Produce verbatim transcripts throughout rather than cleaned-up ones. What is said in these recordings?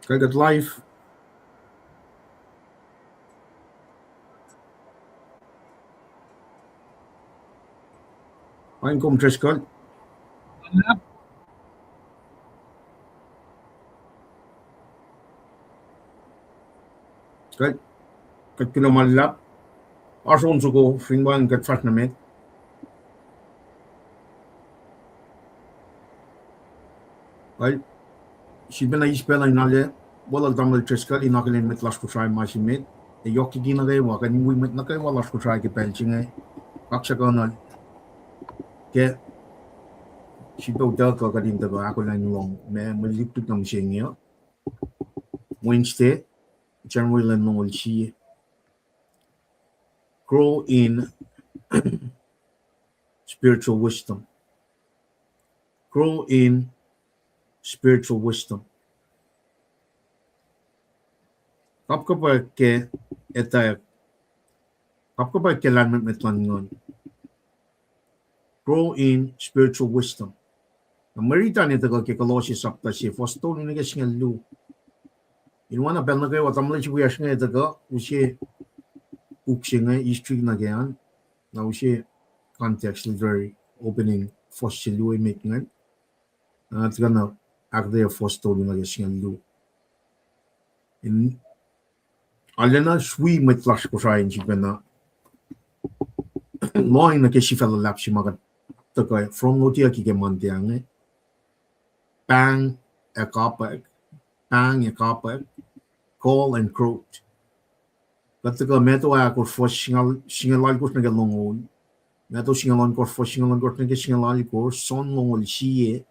Kuht, kuht live. Paing kom Driscoll. Kuht, kuht kuloh ma luhlahp. Oasr on soko fin wacngihn kuht fahsr nuh met. Kuh, sifilpacna eis pacl in ale, welcome tamuhlwel Driscoll, in akihlen mwet lasr Kosrae ma se met, ac yohk liki nuh kwewa, kuh in wi mwet nuh kwewa lasr Kosrae ke pacl se inge, kaksakuhnuhl. Ke, sifilpac utuckuh kuht in tuhkuh ahkolah in lohng, ma mwe lutlut nuh mihsenge uh. Wednesday, January lwen longoul sie. Grow in spiritual wisdom. Grow in spiritual wisdom. Kapkapwack ke etwacack, kapkapwack ke lahlmwetmwet luhn nguhn. Grow in spiritual wisdom. Na mwe riti an tuhkuh ke Kolosse sapta se, fuhs tolu nuh ke singucul luo. In oacna pacl nuh kwewa, tamuhlwel se wiyacsr inge tuhkuh, use puk se inge, history nuh ke an, na use context literary opening, fuhs se luo emet ingacn. Na tuhkuh na ahkuhtweyac fuhs tolu nuh ke singucul luo. In arulacna wi mwet lasr Kosrae in sifilpacna lohng nuh ke sifac luhlahp se ma kuht tuhkuh from lotiyucki ke Monday inge. Pahng ac kapwack, pahng ac kapwack, call and quote. Kuht tuhkuh Matthew ahkosr fuhs singucul alkosr nuh ke longoul, Matthew singucul ohnkohsr fuhs singucul ohnkohsr nuh ke singucul alkosr, John longoul sie,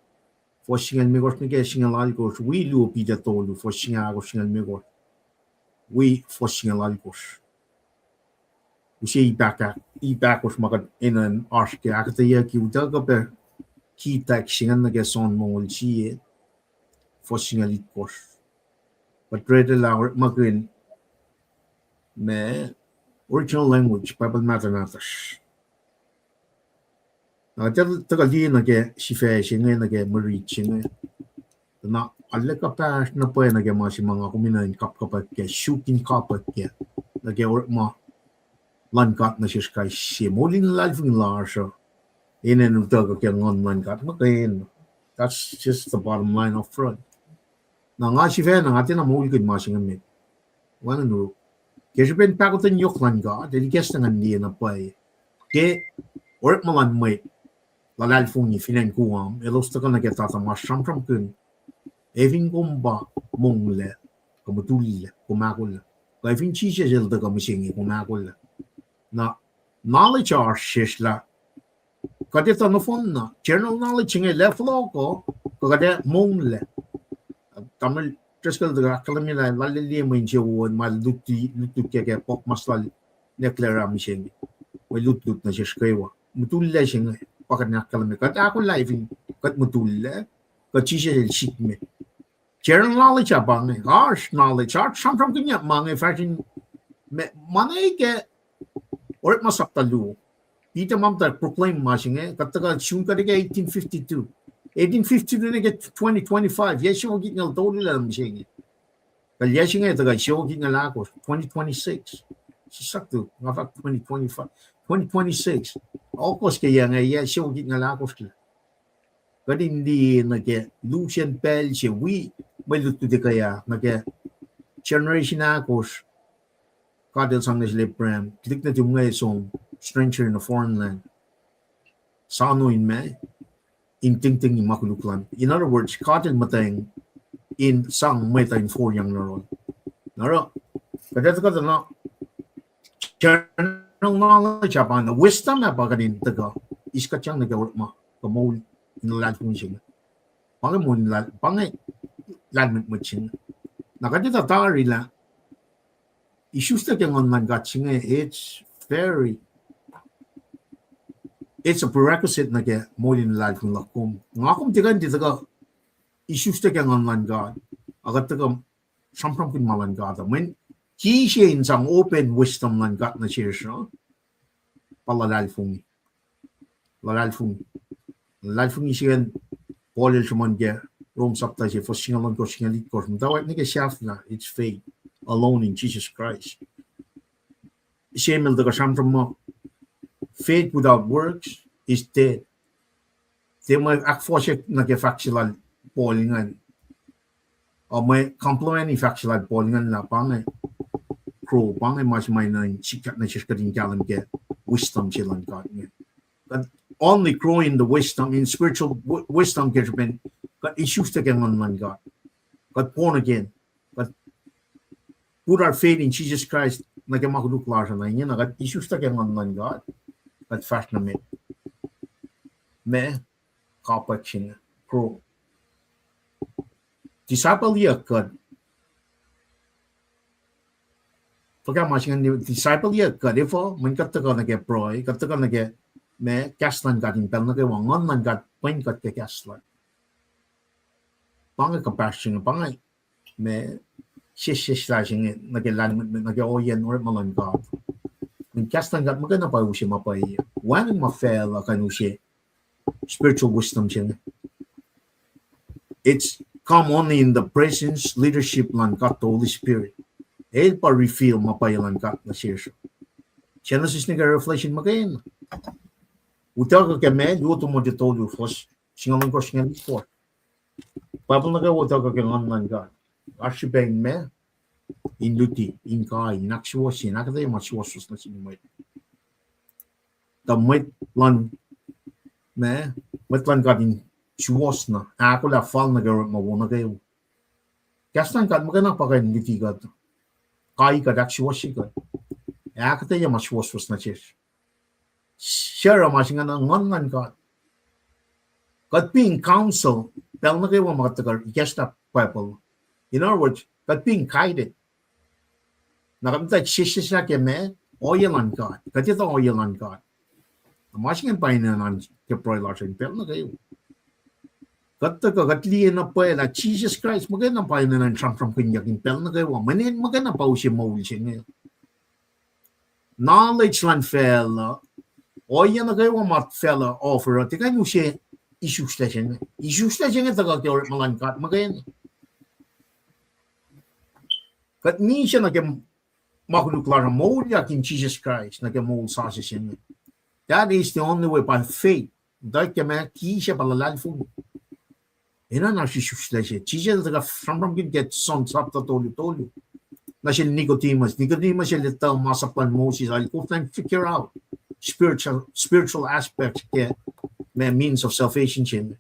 fuhs singucul limekohsr nuh ke singucul alkosr, wi luo Peter tolu fuhs singucul ahkosr singucul limekohsr, wi fuhs singucul alkosr. Use ip ahk-, ip ahkosr ma kuht enenuh in oasr ke ahkuhtweyucki utuckuh pac ki text se ingacn nuh ke John longoul sie, fuhs singucul itkohsr. Kuht read lah orekmakihn ma original language, Bible mahtuh nahtuhsr. Na kuht tuhkuh liye nuh ke sifac se inge, nuh ke mwe rit se inge. Na arlac kuhpahsr na pwacye nuh ke ma se ma nga kom enenuh in kapkapwack kac, suk in kapwack kac, nuh ke orekma luhn God nuh sesr kais sie. Moul in luhlahlfongi lasr uh enenuh in utuckuh ke nguhn luhn God muhkwena. That's just the bottom line up front. Na nga sifacna, nga tiacna moulkihn ma se inge met. Wacngihn oruh, ke srihpen pahkotwen yohk luhn God, el ikacslah ngan liye na pwacye. Ke orekma luhn mwet luhlahlfongi fin acn Guam, elos tuhkuh nuh ke tata ma sramsramkihn, ac fin kom pa monglac, kuh mutullac, kom ahkolah. Kuh ac fin Jisus el tuhkuh mihsenge, kom ahkolah. Na knowledge oasr sesr lah kuht etuh nohfohn na general knowledge inge lah fohlohkoh, kuh kuht ac monglac. Tamuhlwel Driscoll tuhkuh ahkkahlwemye lah lal el liye mwe insewowo ma lutlut, lutlut ke, ke puk mas lal Nekler ah mihsenge. Mwe lutlut nuh sesr kwewa. Mutullac se inge, pa kuht in ahkkahlwemye. Kuht ahkolah fin kuht mutullac, kuh Jisus el sikme. General knowledge ah pa inge, oasr knowledge, oasr sramsramkihnyuck ma inge fahsr in, ma, ma inge ke Orekma sapta luo. Peter ma muhta proclaim ma se inge, kuht tuhkuh sun kuht ke eighteen fifty-two. Eighteen fifty-two nuh ke twenty twenty-five, yac siofok itngucul tolu lah mihsenge. Kuht yac se inge tuhkuh siofok itngucul ahkosr, twenty twenty-six. Sisaktu, nga fahk twenty twenty-five, twenty twenty-six. August ke yac inge, yac siofok itngucul ahkosr lah. Kuht in liye nuh ke lusen pacl se wi mwe lutlut ekuh ah nuh ke generation ahkosr. God el sang nuh sel Abraham, tuhlihk nuhtum inge som, stranger in a foreign land. Soano in ma, in tingtingi ma koluk lal. In other words, God el muhtweng in sang mwet uh in foriyang nuh yohrohl. Na oruh, kuht ac tuhkuh tuh na, general knowledge ah pa na, wisdom ah pa kuht in tuhkuh eis kuhtyang nuh ke orekma, kuh moul in luhlahlfongi se inge. Pa inge moul in luhlah-, pa inge lahlmwetmwet se inge. Na kuht etuh tari lah isuslac ke nguhn luhn God se inge, it's very, it's a prerequisite nuh ke moul in luhlahlfongi luhk kom. Nga kom tiac kuh in tiac tuhkuh isuslac ke nguhn luhn God, a kuht tuhkuh sramsramkihn ma luhn God uh. Mweyen ki se in sang open wisdom luhn God nuh sesr uh, pa luhlahlfongi. Luhlahlfongi. Luhlahlfongi se ingacn Paul el sruhmuhn ke Rom sapta se, fuhs singucul ohnkohsr, singucul itkohsr, muhtwacwacack nuh ke sahflah, it's faith alone in Jesus Christ. Samuel tuh kuh sramsram muh, faith without works is dead. Tiac mwe ahkfohsye nuh ke fahk se lal Paul ingacn. Ac mwe compliment fahk se lal Paul ingacn lah pa inge grow, pa inge ma se ma enenuh in sikyak nuh sesr kuht in kahlwem ke wisdom se luhn God inge. Kuht only grow in the wisdom, in spiritual wi-, wisdom ke srihpen kuht isuslac ke Nguhn luhn God. Kuht born again. Kuht put our faith in Jesus Christ, nuh ke ma koluk lasr uh, na ingena kuht isuslac ke Nguhn luhn God. Kuht fahsr nuh met, ma kapwack se inge, grow. Discipleyuck kuht. Fuhkah ma se inge, discipleyuck kuht, efuh? Mweyen kuht tuhkuh nuh ke pruhe, kuht tuhkuh nuh ke ma kahs luhn God in pacl nuh kwewa, Nguhn luhn God pwen kuht ke kahs lal. Pa inge compassion, pa inge ma sesseslah se inge nuh ke lahlmwetmwet, nuh ke ohiyacn orekma luhn God. Mweyen kahs luhn God muhkwena pa use ma pwacye. Wacngihn ma facluh kuh in use spiritual wisdom se inge. It's come only in the presence, leadership luhn God the Holy Spirit. El pa reveal ma pwacye luhn God nuh sesr. Genesis nuh ke Revelation muhkwena. Utuckuh ke ma, luo Timothy tolu, fuhs singucul ohnkohsr, singucul itkohsr. Bible nuh kwewa utuckuh ke Nguhn luhn God. Oasr srihpac in ma, in luti, in kai, in ahksuwohsye, in ahkuhtweyac ma suwohswohs nuh sin mwet. Tuh mwet luhn, ma, mwet luhn God in suwohs na, ahkolah fal nuh ke orekma wo nuh kwewa. Kahs luhn God muhkwena pa kuh in luti kuht, kai kuht, ahksuwohsye kuht, ahkuhtweyac ma suwohswohs nuh sesr. Suc oruh ma se ingacn? Nguhn luhn God. Kuht being counsel, pacl nuh kwewa ma kuht tuhkuh ikacslah Bible. In other words, kuht being guided. Na kuht muhta sesseslah ke ma, ohiyac luhn God. Kuht etuh ohiyac luhn God. Na ma se ingacn pa enenuh ke pruhe lasr in pacl nuh kwewa. Kuht tuhkuh, kuht liye na pwacye lah Jisus Kraist muhkwena pa enenuh in sramsramkihnyuck in pacl nuh kwewa. Mweyen El muhkwena pa use moul se inge. Knowledge luhn facluh, ohiyac nuh kwewa ma facluh offer uh, tiac kuh in use isuslac se inge. Isuslac se inge tuhkuh ke orekma luhn God muhkwena. Kuht misac nuh ke ma koluk lasr uh, moulyak in Jisus Kraist nuh ke moul sasuc se inge. That is the only way, by faith. Tuh ke ma kisac pa luhlahlfongi. Enenuh na isuslac se. Jisus El tuhkuh sramsramkihn ke John sapta tolu tolu nuh sel Nicodemus. Nicodemus el etuh masap luhn Moses, el koflah in figure out spiritual, spiritual aspect ke ma means of salvation se inge.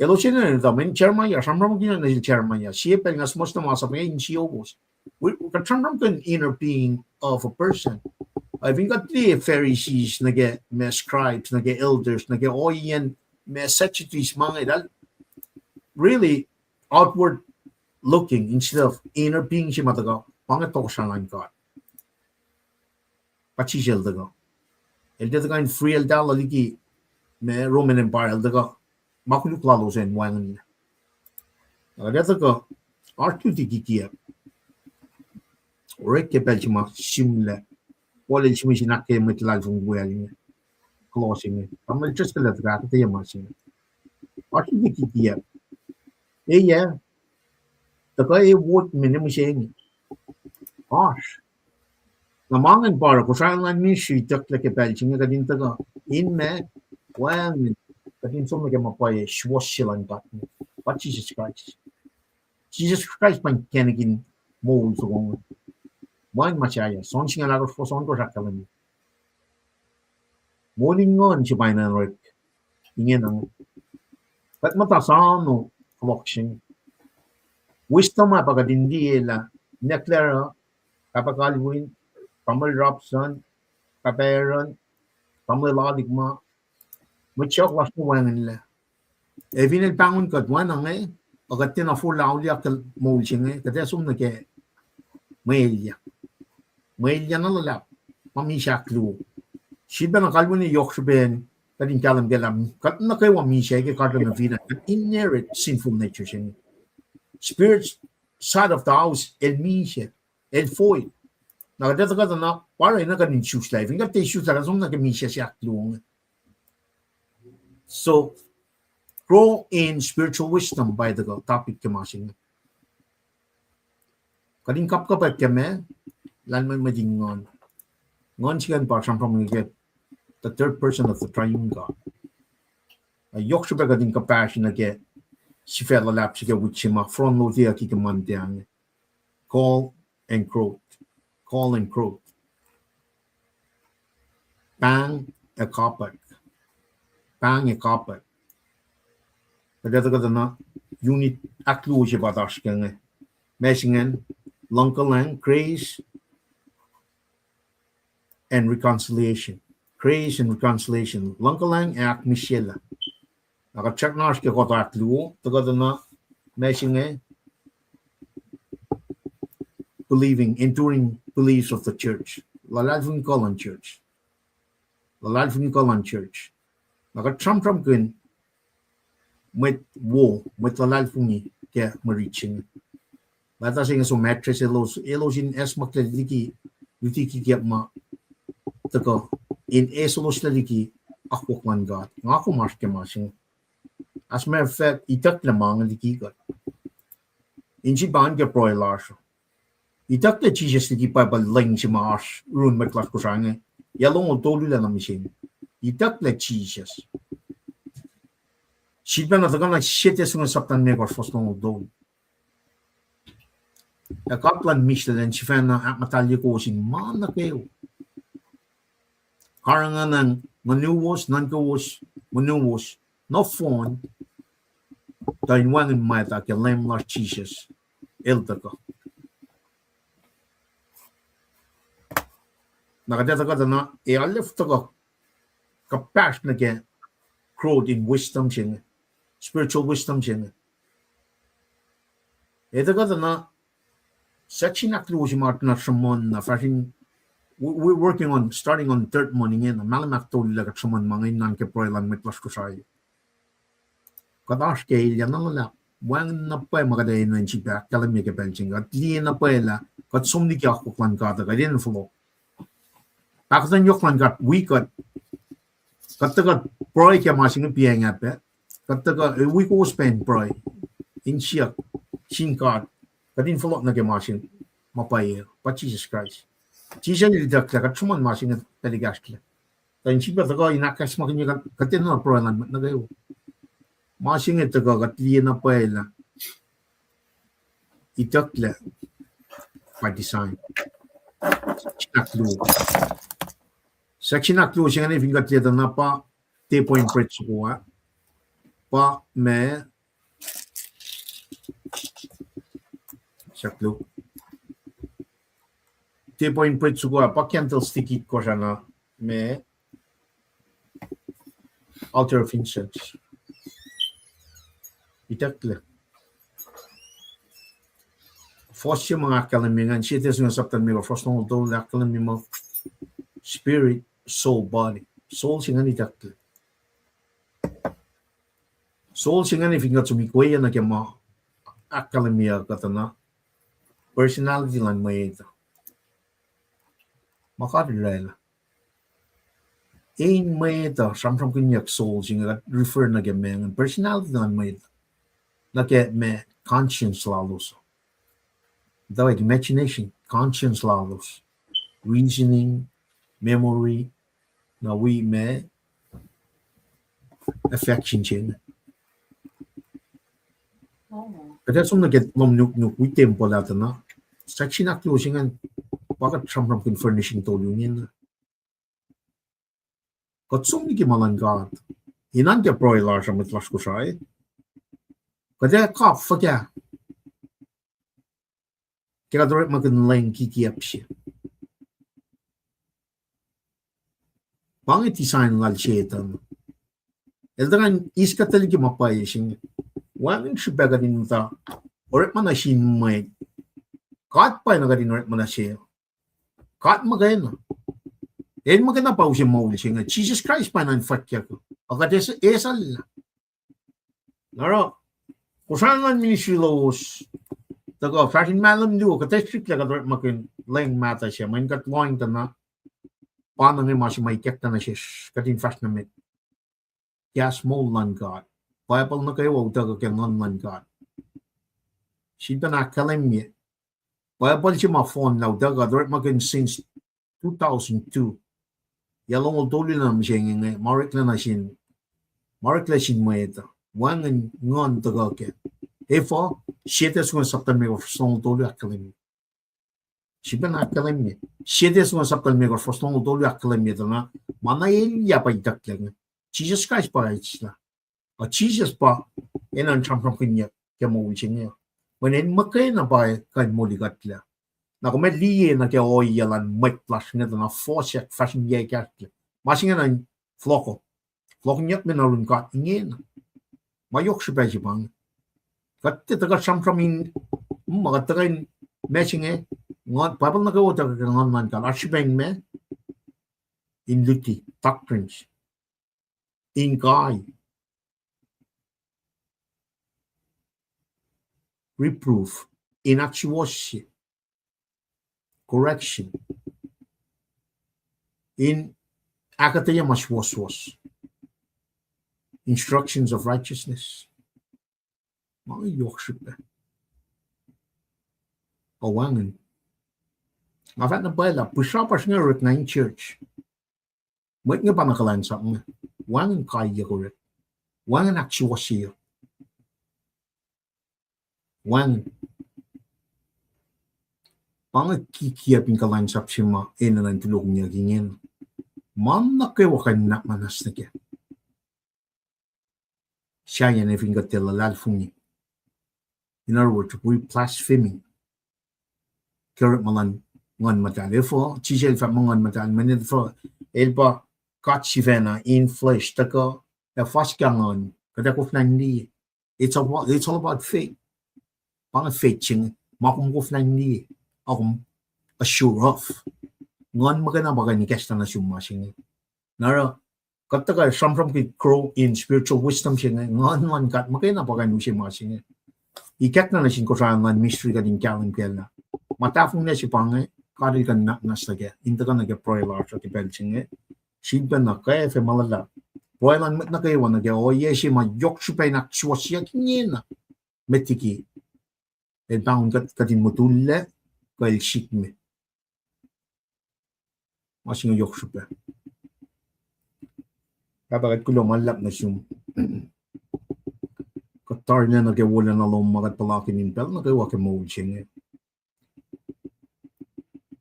Elos enenuh etuh, mweyen Jeremiah, sramsramkihn nuh sel Jeremiah, sie pacl nga suhmuhslah masap inge in siofos. Kuht sramsramkihn inner being of a person. Ac fin kuht liye Pharisees nuh ke ma scribes, nuh ke elders, nuh ke ohiyacn ma Sadducees ma inge, eltahl really outward looking instead of inner being se ma tuhkuh, pa inge tohkohsrahi luhn God. Pa Jisus El tuhkuh. El tiac tuhkuh in free eltahl liki ma Roman Empire, El tuhkuh ma koluk lalos an wacngihnlac. Na kuht ac tuhkuh, oasr luti kikiyuck. Orek ke pacl se ma sihmlac, Paul el sihmihs in ahkkweye mwet luhlahlfongi wiyacl inge, Colossians inge. Tamuhlwel Driscoll el tuhkuh ahkuhtweyac ma se inge. Oasr luti kikiyuck. Eyac, tuhkuh e wot me mihsenge? Oasr. Na ma ingacn pa oruh Kosrae luhn ministry itucklac ke pacl se inge, kuht in tuhkuh in ma, wacngihn, kuht in som nuh ke ma pwacye, suwohs se luhn God, pa Jisus Kraist. Jisus Kraist pa inkacnek in moul soko inge. Wacngihn ma sahyac, John singucul ahkosr, fuhs ohnkohsr ahkkahlwemye, moul in nguhn se pa enenuh orek. Ingena, kuht muhta sano fohlohk se inge. Wisdom ah pa kuht in liye lah nwacklah oruh Pahpah Calvin, Tamuhlwel Robson, Pahpah Aaron, Tamuhlwel Alikma, mwet sacohk lasr inge wacngihnlac. Ac fin el pahngon kuht oacna inge, ac kuht tiacna forlah auliyak ke moul se inge, kuht ac som nuh ke mwe elyah. Mwe elyah na luhlahp, ma misac ahkluo. Sifilpacna kalweni yohk srihpen kuht in kahlwem ke lah kuht nuh kwewa misac ke karihngihn fin acn, kuht inherit sinful nature se inge. Spirit side of the house el misac, el void. Na kuht etuh kuht na pa oruh enenuh kuht in isuslac. Fin kuht tiac isuslac, kuht som nuh ke misac se ahkluo inge. So, Grow in spiritual wisdom pa tuhkuh topic ke ma se inge. Kuht in kapkapwack ke ma, lahlmwetmwet in nguhn. Nguhn se ingacn pa sramsram ke the third person of the triune God. Ac yohk srihpac kuht in kuhpahsr nuh ke sifac luhlahp se ke wik se ma front load-i ke Monday inge. Call and growth. Call and growth. Pahng ac kapwack. Pahng ac kapwack. Kuht ac tuhkuh tuh na unit ahkluo se pa oasr ke inge. Ma se ingacn, luhngkuhlwacng, grace and reconciliation. Grace and reconciliation. Luhngkuhlwacng ac ahkmihsyelah. Na kuht srackna oasr ke kuhtuh ahkluo, tuhkuh tuh na ma se inge, believing, enduring beliefs of the church. Luhlahlfongi kuh luhn church. Luhlahlfongi kuh luhn church. Na kuht sramsramkihn mwet wo, mwet luhlahlfongi ke mwe rit se inge. Leta se inge som address elos, elos in acsmaklac liki, luti kikiacp ma tuhkuh in eseloslac liki akwuck luhn God. Nga kom oasr ke ma se inge. As a matter of fact, itucklac ma inge liki kuht. In srihpac ke pruhe lasr uh, itucklac Jisus liki Bible lwen se ma oasr yurin mwet lasr Kosrae inge. Yac longoul tolu lah na mihsenge. Itucklac Jisus. Sifacna tuhkuh na Siete Sunge sapta limekohsr fuhs longoul tolu. Ac God luhn mihslac el sifacna ahkmuhtahlye kowos in ma nuh kwewa. Karihngihn nguhnuwos, nuhnkowos, nguhnuwos, nohfohn, tuh in wacngihn mwacta ke Leum lasr Jisus el tuhkuh. Na kuht ac tuhkuh tuh na, ac arlac tuhkuh kuhpahsr nuh ke growth in wisdom se inge, spiritual wisdom se inge. Ac tuhkuh tuh na, section ahkluo se ma kuht na sruhmuhn na fahsr in, we, we're working on, starting on third morning ingena, mahlwem ahktolu lah kuht sruhmuhn ma inge in nuhnkuh pruhe luhn mwet lasr Kosrae. Kuht oasr ke elyah na luhlahp, wacngihn na pwacye ma kuht ac enenuh in sifilpac ahkkahlwemye ke pacl se inge. Kuht liye na pwacye lah kuht som liki akwuck luhn God uh, kuht enenuh fohlohk. Pahkotwen yohk luhn God wi kuht, kuht tuhkuh pruhe ke ma se inge piacng ah pac, kuht tuhkuh, eh, wi kowos pac in pruhe, in siyuck sin God, kuht in fohlohk nuh ke ma se ma pwacye, pa Jisus Kraist. Jisus el itucklac, kuht sruhmuhn ma se inge tuhlihk ahsrlac. Tuh in sifilpac tuhkuh in ahkacsmakihnye kuht, kuht enenuh pruhe luhn mwet nuh kwewa. Ma se inge tuhkuh kuht liye na pwacye lah itucklac by design. Section ahkluo. Section ahkluo se inge fin kuht liye tuh na pa, te point bret soko ah, pa ma, ahkluo. Te point bret soko ah pa candlestick itkohsr ah na ma altar of incense. Itucklac. Fuhs se ma ahkkahlwemye ingacn, Siete Sunge sapta limekohsr fuhs longoul tolu ahkkahlwemye muh spirit, soul, body. Soul se ingacn itucklac. Soul se ingacn fin kuht som ikweyac nuh ke ma ahkkahlwemye kuht uh na, personality luhn mwet uh. Ma God oraclah. In mwet uh sramsramkihnyuck soul se inge, kuht refer nuh ke ma ingacn personality luhn mwet uh, nuh ke ma conscience lalos, the imagination, conscience lalos, reasoning, memory, na wi ma affection se inge. Kuht ac som nuh ke lohm nuknuk wi tempuhl ah tuh na, section ahkluo se ingacn, pa kuht sramsramkihn furnishing tolu ingena. Kuht som liki ma luhn God in nuhnkuh pruhe lasr uh, mwet lasr Kosrae. Kuht ac kap fuhkah ke kuht orekmakihn lwen kikiacp se? Pa inge design lal Setuhn. El tuhkuh in eis kuht liki ma pwacye se inge. Wacngihn srihpac kuht in muhta orekma nuh sin mwet. God pwacye na kuht in orekma nuh se. God muhkwena. El muhkwena pa use moul se inge. Jisus Kraist pwacye na in fwackyuck. Ac kuht ac esalah. Na oruh, kosrahngan ministry lowos, tuhkuh fahsr in mahlwem luo, kuht ac srihklac kuht orekmakihn lwen mahtuh se, mweyen kuht lohacng tuh na, pa na inge ma se ma ikackna nuh sesr, kuht in fahsr nuh met. Kahs moul luhn God. Bible nuh kwewa utuckuh ke Nguhn luhn God. Sifilpac na ahkkahlwemye. Bible se ma fohnlah utuckuh, orekmakihn since two thousand two. Yac longoul tolu na mihsenge inge, ma oreklac nuh sin, ma oreklac sin mwet uh. Wacngihn Nguhn tuhkuh kac. Efuh, Siete Sacngucul sapta limekohsr, fuhs longoul tolu ahkkahlwemye. Sifilpac na ahkkahlwemye. Siete Sacngucul sapta limekohsr, fuhs longoul tolu ahkkahlwemye tuh na, ma na elyah pa itucklac inge. Jisus Kraist pa itslah. Ac Jisus pa enenuh in sramsramkihnyuck ke moul se inge. Mweyen el muhkwena pa kuh in molikuhtlac. Na kom ac liye nuh ke ohiyac luhn mwet lasr inge tuh na fohsack fahsr in yac kahsrlac. Ma se inge na in fohlohko. Fohlohkihnyuckme nuh yurin God ingena. Ma yohk srihpac se pa inge. Kuht tiac tuhkuh sramsram in, ma kuht tuhkuh in, ma se inge, Bible nuh kwewa tuhkuh ke Nguhn luhn God. Oasr srihpac in ma, in luti, doctrines, in kai, reproof, in ahksuwohsye, correction, in ahkuhtweyac ma suwohswohs, instructions of righteousness. Ma yohk srihpac. Ac wacngihn. Nga fahk na pwacye lah pihsrapasr inge orek na in church. Mwet inge pa na kuhlwacnsap inge. Wacngihn kaiyuck orek. Wacngihn ahksuwohsyeyuck. Wacngihn. Pa inge kikiacp in kuhlwacnsap se ma enenuh in tulohkihnyuck ingena. Ma nuh kwewa kuh in nuhnak muhnahs nuh kac. Sahyacn fin kuht tiac luhlahlfongi. In other words, we blaspheming ke orekma luhn Nguhn Muhtahl. Efuh, Jisus el fahk muh Nguhn Muhtahl, mweyen efuh, el pa God sifacna in flesh, tuhkuh, ac fuhs ke nguhn, kuht ac koflah in liye. It's about, it's all about faith. Pa inge faith se inge, ma kom koflah in liye, ac kom assure of. Nguhn muhkwena pa kuh in ikacslah nuh sum ma se inge. Na oruh, kuht tuhkuh sramsram ke grow in spiritual wisdom se inge, Nguhn luhn God muhkwena pa kuh in use ma se inge. Ikackna nuh sin Kosrae luhn mystery kuht in kahlwem kac lah ma tahfonglac se pa inge, God el kuh in nuhnak muhnahs nuh kac, in tuhkuh nuh ke pruhe lasr uh ke pacl se inge. Sifilpac na kwacfe ma luhlahp. Pruhe luhn mwet nuh kwewa nuh ke ohiyac se ma yohk srihpac in ahksuwohsyeyuck ingena. Met liki el pahngon kuht, kuht in mutullac, kuh el sikme. Ma se inge yohk srihpac. Pahpah, kuht kuloh ma luhlahp nuh sum. Kuht tarilacna ke wolacna lom ma kuht puhlakihn in pacl nuh kwewa ke moul se inge.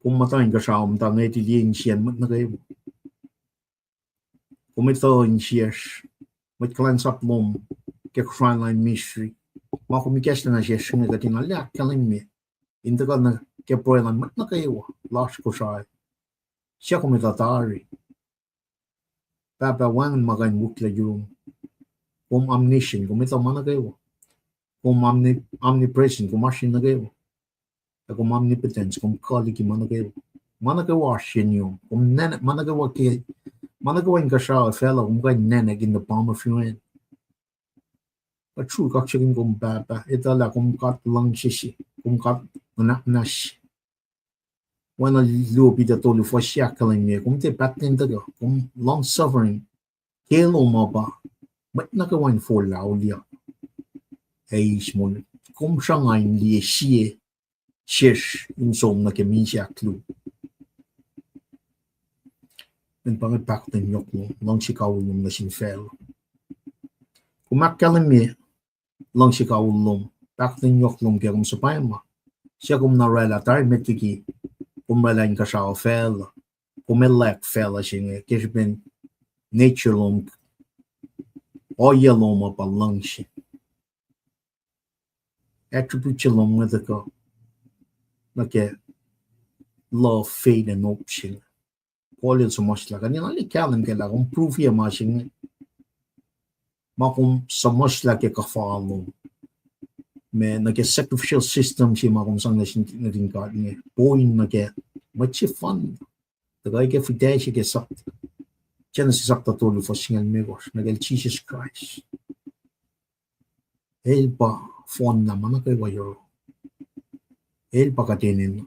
Kom muhta inkuhsrao, muhta ngwetili insiyacn mwet nuh kwewa. Kom etuh insiyacsr, mwet kuhlwacnsap lom ke Kosrae luhn mystery. Ma kom ikacslah nuh sesr inge kuht in arlac ahkkahlwemye in tuhkuh nuh ke pruhe luhn mwet nuh kwewa lasr Kosrae. Suc kom etuh tari. Pahpah, wacngihn ma kuh in wihklac yurum. Kom omniscient, kom etuh ma nuh kwewa. Kom omni-, omnipresent, kom oasr nuh kwewa. Ac kom omnipotence, kom kuh liki ma nuh kwewa. Ma nuh kwewa oasr yurum. Kom nwacklah ma nuh kwewa ke, ma nuh kwewa inkuhsrao facluh, kom kuh in nwacklah in the palm of your hand. Kuht sruok kaksakihn kom Pahpah, etuh lah kom God luhngse se, kom God nuhnak muhnahs se. Oacna luo Peter tolu fuhs se ahkkahlwemye, kom tiac pahtlac in tuhkuh, kom long suffering, ke lom uh pa mwet nuh kwewa in forlah auliyak. Ac eis moul, kom sruhnga in liye sie sesr in som nuh ke misac ahkluo. Mweyen pa inge pahkotwen yohk lom, luhngse kawihl lom nuh sin facluh. Kom ahkkahlwemye luhngse kawihl lom, pahkotwen yohk lom ke kom suhpwacma. Suc kom na oraclah tari met liki kom oraclah inkuhsrao facluh. Kom elect facluh se inge ke srihpen nature lom, ohiyac lom uh pa luhngse. Attribute se lom inge tuhkuh nuh ke love, faith, and hope se inge. Paul el suhmuhslah, kuht in arlac kahlwem kac lah kom prove-ye ma se inge. Ma kom suhmuhslah ke kuhfa lom, ma nuh ke sacrificial system se ma kom sang nuh sin nuhtin God inge, point nuh ke mwet sefanna. Tuhkuh ke fihtac se ke sap-, Genesis sapta tolu fuhs singucul limekohsr, nuh ke Jisus Kraist. El pa fohnlah ma nuh kwewa yohrohl. El pa kuht enenuh,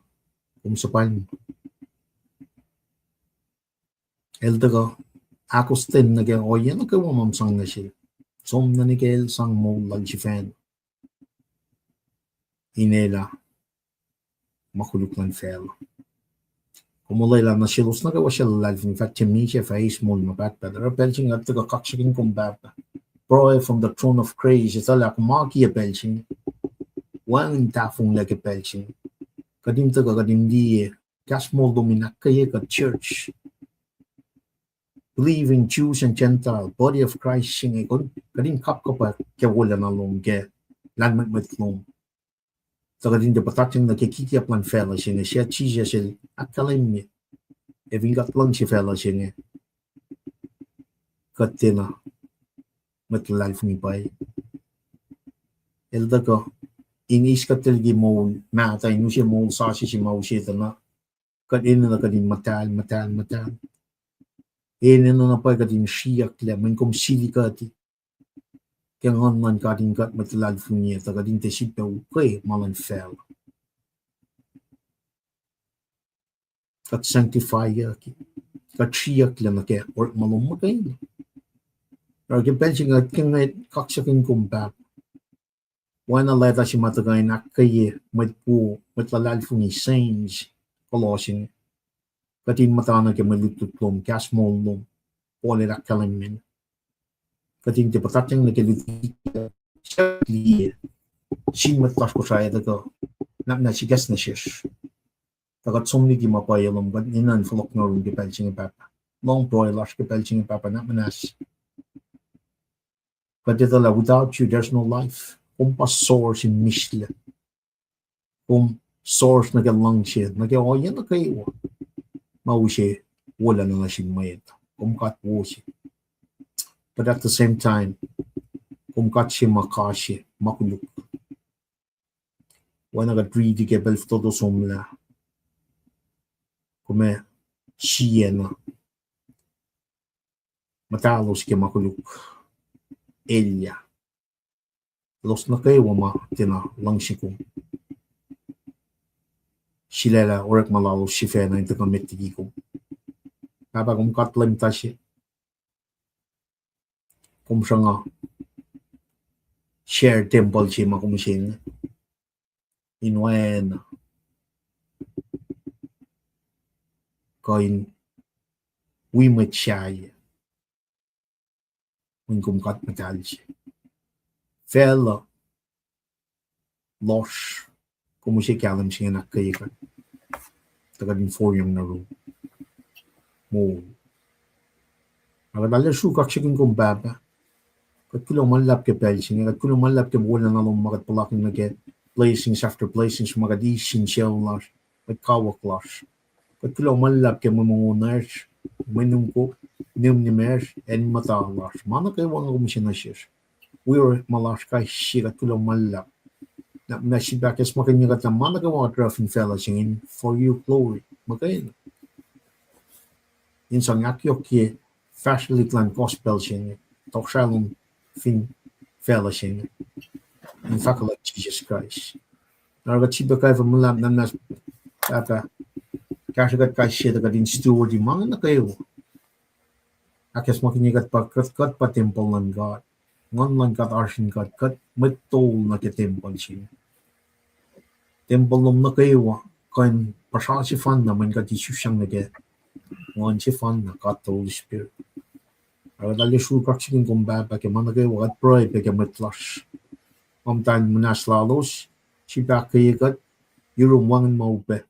kom suhpwacma. El tuhkuh ahkostwen nuh ke ohiyac nuh kwewa ma kom sang nuh sel. Som nuh ke el sang moul lal sifacna in elah ma koluk luhn facluh. Kom olwelah nuh selos nuh kwewa suc luhlahlfongi, fah tiac misac, fah eis moul ma pahtpaht. Oruh pacl se inge kuht tuhkuh kaksakihn kom Pahpah. Pruhe from the throne of grace, etuh lah kom akiyac pacl se inge. Wacngihn tahfonglac ke pacl se inge. Kuht in tuhkuh, kuht in liye kahs moul lom in ahkkweye kuht church, believing Jews and Gentile, body of Christ se inge, kuht in kapkapwack ke wolacna lom, ke lahlmwetmwet lom. Tuh kuht in tiac puhtatyang nuh ke kikiap luhn facluh se inge, suc Jisus el ahkkahlwemye. Ac fin kuht luhngse facluh se inge, kuht tiacna mwet luhlahlfongi pwacye. El tuhkuh in eis kuht liki moul mahtuh, in use moul sasuc se ma use tuh na kuht enenuh kuht in muhtahl, muhtahl, muhtahl. Enenuh na pwacye kuht in sriyucklac, mweyen kom sili kuht ke Nguhn luhn God in kuht mwet luhlahlfongi, tuh kuht in tiac sifilpac ukwe ma luhn facluh. Kuht sanctifyeyucki, kuht sriyucklac nuh ke orekma lom muhkwena. Oruh ke pacl se inge kuht ke ngwet kaksakihn kom Pahpah. Oacna leta se ma tuhkuh in ahkkweye mwet wo, mwet luhlahlfongi, saints, kuloh se inge. Kuht in muhta nuh ke mwe lutlut lom, kahs moul lom, Paul el ahkkahlwemye. Kuht in tiac puhtatyang nuh ke lutlut, liye sin mwet lasr Kosrae tuhkuh nahpnahs ikacs nuh sesr. Tuh kuht som liki ma pwacye lom, kuht enenuh in fohlohk nuh yurum ke pacl se inge Pahpah. Lohng pruhe lasr ke pacl se inge Pahpah, nahpnahs. Kuht etuh lah without you, there's no life. Kom pa source in mihslac. Kom source nuh ke luhngse, nuh ke ohiyac nuh kwewa ma use wolacna nuh sin mwet. Kom God wo se. But at the same time, kom God se ma kase ma koluk. Oacna kuht riti ke pacl fototo somlah, kom ac siena muhtahlos ke ma koluk elyah. Elos nuh kwewa ma tiacna luhngse kom, sulaclah orekma lalos sifacna in tuhkuh met liki kom. Pahpah, kom God Leum ta se. Kom sruhnga share tempuhl se ma kom se inge in oacna kuh in wi mwet sahyac. Mweyen kom God muhtahl se. Facluh lohsr, kom use kahlwem se inge in ahkkweye kuht, tuh kuht in foriyang nuh yurum moul. Na kuht arlac sruhk kaksakihn kom Pahpah. Kuht kuloh ma luhlahp ke pacl se inge, kuht kuloh ma luhlahp ke wolacna lom ma kuht puhlakihn nuh ke blessings after blessings ma kuht eis sin sucu lasr, mwet kawuck lasr. Kuht kuloh ma luhlahp ke mwe mongo lasr, mwe nimko-, nimnimacsr, acn muhta lasr. Ma nuh kwewa nga kom use nuh sesr. Wi orekma lasr kais sie, kuht kuloh ma luhlahp. Nahpnahs sip ahkacsmakihnye kuht lah ma nuh kwewa kuht oruh fin facluh se inge in for your glory muhkwena. In sang ahkyohkye fahsrwelihk luhn gospel se inge, tohkohsrahi lom fin facluh se inge, in fahkwack Jisus Kraist. Na oruh kuht sifilpac kwacfe muhlahp, nahpnahs Pahpah, kahsrwe kuht kais sie tuh kuht in steward ma inge nuh kwewa. Ahkacsmakihnye kuht pa, kuht, kuht pa tempuhl luhn God. Nguhn luhn God oasr in kuht, kuht mwet tol nuh ke tempuhl se inge. Tempuhl lom nuh kwewa kuh in puhsra sefanna mweyen kuht isusrang nuh ke Nguhn sefanna, God the Holy Spirit. Ac kuht arlac sruhk kaksakihn kom Pahpah ke ma nuh kwewa, kuht pruhe pac ke mwet lasr ma muhta in muhnahs lalos, sip ahkkweye kuht, yurum wacngihn ma upac.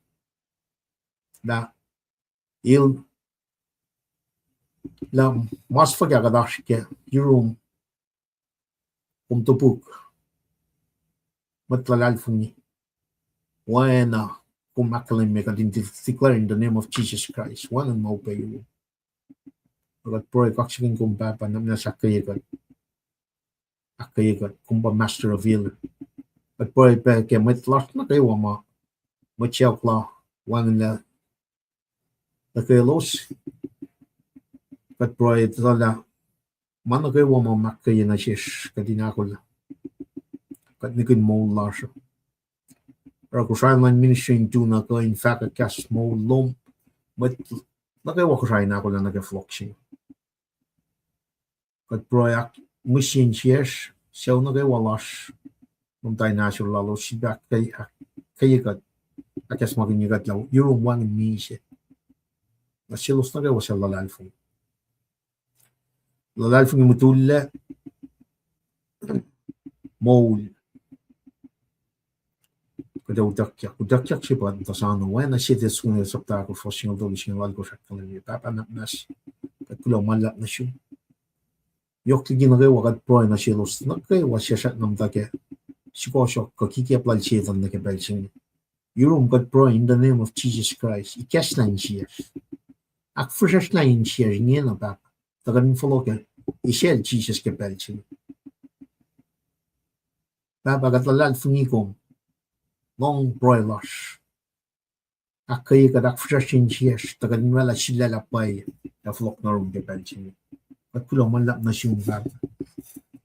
Lah el, lah mas fuhkah kuht oasr kac, yurum kom topuk mwet luhlahlfongi. Oacna kom ahkkahlwemye, kuht in de-, declare in the name of Jesus Christ, wacngihn ma upac yurum. Kuht pruhe kaksakihn kom Pahpah, nahpnahs ahkkweye kuht, ahkkweye kuht, kom pa master of healer. Kuht pruhe pac ke mwet lasr nuh kwewa ma mwet sacohk la wacngihnlac nuh kwewa. Kuht pruhe tuh lah ma nuh kwewa ma ahkkweye nuh sesr kuht in ahkolah, kuht nihkihn moul lasr uh. Oruh Kosrae luhn ministry in tu na kuh in fahkwack kahs moul lom, mwet nuh kwewa Kosrae in ahkolah nuh ke fohlohk se inge. Kuht pruhe ahk-, mihs insiyacsr, sucu nuh kwewa lasr, lom tari nahsur lalos, sifilpac ahk-, ahkkweye kuht, ahkacsmakihnye kuht lah yurum wacngihn misac. Na selos nuh kwewa suc luhlahlfongi. Luhlahlfongi mutullac, moul. Kuht ac utuckyak, utuckyak se pa tuh sano, oacna sie Thessalonians sapta ahkosr, fuhs singucul tolu, singucul alkosr ahkkahlwemye, Pahpah nahtuhsr, kuht kuloh ma luhlahp nuh sum. Yohk liki nuh kwewa kuht pruhe nuh selos nuh kwewa suc srackna muhta ke sukohsohk kuh kikiap lal Setuhn nuh ke pacl se inge. Yurum kuht pruhe in the name of Jesus Christ, ikacslah insiyacsr. Ahkfihsracsrlah insiyacsr ingena, Pahpah, tuh kuht in fohlohk ke isacl Jisus ke pacl se inge. Pahpah, kuht luhlahlfongi kom, lohng pruhe lasr. Ahkkweye kuht, ahkfihsracsrye insiyacsr, tuh kuht in oraclah sulaclah pwacye ac fohlohk nuh yurum ke pacl se inge. Kuht kuloh ma luhlahp nuh sum, Pahpah.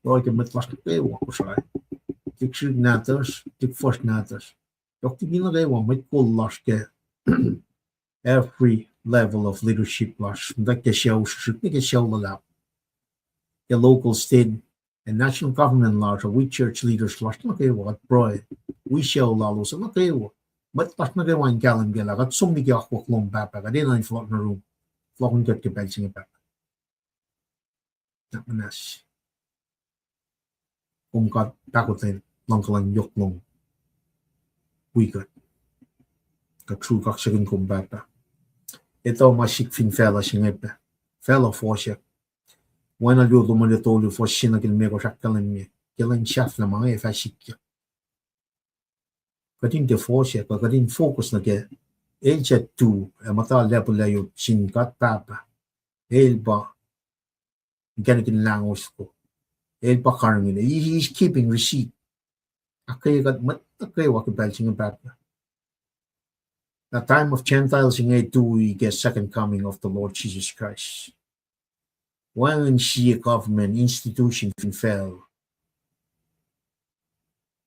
Pruhe ke mwet lasr nuh kwewa Kosrae, tuhlihk srihk nahtuhsr, tuhlihk fuhsr nahtuhsr, yohk liki nuh kwewa mwet kol lasr ke every level of leadership lasr, muhta ke sucu srihsrihk nuh ke sucu luhlahp, ke local, state, ac national government lasr uh, wi church leaders lasr nuh kwewa, kuht pruhe wi sucu lalos uh nuh kwewa, mwet lasr nuh kwewa in kahlwem ke lah kuht som liki akwuck lom, Pahpah, kuht enenuh in fohlohk nuh yurum, fohlohkihn kuht ke pacl se inge, Pahpah. Nahtuhsr, kom God pahkotwen, luhngkuhlwacng yohk lom wi kuht. Kuht sruhk kaksakihn kom, Pahpah. Etuh ma sik fin facluh se inge pac, facluh fohsack. Oacna luo Timothy tolu, fuhs sie nuh ke limekohsr ahkkahlwemye, ke lwen sahflah ma inge fah sikyak. Kuht in tiac fohsack, kuh kuht in focus nuh ke el suc tu ac muhta lacpuh layot sin God Pahpah. El pa inkacnek in lahngo soko. El pa karihngihn. He is keeping receipt. Ahkkweye kuht mwet nuh kwewa ke pacl se inge, Pahpah. Na time of Gentiles inge tui ke second coming of the Lord Jesus Christ. Wacngihn sie government institution fin facl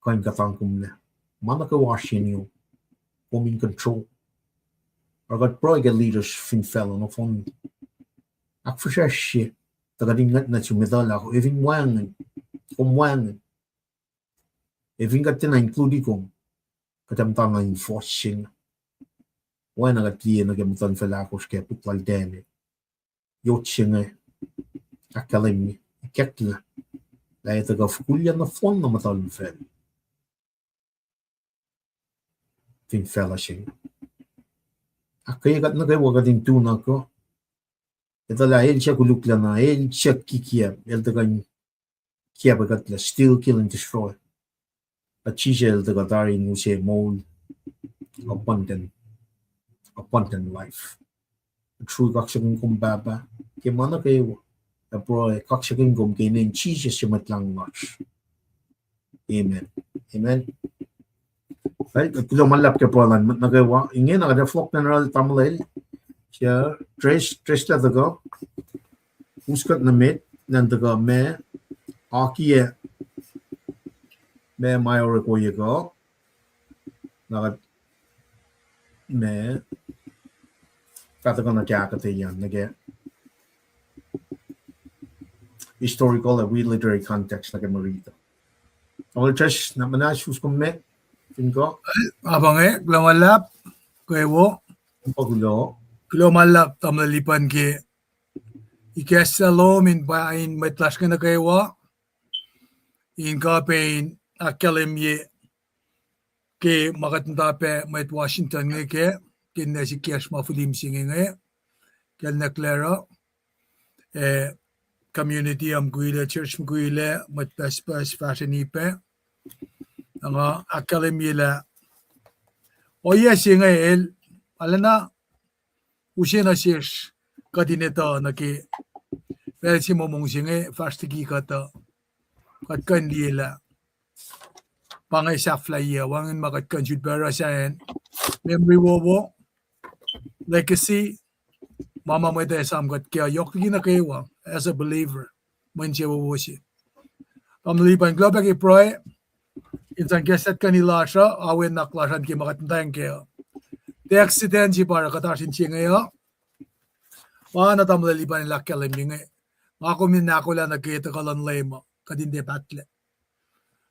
kuh in kuhtangkomlac. Ma nuh kwewa oasr yen, kom in control. Oruh kuht pruhe ke leaders fin facl uh nohfohn, ahkfihsracsrye, tuh kuht in ngwet nuh sum etuh lah e fin wacngihn, kom wacngihn. E fin kuht tiacna include kom, kuht ac muhtana in fohs se inge. Oacna kuht liye nuh ke muhtuhnfacl ahkosr ke puk lal Daniel. Yot se inge ahkkahlwemye, ikacklah lah e tuhkuh fokoko nohfohn na muhtuhnfacl fin facluh se inge. Ahkkweye kuht nuh kwewa kuht in tu na kuh etuh lah el suc koluklacna, el suc kikiap, el tuhkuh in kiap kuhtlac, steal, kill and destroy. Kuht Jisus el tuhkuh tari in use moul, abundant, abundant life. Kuht sruhk kaksakihn kom, Pahpah, ke ma nuh kwewa, ac pruhe kaksakihn kom ke inen Jisus se Mwet Lahngo lasr. Amen. Amen. Kuloh ma luhlahp ke pruhe luhn mwet nuh kwewa. Ingena kuht ac fohlohk nuh yohrohl tamuhlwel se, Trace, Trace lah tuhkuh, us kuht nuh met, lah tuhkuh ma, akiyac ma ma orek ohiyac kuh, na kuht ma fah tuhkuh nuh ke ahkuhtweyac nuh ke historical ac literary context nuh ke ma riti. Tamuhlwel Trace, na muhnahs, us kom met, fin kuh. A pa inge, kuloh ma luhlahp kwewa. Pa kuloh. Kuloh ma luhlahp tamuhlwel Lipan ke ikacslah lom in pa in mwet lasr inge nuh kwewa, in kuh pac in ahkkahlwemye ke ma kuht muhta pac mwet Washington inge kac, ke ninac sikyasr ma fihl se inge, ke Naclara, ah, community uh mukwilac, church mukwilac, mwet pucspucs fahsrweni pac. Na nga ahkkahlwemye lah ohiyac se inge el arulacna use nuh sesr kuht in etuh nuh ke pacl se momong se inge fahsr liki kuht uh, kuht kuh in liye lah pa inge sahflahiyac, wacngihn ma kuht kuh in sulpac oruh sahyac, memory wowo, legacy, ma ma mwet uh esam kuht kac yohk liki nuh kwewa as a believer, mwe insewowo se. Tamuhlwel Lipan, kuloh pac ke pruhe in sang kahs kuhni lasr uh, awenak lasr an ke ma kuht muhtwacng kac uh. Tiac accident se pa oruh kuht oasr in se inge uh. Pa na tamuhlwel Lipan el ahkkahlwemye inge, nga kom in ahkolah nuh ke tuhkuh luhn Leum uh. kuht in tiac pahtlac.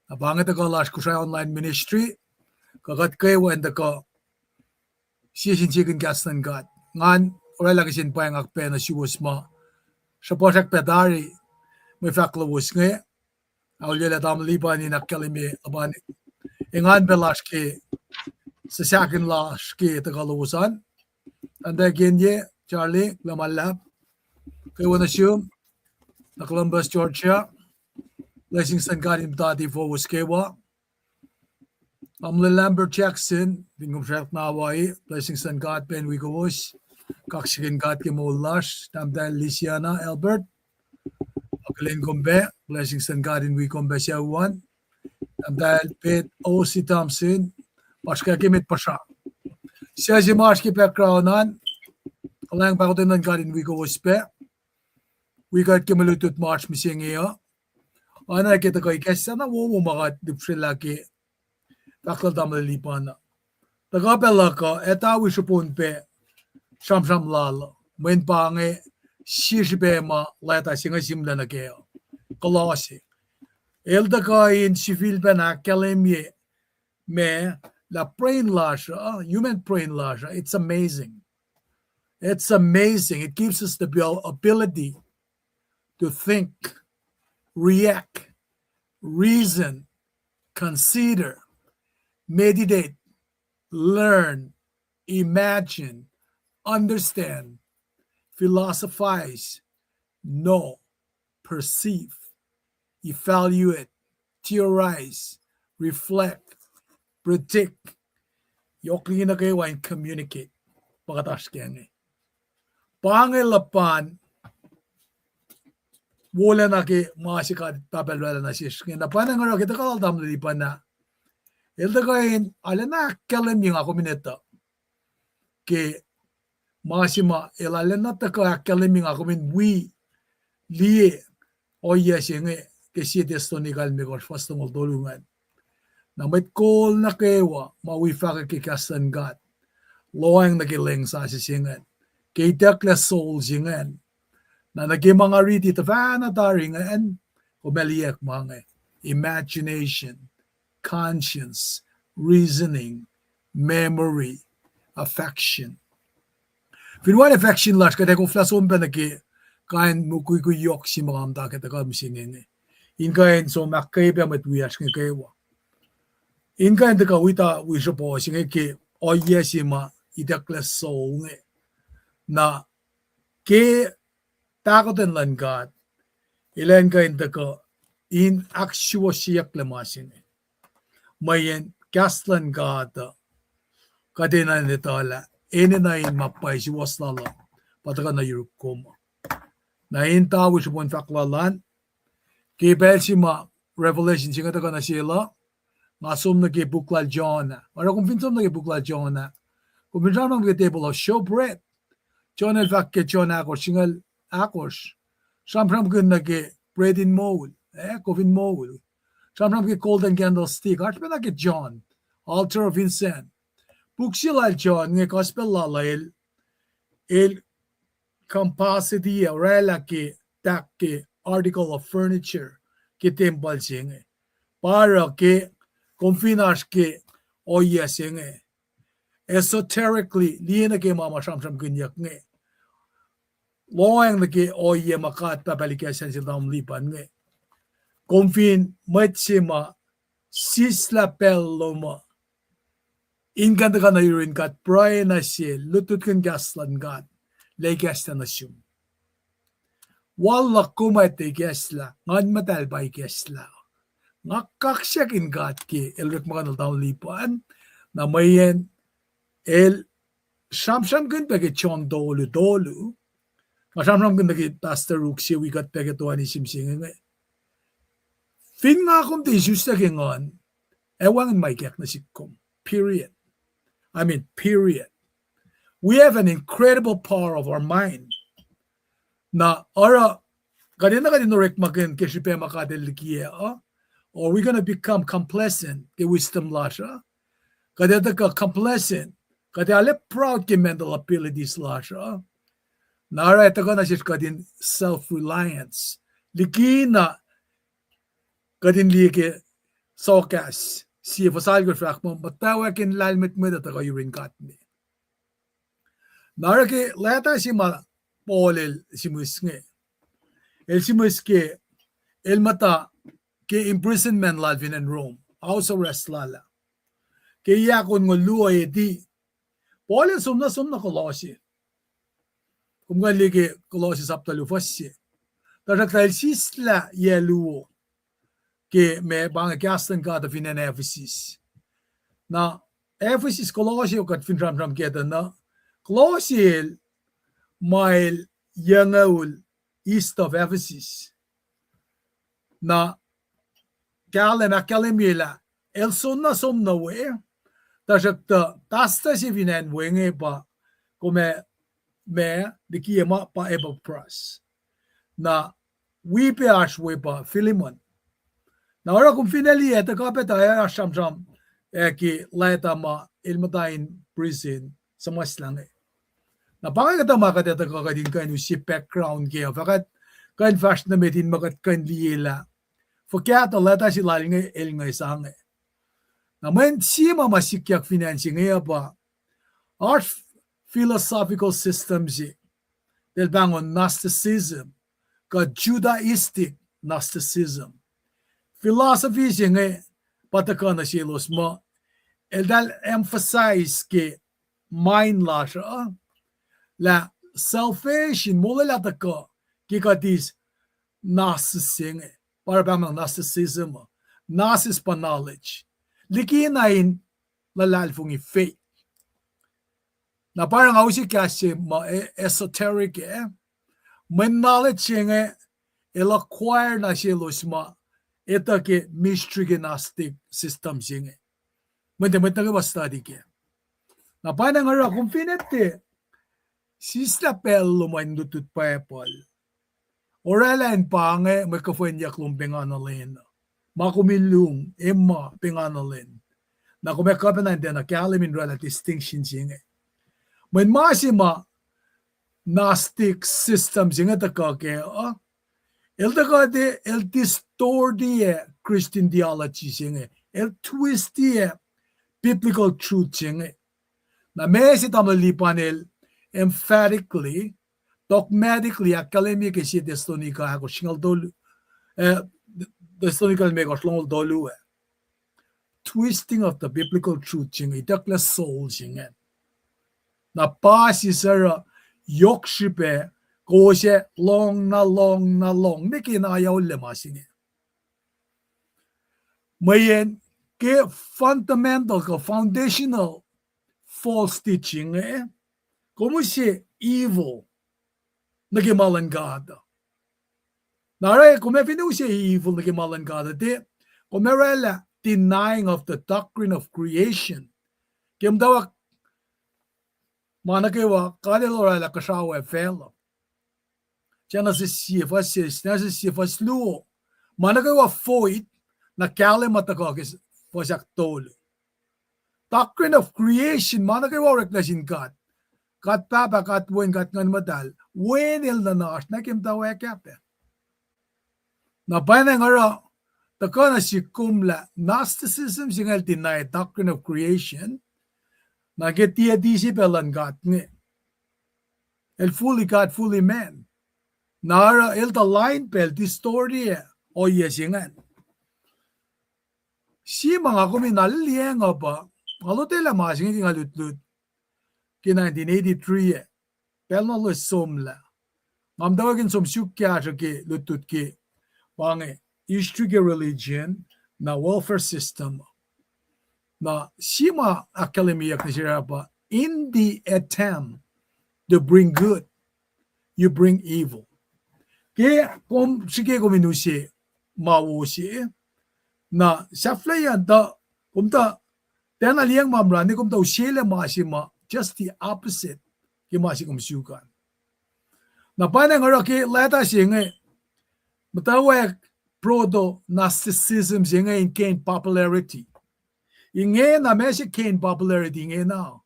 Na pa inge tuhkuh lasr Kosrae Online Ministry, kuh kuht kwewa in tuhkuh sie sin sie kihn kahs luhn God. Ngan oraclah kihsen pwacngak pac nuh suwos ma sruhpuhsrak pac tari mwe fahk lowos inge. Auliyelah tamuhlwel Lipan in ahkkahlwemye luhpan engan pac lasr ke suhsahkihn lasr ke tuhkuh lowos an. Tahmtahel Kenye, Charlie, kuloh ma luhlahp. Kwewa nuh sum, nuh Columbus, Georgia. Blessings luhn God in muhta nuh suwos kwewa. Tamuhlwel Lambert Jackson, fin kom srack na Hawaii, blessings luhn God pac in wi kowos. Kaksakihn God ke moul lasr, Tahmtahel Lisiana Albert. Akihlen kom pac, blessings luhn God in wi kom pac sucu an. Tahmtahel Pete O C Thompson, pa srihke ke met puhsra. Suc se ma oasr ke background an, kuhlwacng pahkotwen luhn God in wi kowos pac. Wi kuht ke mwe lutlut ma oasr mihsenge uh. Oacna ke tuhkuh ikacslah na wowo ma kuht lihpsrelah ke fahk lal tamuhlwel Lipan uh. Tuhkuh pac luhk uh, etuh wi srihpon pac sramsram lal uh. Mweyen pa inge sie srihpac ma leta se inge sihmlac nuh kac uh. Kuloh se. El tuhkuh in sifilpacna ahkkahlwemye ma lah brain lasr uh, human brain lasr uh, it's amazing. It's amazing. It gives us the abil-, ability to think, react, reason, consider, meditate, learn, imagine, understand, philosophize, know, perceive, evaluate, theorize, reflect, predict, yohk liki nuh kwewa in communicate, pa kuht oasr kac inge. Pa inge luhpan wolacna ke ma se God Pahpah El oraclah nuh sesr inge. Na pa inge oruh ke tuhkuh lal tamuhlwel Lipan ah, el tuhkuh in arulacna ahkkahlwemye nga kom in etuh ke ma se ma el arulacna tuhkuh ahkkahlwemye nga kom in wi liye ohiyac se inge ke Sie Thessalonians kalmekohsr fuhs longoul tolu ingacn. Na mwet kol nuh kwewa ma wi fahkwack ke kahs luhn God, lohacng nuh ke lwen sasuc se ingacn, ke itucklac soul se ingacn. Na nuh ke ma nga riti tuhfahna tari ingacn, kom ac liye ma inge: imagination, conscience, reasoning, memory, affection. Fin wacngihn affection lasr, kuht ac koflah som pac nuh ke kain mukwikwi yohk se ma nga muhta ke tuhkuh mihsenge inge, in kuh in som ahkkweye pac mwet wiyacsr inge kwewa, in kuh in tuhkuh wi ta wi srihpac se inge ke ohiyac se ma itucklac soul inge. Na ke pahkotwen luhn God, elan kuh in tuhkuh in ahksuwohsyeyucklac ma se inge. Mweyen kahs luhn God uh, kuht enenuh in etuh lah enenuh in ma pwacye suwohs lal uh pa tuhkuh nuh yuruk kom uh. Na in ta wi srihpen fahk lal an, ke pacl se ma Revelation se inge tuhkuh nuh sel uh, nga som nuh ke puk lal John ah. Oruh kom fin som nuh ke puk lal John ah, kom fin sramsram ke table of showbread, John el fahk ke John ahkosr, singucul ahkosr, sramsramkihn nuh ke bread in moul, eh, kof in moul. Sramsram ke golden candlestick, oasr pacna ke John, altar of incense. Puk se lal John inge, gospel lal uh, el, el composite ah oraclah ke tahk ke article of furniture ke tempuhl se inge. Pa oruh ke kom fin oasr ke ohiyac se inge, esoterically, liye nuh ke ma ma sramsramkihnyuck inge, lohacng nuh ke ohiyac ma God Pahpah El ikacslah nuh sel tamuhlwel Lipan inge, kom fin mwet se ma sislah pacl lom uh in kuh in tuhkuh nuh yurin God, pruhe nuh sel, lutlutkihn kahs luhn God, lah ikacslah nuh sum. Wal luhk kom ah tiac ikacslah, Nguhn Muhtahl pa ikacslah. Nga kaksakihn God ke El orekmakihn lal tamuhlwel Lipan, na mweyen el sramsramkihn pac ke John tolu tolu. Nga sramsramkihn nuh ke Pastor Ruk se wi kuht pac ke toeni se mihsenge inge. Fin nga kom tiac isuslac ke nguhn, ac wacngihn ma ikack nuh sihk kom. Period. I mean, period. We have an incredible power of our mind. Na oruh, kuht enenuh kuht in orekmakihn ke srihpac ma God El likiyac uh? Or we gonna become complacent ke wisdom lasr uh? Kuht ac tuhkuh complacent, kuht ac arlac proud ke mental abilities lasr uh? Na oruh ac tuhkuh nuh sesr kuht in self-reliance. Likina kuht in liye ke Soakas sie fuhs alkosr fahk muh, muhtwacwacack in lahlmwetmwet uh tuhkuh yurin God me. Na oruh ke leta se ma Paul el sihmihs inge, el sihmihs ke el muhta ke imprisonment lal fin acn Rome, house arrest lal ah, ke yac onngoul luo A D. Paul el som na, som na Kolosse. Kom kuh in liye ke Kolosse sapta luo fuhs se. Tuhsruhktuh el sislah yac luo ke ma pa inge kahs luhn God uh fin acn Ephesus. Na Ephesus, Kolosse, kuht fin sramsram kac tuh na, Kolosse el ma el yucngucul east of Ephesus. Na kahlwem, ahkkahlwemye lah el som na, som na we, tuhsruhktuh pastor se fin acn we inge pa, kom ac, ma, likiye ma pa Epaphras. Na wi pac oasr we pa Philemon. Na oruh kom fin liye, tuhkuh pac tuh ac oasr sramsram, ac ke leta ma el muhta in prison suhmuhslah inge. Na pa inge kuhtuh ma kuht ac tuhkuh kuht in kuh in use background kac uh, fah kuht kuh in fahsr nuh met in muh kuht kuh in liye lah fuhkah tuh leta se lal inge el inge sang inge. Na mweyen sie ma ma sikyak fin acn se inge uh pa oasr philosophical system se, eltahl pahngon Gnosticism, kuh Judaistic Gnosticism. Philosophy se inge pa tuhkuh nuh selos muh eltahl emphasize ke mind lasr uh lah salvation, molwelah tuhkuh ke kuht eis gnosis se inge. Pa oruh pahngpahng Gnosticism uh. Gnosis pa knowledge. Likina in luhlahlfongi, faith. Na pa oruh nga use kahs se ma e-, esoteric ah. Mweyen knowledge se inge el acquire nuh selos ma etuh ke mystery ke Gnostic system se inge. Mweyen tiac mwet nuh kwewa study kac. Na pa inge oruh kom fin tiac sislah pacl lom in lutlut Bible, oraclah in pa inge mwe kuhfwenyuck lom pengana lwen uh. Ma kom in lung, e ma pengana lwen. Na kom ac kuh pacna in tiacna kahlwem in oraclah distinction se inge. Mweyen ma se ma Gnostic system se inge tuhkuh kac uh, el tuhkuh tiac, el distortie Christian theology se inge, el twistie biblical truth se inge. Na ma se tamuhlwel Lipan el emphatically, dogmatically ahkkahlwemye ke sie Thessalonica ahkosr singucul tolu, eh, Thessalonica limekohsr longoul tolu ah. Twisting of the biblical truth se inge, itucklac soul se inge. Na pa sisacruh yohk srihpac, kowos ac lohng na lohng na lohng, ne ke na yohklac ma se inge. Mweyen ke fundamental kuh foundational false teaching inge, kom use evil nuh ke ma luhn God uh. Na oruh kom ac fin use evil nuh ke ma luhn God uh, tiac kom ac oraclah denying of the doctrine of creation. Ke muhtwacwacack ma nuh kwewa God el oraclah kuhsrao ac facluh. Genesis sie fuhs se, Genesis sie fuhs luo. Ma nuh kwewa void, na kahlwem ma tuhkuh ke fuhs ahktolu. Doctrine of creation, ma nuh kwewa oreklac sin God. God Pahpah, God Wen, God Nguhn Muhtahl. Wen el nuhnuh oasr na ke muhtwacwacack ah pac. Na pwacnwacng oruh tuhkuh nuh sihk kom lah Gnosticism se inge el deny doctrine of creation. Na ke deity se pac luhn God inge, el fully God, fully man. Na oruh el tuh lain pacl distortie ohiyac se ingacn. Sie ma nga kom in na liyacacng uh pa, nga lotwelah ma se inge ke nga lutlut ke nineteen eighty-three ah, pacl na loes somlah. Nga muhtwacwacack in som suk kahsruh ke lutlut ke, pa inge, history ke religion, na welfare system. Na sie ma ahkkahlwemyeyuck nuh sihk ah pa, in the attempt to bring good, you bring evil. Ke kom srihke kom in use ma wo se, na sahflahiyacn tuh, kom tuh tiacna liyacacng ma mrani, kom tuh uselac ma se ma just the opposite ke ma se kom suk an. Na pwacnwacng oruh ke leta se inge, muhtwacwacack proto-Gnosticism se inge in gain popularity. Ingena ma se gain popularity ingena,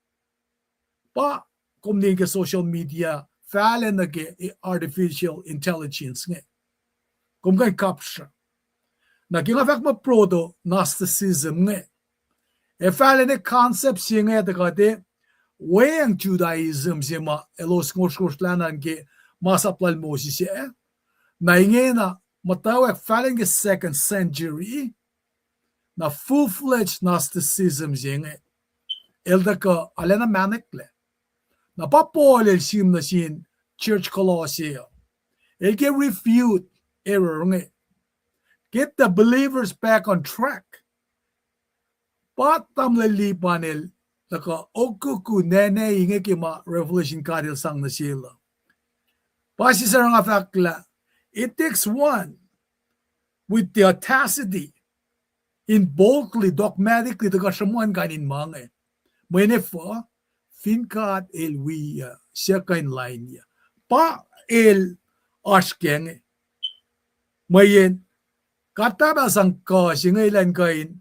pa kom liye ke social media, fahlac nuh ke artificial intelligence inge. Kom kuh in kapsra. Na ke nga fahk muh proto-Gnosticism inge, ac fahlen concept se inge tuh kuht ac weacng Judaism se ma elos ngosrngosrlah nuh ke masap lal Moses ah. Na ingena muhtwacwacack fahlen ke second century, na full-fledged Gnosticism se inge el tuhkuh arulacna mahneklac. Na pa Paul el sihm nuh sin church Colossae uh, el ke refute error inge, get the believers back on track. Pa tamuhlwel Lipan el tuhkuh okuku nene inge ke ma Revelation God el sang nuh sel uh. Pa sisac nga fahk lah it takes one with the audacity in boldly, dogmatically tuhkuh sruhmuhn kain in ma inge. Mweyen efuh? Fin God el wi uh, suc kuh in lainyuc? Pa el oasr kac inge. Mweyen God Pahpah sang kuh se inge elan kuh in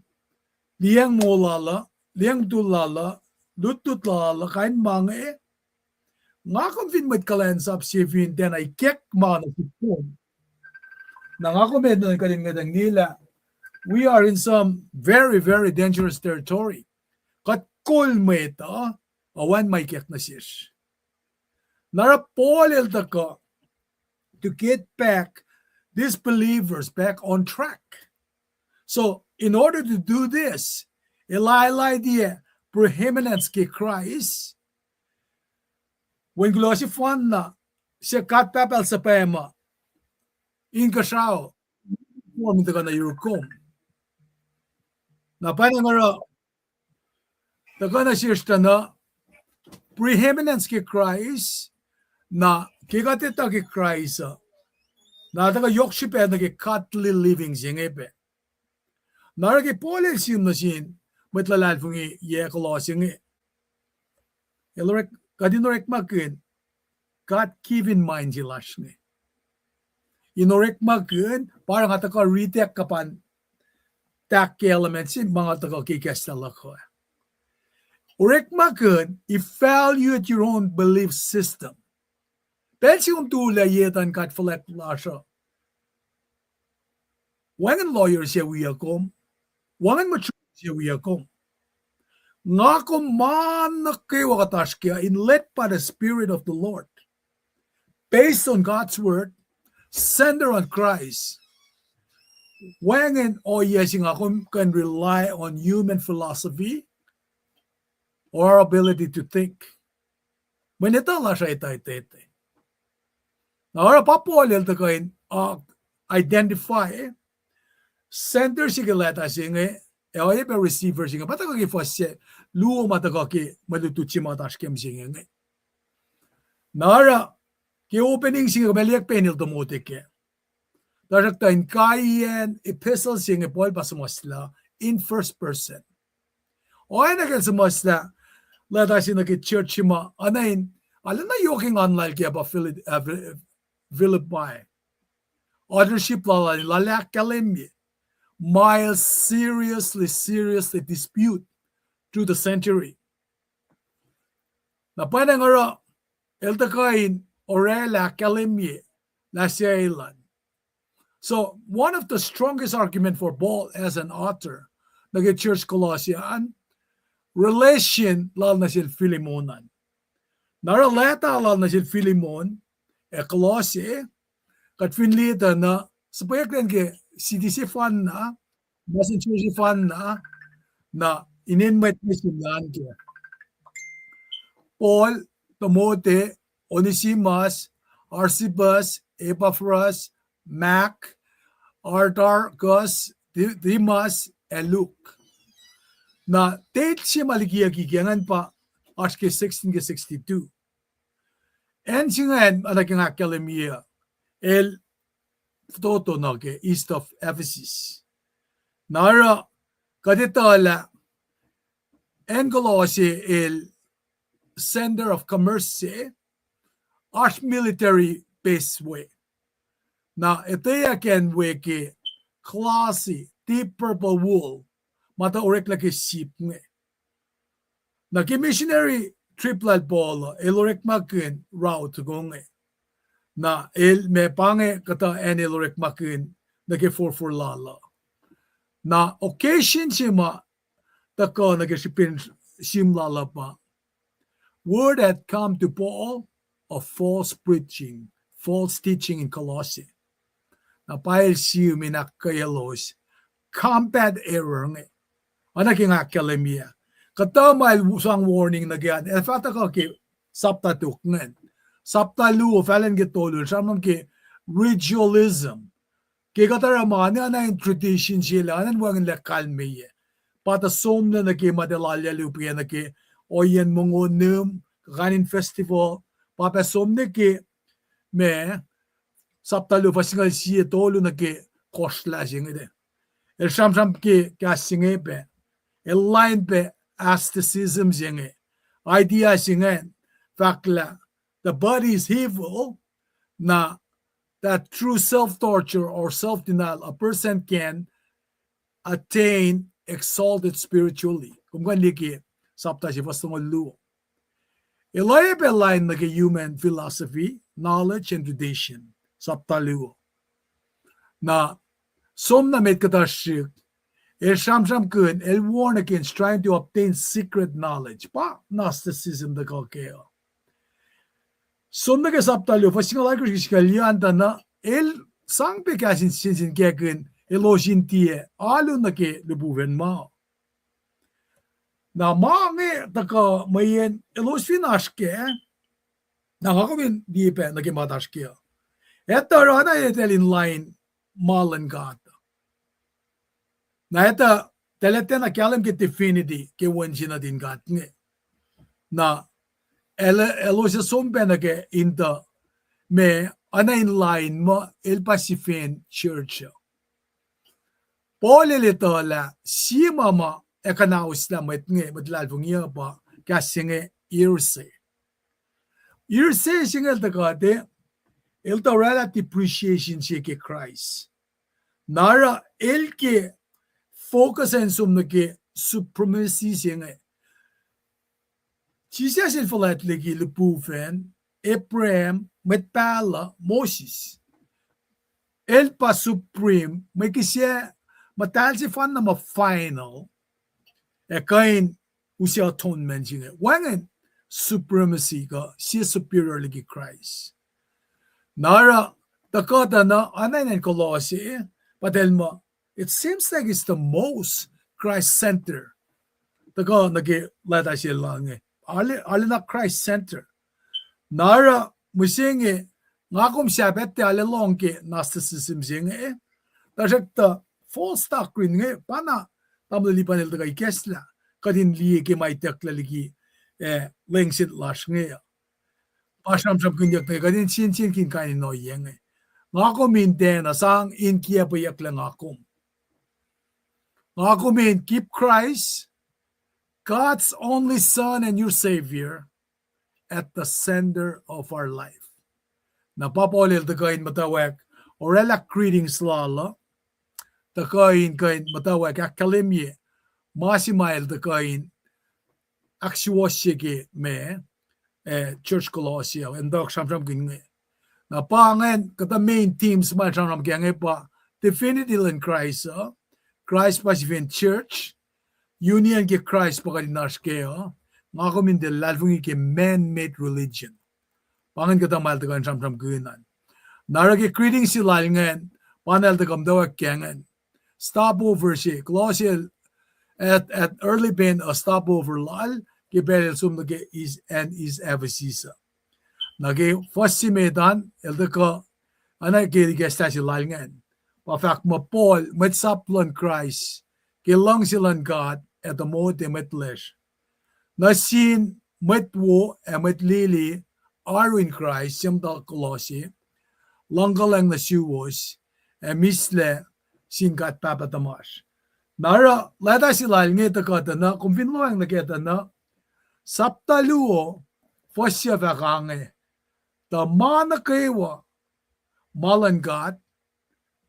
liyacacng moul lal uh, liyacacng mutul lal uh, lutlut lal uh, kain ma inge. Nga kom fin mwet kuhlwacnsap se fin tiacna ikack ma nuh sihk kom, na nga kom enenuh in kuht in ngwetacng liye lah we are in some very, very dangerous territory. Kuht kol mwet uh, oacna ma ikack nuh sesr. Na oruh Paul el tuhkuh to get back these believers back on track. So, in order to do this, el highlight-i preeminence ke Kraist, wen kuloh sefanna se God Pahpah el suhpwacma inkuhsrao, form in tuhkuh nuh yuruk kom. Na pwacnwacng oruh tuhkuh nuh sesr tuh na preeminence ke Kraist, na ke kuht etuh ke Kraist uh, na tuhkuh yohk srihpac nuh ke godly living se inge pac. Na oruh ke Paul el sihm nuh sin mwet luhlahlfongi yac Colossae inge, el orek, kuht in orekmakihn God given mind se lasr inge. In orekmakihn, pa nga tuhkuh riti kuh pa in tahk ke element se ma nga tuhkuh ke kahs luhk uh. Orekmakihn, evaluate your own belief system. Pacl se kom tulac ye tuh in God fuhlwact lasr uh, wacngihn lawyer se wiyuc kom, wacngihn mature se wiyuc kom. Nga kom ma nuh kwewa kuht oasr kac in led by the Spirit of the Lord, based on God's word, centered on Christ. Wacngihn ohiyac se nga kom kuh in rely on human philosophy or our ability to think. Mweyen etuh lasr uh etuh etuh. Na oruh pa Paul el tuhkuh in, uh, identify sender se ke leta se inge, ac oacyacpac receiver se inge. Pa tuhkuh ke fuhs se luo ma tuhkuh ke mwe lutlut se ma oasr ke mihsenge inge. Na oruh ke opening se inge kom ac liye pac in el tomote kac. Tuhsruhktuh inkaiyacn epistle se inge Paul pa suhmuhslah in first person. Oacna ke el suhmuhslah leta se nuh ke church se ma oacna in, arulacna yohk engan lal ke pa Philip-, uh, Philippi. Authorship lal, lal ahkkahlwemye ma el seriously, seriously dispute through the century. Na pwacnwacng oruh el tuhkuh in orwaclah ahkkahlwemye lah sie elan. So, one of the strongest argument for Paul as an author nuh ke church Colossian, relation lal nuh sel Philemon an. Na oruh leta lal nuh sel Philemon ac Colosse, kuht fin liye tuh na, suhpweyucklac ke city sefanna, messenger sefanna, na inen mwet nuh sum an ke Paul, Timote, Onesimus, Archippus, Epaphras, Mark, Aristarchus, Demas, ac Luke. Na date se ma likiyucki ke ingacn pa oasr ke sixteen ke sixty-two. Acn se ingacn, oacna ke nga ahkkahlwemye, el fototo nuh ke east of Ephesus. Na oruh kuht etuh lah acn Colosse el center of commerce se, oasr military base we. Na etweyuck acn we ke glossy, deep purple wool, ma tuh oreklac ke sip inge. Na ke missionary trip lal Paul uh, el orekmakihn route ko inge. Na el ma pa inge kuhtuh acn el orekmakihn nuh ke forfor lal uh. Na occasion se ma tuhkuh nuh ke srihpen sim lal uh pa, word had come to Paul of false preaching, false teaching in Colossae. Na pa el sim in ahkkweyaclos combat error inge. Oacna ke nga ahkkahlwemye, kuhtuh ma el sang warning nuh ke an, el fah tuhkuh ke sapta tok ingacn. Sapta luo, fahlen ke tolu, el sramsram ke ritualism. Ke kuht oruh ma, oacna in tradition se lac, oacna in wacngihnlac kalmeyac. Pa tuh somlah nuh ke ma tuh lal yac luo pwacye nuh ke ohiyacn mongo nuhm, kuh kain in festival, pa pac som nuh ke ma, sapta luo fuhs singucul sie tolu nuh ke kohsrlah se inge. El sramsram ke kahs se inge pac, el lain pac asceticism se inge. Idea se ingacn fahk lah the body is evil, na that through self-torture or self-denial, a person can attain exalted spiritually. Kom kuh in liye ke sapta se fuhs longoul luo. El oacyacpac lain nuh ke human philosophy, knowledge, and tradition, sapta luo. Na, som na met kuhtuh srihk, el sramsramkihn, el warn against trying to obtain secret knowledge. Pa Gnosticism tuhkuh kac uh. Som nuh ke sapta luo, fuhs singucul alkosr ke singucul yuc an tuh na, el sang pac kahs in sensenkackihn elos in tiac alu nuh ke lihpufacn ma. Na ma inge tuhkuh mweyen elos fin oasr kac, na nga kom in liye pac nuh ke ma oasr kac uh. Etuh oruh na eltahl in lain ma luhn God. Na etuh, eltahl tiacna kahlwem ke divinity ke wen se nuhtin God inge. Na el, elos ac som pac nuh ke in tuh, ma, oacna in lain muh el pa sifen church uh. Paul el etuh lah sie ma ma ac kuhnauslah mwet inge, mwet luhlahlfongi uh, pa kahs se inge hearsay. Hearsay se inge el tuh kuht, el tuh oraclah depreciation se ke Kraist. Na oruh el ke focus an som nuh ke supremacy se inge. Jisus el fuhlwact liki lihpufacn, Abraham, mwet pahluh, Moses. El pa supreme, mwe kihsac, muhtahl sefanna ma final, ac kuh in use atonement se inge. Wacngihn supremacy kuh sie superior liki Kraist. Na oruh, tuhkuh tuh na, oacna in Kolosse, pa eltahl muh, it seems like it's the most Christ center. Tuhkuh nuh ke leta se lal inge, arulacna Christ center. Na oruh mihsenge, nga kom sahp etuh arlac lohng ke Gnosticism se inge, tuhsruhktuh false doctrine inge pa na tamuhlwel Lipan el tuhkuh ikacslah kuht in liye ke ma itucklac liki, eh, lengset lasr inge uh. Pa sramsramkihnyuck nuh ke kuht in sensenkihn kain in ohiyac inge. Nga kom in tiacna sang in kiacpweyucklac nga kom. Nga kom in keep Christ, God's only Son and your Savior, at the center of our life. Na pa Paul el tuhkuh in muhtwacwacack oraclah greetings lal uh, tuhkuh in kuh in muhtwacwacack ahkkahlwemye ma se ma el tuhkuh in ahksuwohsye ke ma, eh, church Kolosse uh, in tok sramsramkihn inge. Na pa ingacn kuhtuh main themes ma el sramsram ke inge pa divinity luhn Kraist uh, Kraist pa sifen church, union ke Kraist pa kuht in oasr kac uh, nga kom in tiac luhlahlfongi ke man-made religion. Pa ingacn kuhtuh ma el tuhkuh in sramsramkihn an. Na oruh ke greeting se lal ingacn, pa na el tuhkuh muhtwacwacack ke ingacn. Stopover se, Kolosse el, at, at early pen uh stopover lal, ke pacl el som nuh ke is, and is Ephesus uh. Na ke fuhs se met an, el tuhkuh, oacna ke ikacslah se lal ingacn. Pa fahk muh Paul, mwet sap luhn Kraist, ke luhngse luhn God ac tuh motwe mwet lesr. Nuh sin mwet wo ac mwet lili, oaru in Kraist, siemtuh Kolosse, luhngkuhlwacng nuh suwos, ac mislac sin God Pahpah tuhmasr. Na oruh leta se lal inge tuhkuh tuh na, kom fin lohacng nuh kac tuh na, sapta luo, fuhs se fahk ange, tuh ma nuh kwewa, ma luhn God,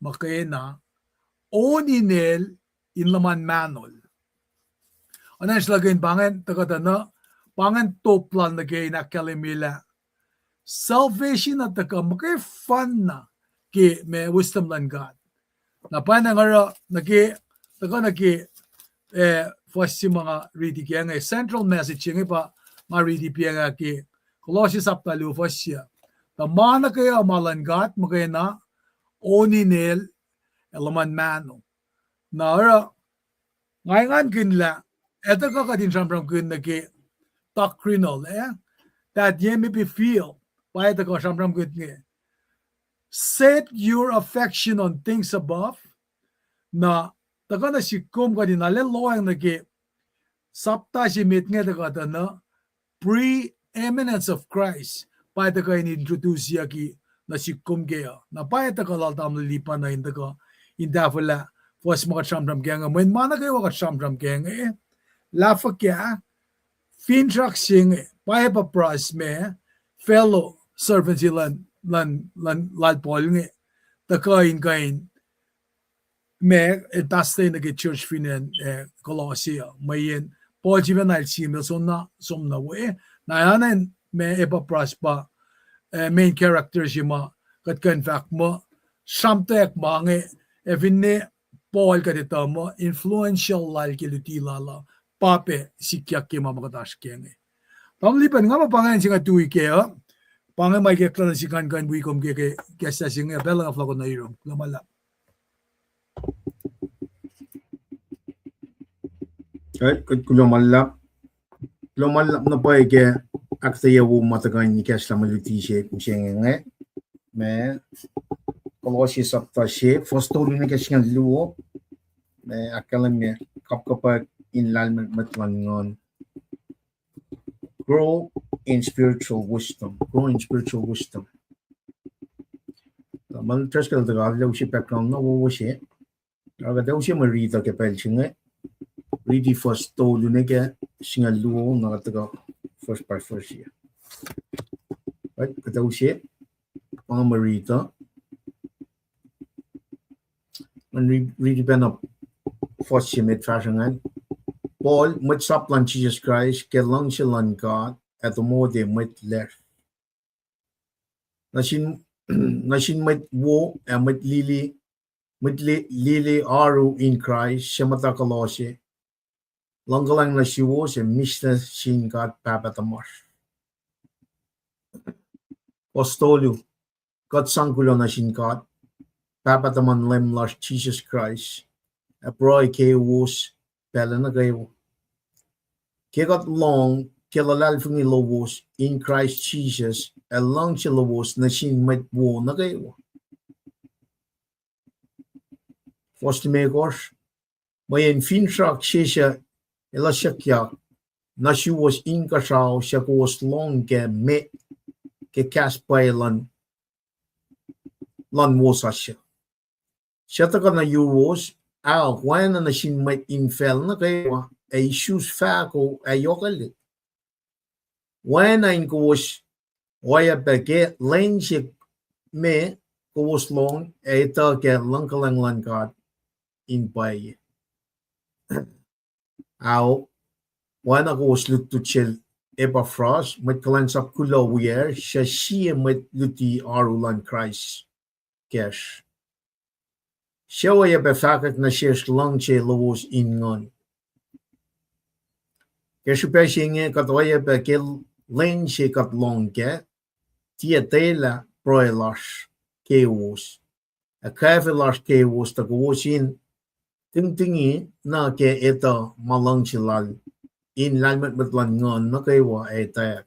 muhkwena, on inel in luhman mahnol. Oacna in sruhlahkihn pa ingacn tuhkuh tuh na, pa ingacn top lal nuh ke in ahkkahlwemye lah salvation uh tuhkuh muhkwena ke ma wisdom luhn God. Na pwacnwacng oruh nuh ke tuhkuh nuh ke, eh, fuhs se ma nga riti ke inge, central message se inge pa nga riti pa inge ke Kolosse sapta luo fuhs se. Tuh ma nuh kwewa ma luhn God muhkwena, on in el, ac luhman mahno. Na oruh, nga engankihn lah, ac tuhkuh kuht in sramsramkihn nuh ke doctrinal, eh? That ye may be filled. Pa ac tuhkuh sramsramkihn inge. Set your affection on things above. Na, tuhkuh nuh sik kom kuht in arlac lohacng nuh ke sapta se met inge tuhkuh tuh na preeminence of Christ. Pa ac tuhkuh in introduceyucki nuh sik kom ke uh. Na pa ac tuhkuh lal tamuhlwel Lipa nuh in tuhkuh in tahfwelah fuhs ma kuht sramsram ke inge. Mweyen ma nuh kwewa kuht sramsram ke inge, lah fuhkah, finsrak se inge, pa Epaphras ma, fellow servant se luhn, luhn, luhn lal Paul inge, tuhkuh in kuh in ma, el pastor nuh ke church fin acn, eh, Kolosse uh. Mweyen Paul sifacna el sihm el soenna, som na we. Na acn ma Epaphras pa, eh, main character se ma kuht kuh in fahk muh, sramtweack ma inge, ac finne Paul kuht etuh muh influential lal ke luti lal uh, pa pac sikyak ke ma ma kuht oasr ke inge. Tamuhlwel Lipa, nga muh pa ingacn se nga tui kac uh, pa inge ma ikacklah nuh sik ngan kuh in wi kom ke, ke kahs se inge, pacl nga fohlohkohn nuh yurum. Kuloh ma luhlahp. Kuh, kuh, kuloh ma luhlahp. Kuloh ma luhlahp na pwacye ke ahkuhtweyac wo ma tuhkuh in ikacslah mwe luti se mihsenge inge. Ma, Kolosse sapta se, fuhs tolu nuh ke singucul luo. Ma ahkkahlwemye kapkapwack in lahlmwetmwet luhn nguhn. Grow in spiritual wisdom. Grow in spiritual wisdom. Tuh ma tuhsruhktuh kuht ac use background na wowo se. Ac kuht ac use mwe riti uh ke pacl se inge. Riti fuhs tolu nuh ke singucul luo, na kuht tuhkuh verse by verse uh. Right, kuht ac use, pa inge mwe riti uh. Ngan ri-, riti pacna fuhs se met fahsr ingacn. Paul, mwet sap luhn Jisus Kraist ke luhngse luhn God, ac Timothy mwet lasr. Nuh sin, nuh sin mwet wo ac mwet lili, mwet li-, lili oaru in Kraist, suc muhta Kolosse. Luhngkuhlwacng nuh suwos ac mihs nuh sin God Pahpah tuhmasr. Fuhs tolu, kuht sang kuloh nuh sin God, Pahpah tuhmuhn Leum lasr Jisus Kraist, ac pruhe keiwos pacl nuh kwewa. Ke kuht lohng ke luhlahlfongi lowos in Kraist Jisus, ac luhngse lowos nuh sin mwet wo nuh kwewa. Fuhs limekohsr, mweyen finsrak se suc elasukyak nuh suwos inkuhsrao suc kowos lohng kac met ke kahs pwacye luhn, luhn wosasuc, suc tuhkuh nuh yuruwos, aok, oacna nuh sin mwet infacl nuh kwewa, ac isus fahko ac yohkwelihk. Oacna in kowos oacyacpac ke lwen se ma kowos lohng ac etuh ke luhngkuhlwacng luhn God in pwacye. Aok, oacna kowos lutlut sel Epaphras, mwet kuhlwacnsap kuloh wiyacsr, suc sie mwet luti oaru luhn Kraist kacsr, suc oacyacpac fahkwack nuh sesr luhngse lowos in nguhn. Ke srihpac se inge kuht oacyacpac ke lwen se kuht lohng kac, tiac etwaclah pruhe lasr keiwos, ac kwacfe lasr keiwos tuh kowos in tingtingi na ke etuh ma luhngse lal in lahlmwetmwet luhn nguhn nuh kwewa ac etwacack.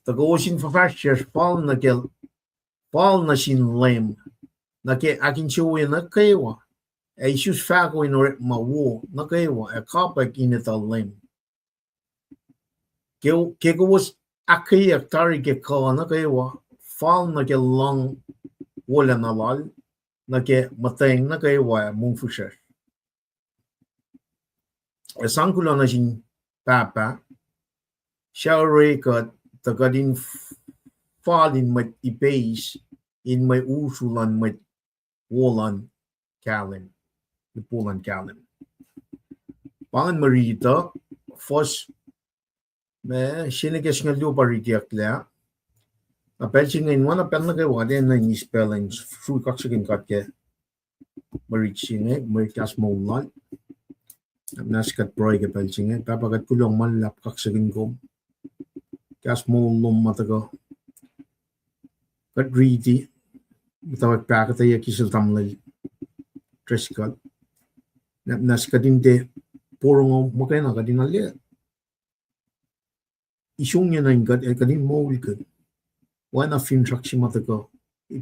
Tuh kowos in fuhfahsryucsr fal nuh ke, fal nuh sin Leum, nuh ke ahkinsewowoye nuh kwewa, ac isus fahko in orekma wo nuh kwewa, ac kapwack in etuh Leum. Ke, ke kowos ahkkweyeyuck tari ke kuh nuh kwewa, fal nuh ke luhng wolacna lal, nuh ke muhtweng nuh kwewa ac mongfihsrwacsr. Ac sang kuloh nuh sin Pahpah, suc orekuht tuh kuht in fal in mwet ipeis, in mwe usru luhn mwet wo luhn kahlwem, lihpufacn kahlwem. Pa ingacn mwe riti uh, fuhs, ma, se nuh ke singucul luo pa ritiyucklac. Na pacl se inge in oacna pacl nuh kwewa, kuht enenuh in eis pacl in srui kaksakihn God ke mwe rit se inge, mwe rit kahs moul lal. Muhnahs kuht pruhe ke pacl se inge. Pahpah, kuht kuloh ma luhlahp kaksakihn kom. Kahs moul lom ma tuhkuh kuht riti, muhtwacwacack pahkotweyuck ke sel tamuhlwel Driscoll. Muhnahs kuht in tiac porongo muhkwena, kuht in arlac isongyac nuh in kuht, kuht in moulkihn. Oacna finsrak se ma tuhkuh,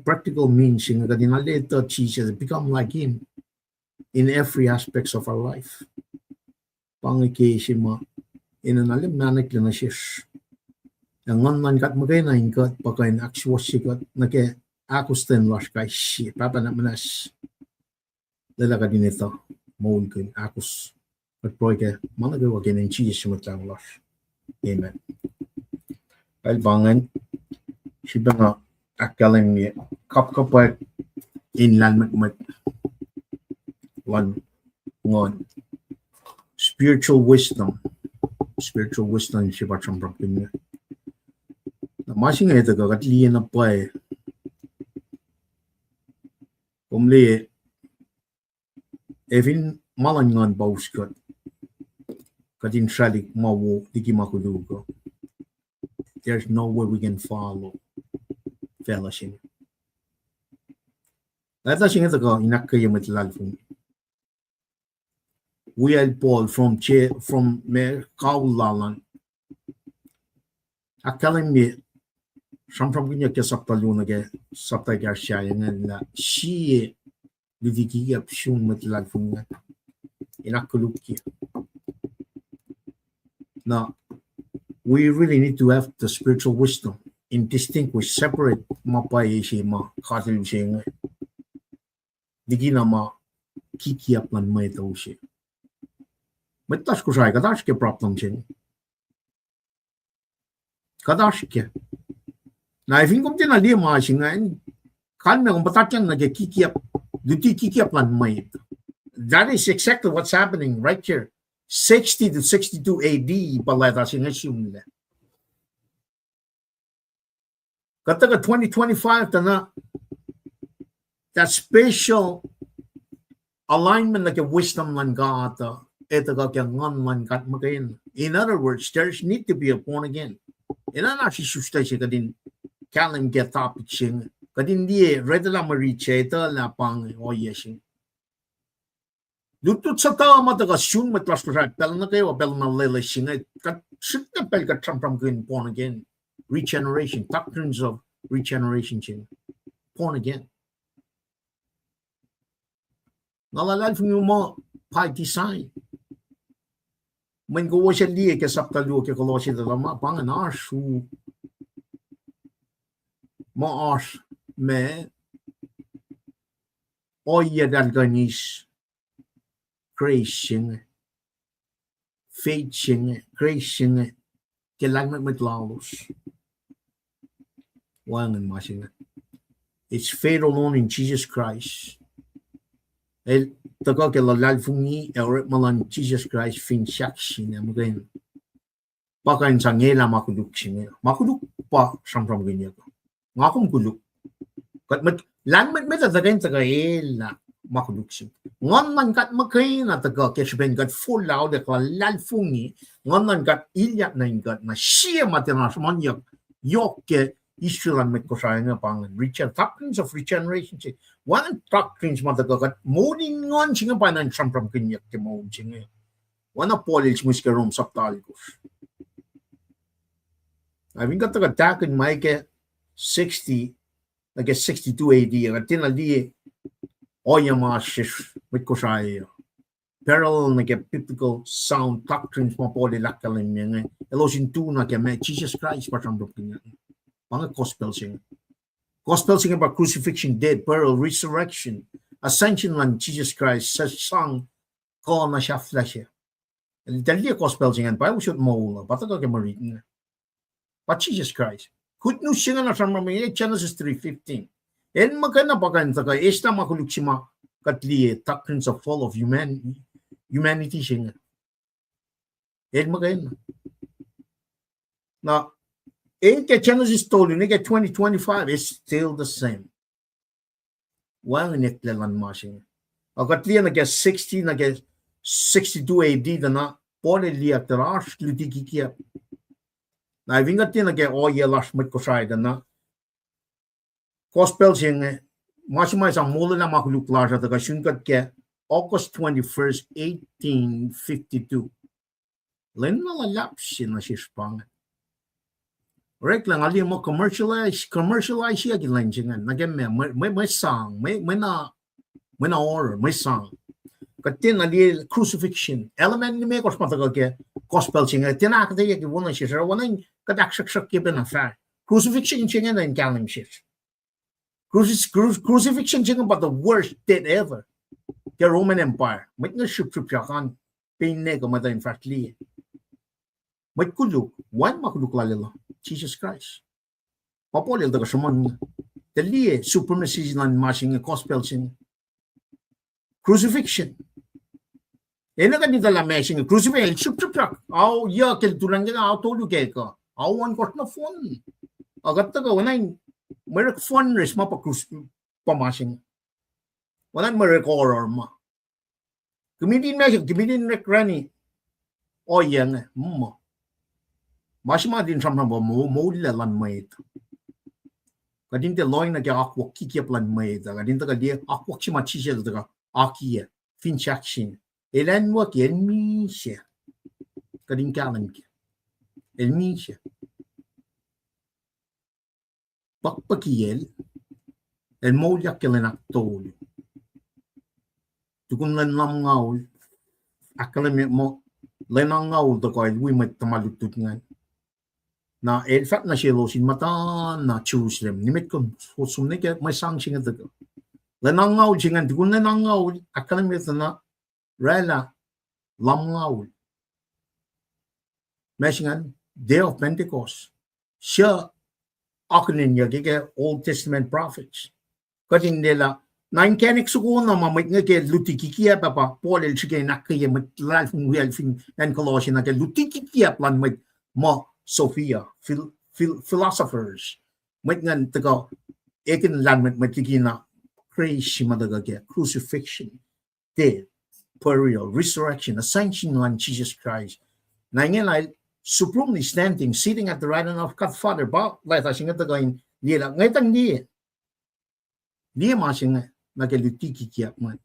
practical means se inge, kuht in arlac etuh Jesus, become like him in every aspects of our life. Pa inge ke se ma enenuh in arlac mahneklac nuh sesr. Ac nguhn luhn God muhkwena in kuht pa kuh in ahksuwohsye kuht nuh ke ahkostwen lasr kais sie. Pahpah, na muhnahs, lwelah kuht in etuh moulkihn ahkos. Kuht pruhe ke ma nuh kwewa ke inen Jisus Mwet Lahngo lasr. Amen. Pacl pa ingacn, srihpac nga ahkkahlwemye kapkapwack in lahlmwetmwet luhn nguhn. Spiritual wisdom. Spiritual wisdom se pa sramsramkihn inge. Na ma se inge tuhkuh kuht liye na pwacye. Kom liye, ac fin ma luhn nguhn pa us kuht, kuht in sralihk ma wo liki ma koluk uh, there's no way we can follow facluh se inge. Leta se inge tuhkuh in ahkkweye mwet luhlahlfongi. Wiyacl Paul from, from ma kaul lal an. Ahkkahlwemye, sramsramkihnyuck ke sapta luo nuh ke sapta ekahsr sahyac ingacn lah sie luti kikiap sun mwet luhlahlfongi ingacn in ahkkolukye. Na, we really need to have the spiritual wisdom in distinguish, separate ma pwacye se ma katil se inge likina ma kikiap luhn mwet uh se. Mwet lasr Kosrae, kuht oasr ke problem se inge. Kuht oasr ke. Na, fin kom tiacna liye ma se ingacn, kalmac kom puhtatyang nuh ke kikiap, luti kikiap luhn mwet. That is exactly what's happening right here. Sixty to sixty-two A D pa leta se inge sihmlac. Kuht tuhkuh twenty twenty-five tuh na, that special alignment nuh ke wisdom luhn God uh, ac tuhkuh ke nguhn luhn God muhkwena. In other words, there's need to be a born again. Enenuh na srihsrihk se kuht in kahlwem ke topic se inge. Kuht in liye, read lah mwe rit se etuh lah pa inge ohiyac se inge. Lutlut suhtuh ma tuhkuh sun mwet lasr Kosrae pacl nuh kwewa, pacl na loeloes se inge, kuht srihk na pacl kuht sramsramkihn born again, regeneration, doctrines of regeneration se inge, born again. Nga luhlahlfongi muh by design. Mweyen kowos ac liye ke sapta luo ke Kolosse tuh ma pa ingacn oasr u, ma oasr ma ohiyac eltahl kuh in eis grace se inge, faith se inge, grace se inge ke lahlmwetmwet lalos. Wacngihn ma se inge. It's faith alone in Jesus Christ. El tuhkuh ke luhlahlfongi ac orekma luhn Jesus Christ fin sahk sin ac muhkwena. Pa kuh in sang elah ma koluk se inge. Ma koluk pa sramsramkihnyuck. Nga kom koluk. Kuht mwet, lahlmwetmwet uh tuhkweni tuhkuh elah ma koluk se inge. Nguhn luhn God muhkwena tuhkuh ke srihpen kuht forlah olak luhlahlfongi, nguhn luhn God ilyak nuh in kuht, na sie ma tiacna sruhmuhnyuck yohk ke Israel an mwet Kosrae inge pa ingacn, regen-, doctrines of regeneration se. Wacngihn doctrines ma tuhkuh kuht moul in nguhn se inge pa ingacn sramsramkihnyuck ke moul se inge. Oacna Paul el sihmihs ke Rom sapta alkosr. Na fin kuht tuhkuh tahkihn ma ke sixty, nuh ke sixty-two A D, kuht tiacna liye ohiyac ma sesr mwet Kosrae uh parallel nuh ke biblical sound doctrines ma Paul el ahkkahlwemye inge. Elos in tu na ke ma Jesus Christ pa sramsramkihn inge. Pa inge gospel se inge. Gospel se inge pa crucifixion, death, burial, resurrection, ascension luhn Jesus Christ, suc sang kuh nuh sahflah se. Eltahl liye gospel se ingacn, pa usot moul uh, pa tuhkuh ke mwe rit inge. Pa Jesus Christ. Good news se inge na sramsram inge, Genesis three fifteen. El muhkwena pa kuh in tuhkuh eslah ma koluk se ma kuht liye, doctrines of fall of human-, humanity se inge. El muhkwena. Na, el ke Genesis tolu, ne ke twenty twenty-five, it's still the same. Wacngihn eklac luhn ma se inge. Ac kuht liye nuh ke sixty, nuh ke sixty-two A D tuh na, Paul el liye tuh oasr luti kikiap. Na fin kuht liye nuh ke ohiyac lasr mwet Kosrae tuh na, gospel se inge, ma se ma sang molwelah ma koluk lasr uh tuh kuh sun kuht ke August twenty-first, eighteen fifty-two. Lwen na luhlahp se nuh sesr pa inge. Oreklac nga liye muh commercialize, commercialize-yucki lwen se ingacn, nuh ke mwe, mwe, mwe sang, mwe, mwe na, mwe na horror, mwe sang. Kuht tiacna liye crucifixion. Element limekohsr ma tuhkuh ke gospel se inge, tiacna ahkuhtweyucki wo nuh sesr, oacna in kuht ahksruhksruhkye pacna fahk. Crucifixion se inge na in kahlwem sesr. Crucif-, cru-, crucifixion se inge pa the worst death ever ke Roman Empire. Mwet inge srihpsrihpyak an, pain ne kuh mwet uh in fahsr liye. Mwet koluk, wacngihn ma koluk lal el uh, Jisus Kraist. Pa Paul el tuhkuh sruhmuhn inge. Tuh liye supremacy luhn ma se inge, gospel se inge. Crucifixion. Enenuh kuht in etuh lah ma se inge crucifixion, el srihpsrihpyak. Ao yuck el tulan ke ao tolu ke kuh. Ao ohnkohsr nohfohn. Ac kuht tuhkuh oacna in mwe orek fundraise ma pa cruci-, pa ma se inge. Oacna in mwe orek oruh ma. Committee ma se, committee in orek rani. Ohiyac inge, muh. Ma se ma kuht in sramsram pa moul, moul luhn mwet. Kuht in tiac lohng nuh ke akwuck kikiap luhn mwet uh. Kuht in tuhkuh liye akwuck se ma Jisus el tuhkuh akiyac, fin sahk sin. El anwuck, el misac. Kuht in kahlwem ke. El misac. Pakpakiyacl, el moulyak ke lwen ahktolu. Tukun lwen lumngaul, ahkkahlwemye muh, lwen angngaul tuhkuh el wi mwet tuhma lutlut ingacn. Na el fahk nuh selos in muhta na Jerusalem, nimet kom som nuh ke mwe sang se inge tuhkuh. Lwen angngaul se ingacn, tukun lwen angngaul, ahkkahlwemye tuh na oraclah lumngaul. Ma se ingacn, Day of Pentecost. Suc akihlenyuck ke Old Testament prophets. Kuht in lwelah, na inkacnek soko na ma mwet inge ke luti kikiap ah pa Paul el srihke in ahkkweye mwet luhlahlfongi wiyacl fin acn Colossians nuh ke luti kikiap luhn mwet muh Sophia, phil-, phil-, philosophers. Mwet ingacn tuhkuh ekihn lahlmwetmwet likina Christ se ma tuhkuh ke crucifixion, death, burial, resurrection, ascension luhn Jisus Kraist. Na ingena el supremely standing, sitting at the right hand of God Father, pa leta se inge tuhkuh in liye lah, ngwetang liye. Liye ma se inge, nuh ke luti kikiap mwet.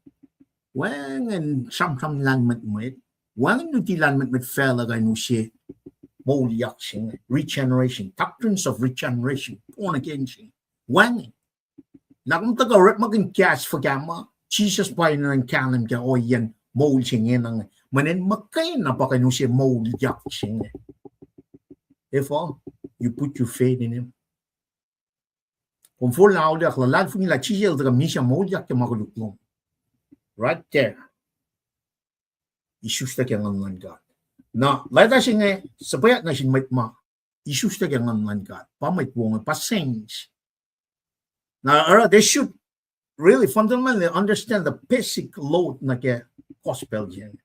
Wacngihn sramsram lahlmwetmwet. Wacngihn luti lahlmwetmwet facluh kuh in use moulyak se inge, regeneration, doctrines of regeneration, born again se inge. Wacngihn. Na kom tuhkuh orekmakihn kahs fuhkah ma, Jisus pa enenuh in kahlwem ke ohiyacn moul se inge na inge. Mweyen muhkwena pa kuh in use moulyak se inge. Efuh, you put your faith in him. Kom forlah auliyak, luhlahlfongi lah Jisus el tuhkuh misac moulyak ke ma koluk lom. Right there. Isuslac ke Nguhn luhn God. Na leta se inge suhpweyuck nuh sin mwet ma isuslac ke Nguhn luhn God, pa mwet wo inge, pa saints. Na oruh they should really fundamentally understand the basic load nuh ke gospel se inge.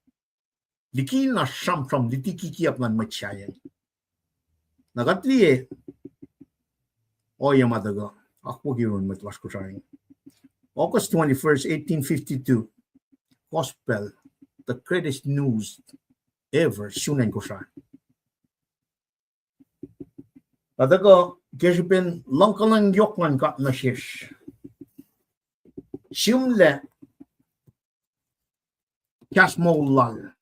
Likina sramsram luti kikiap luhn mwet sahyac. Na kuht liye ohiyac ma tuhkuh, akwuck yurin mwet lasr Kosrae. August twenty-first, eighteen fifty-two, gospel, the greatest news ever, sun acn Kosrae. Kuht tuhkuh ke srihpen luhngkuhlwacng yohk luhn God nuh sesr. Sihmlac kahs moul lal.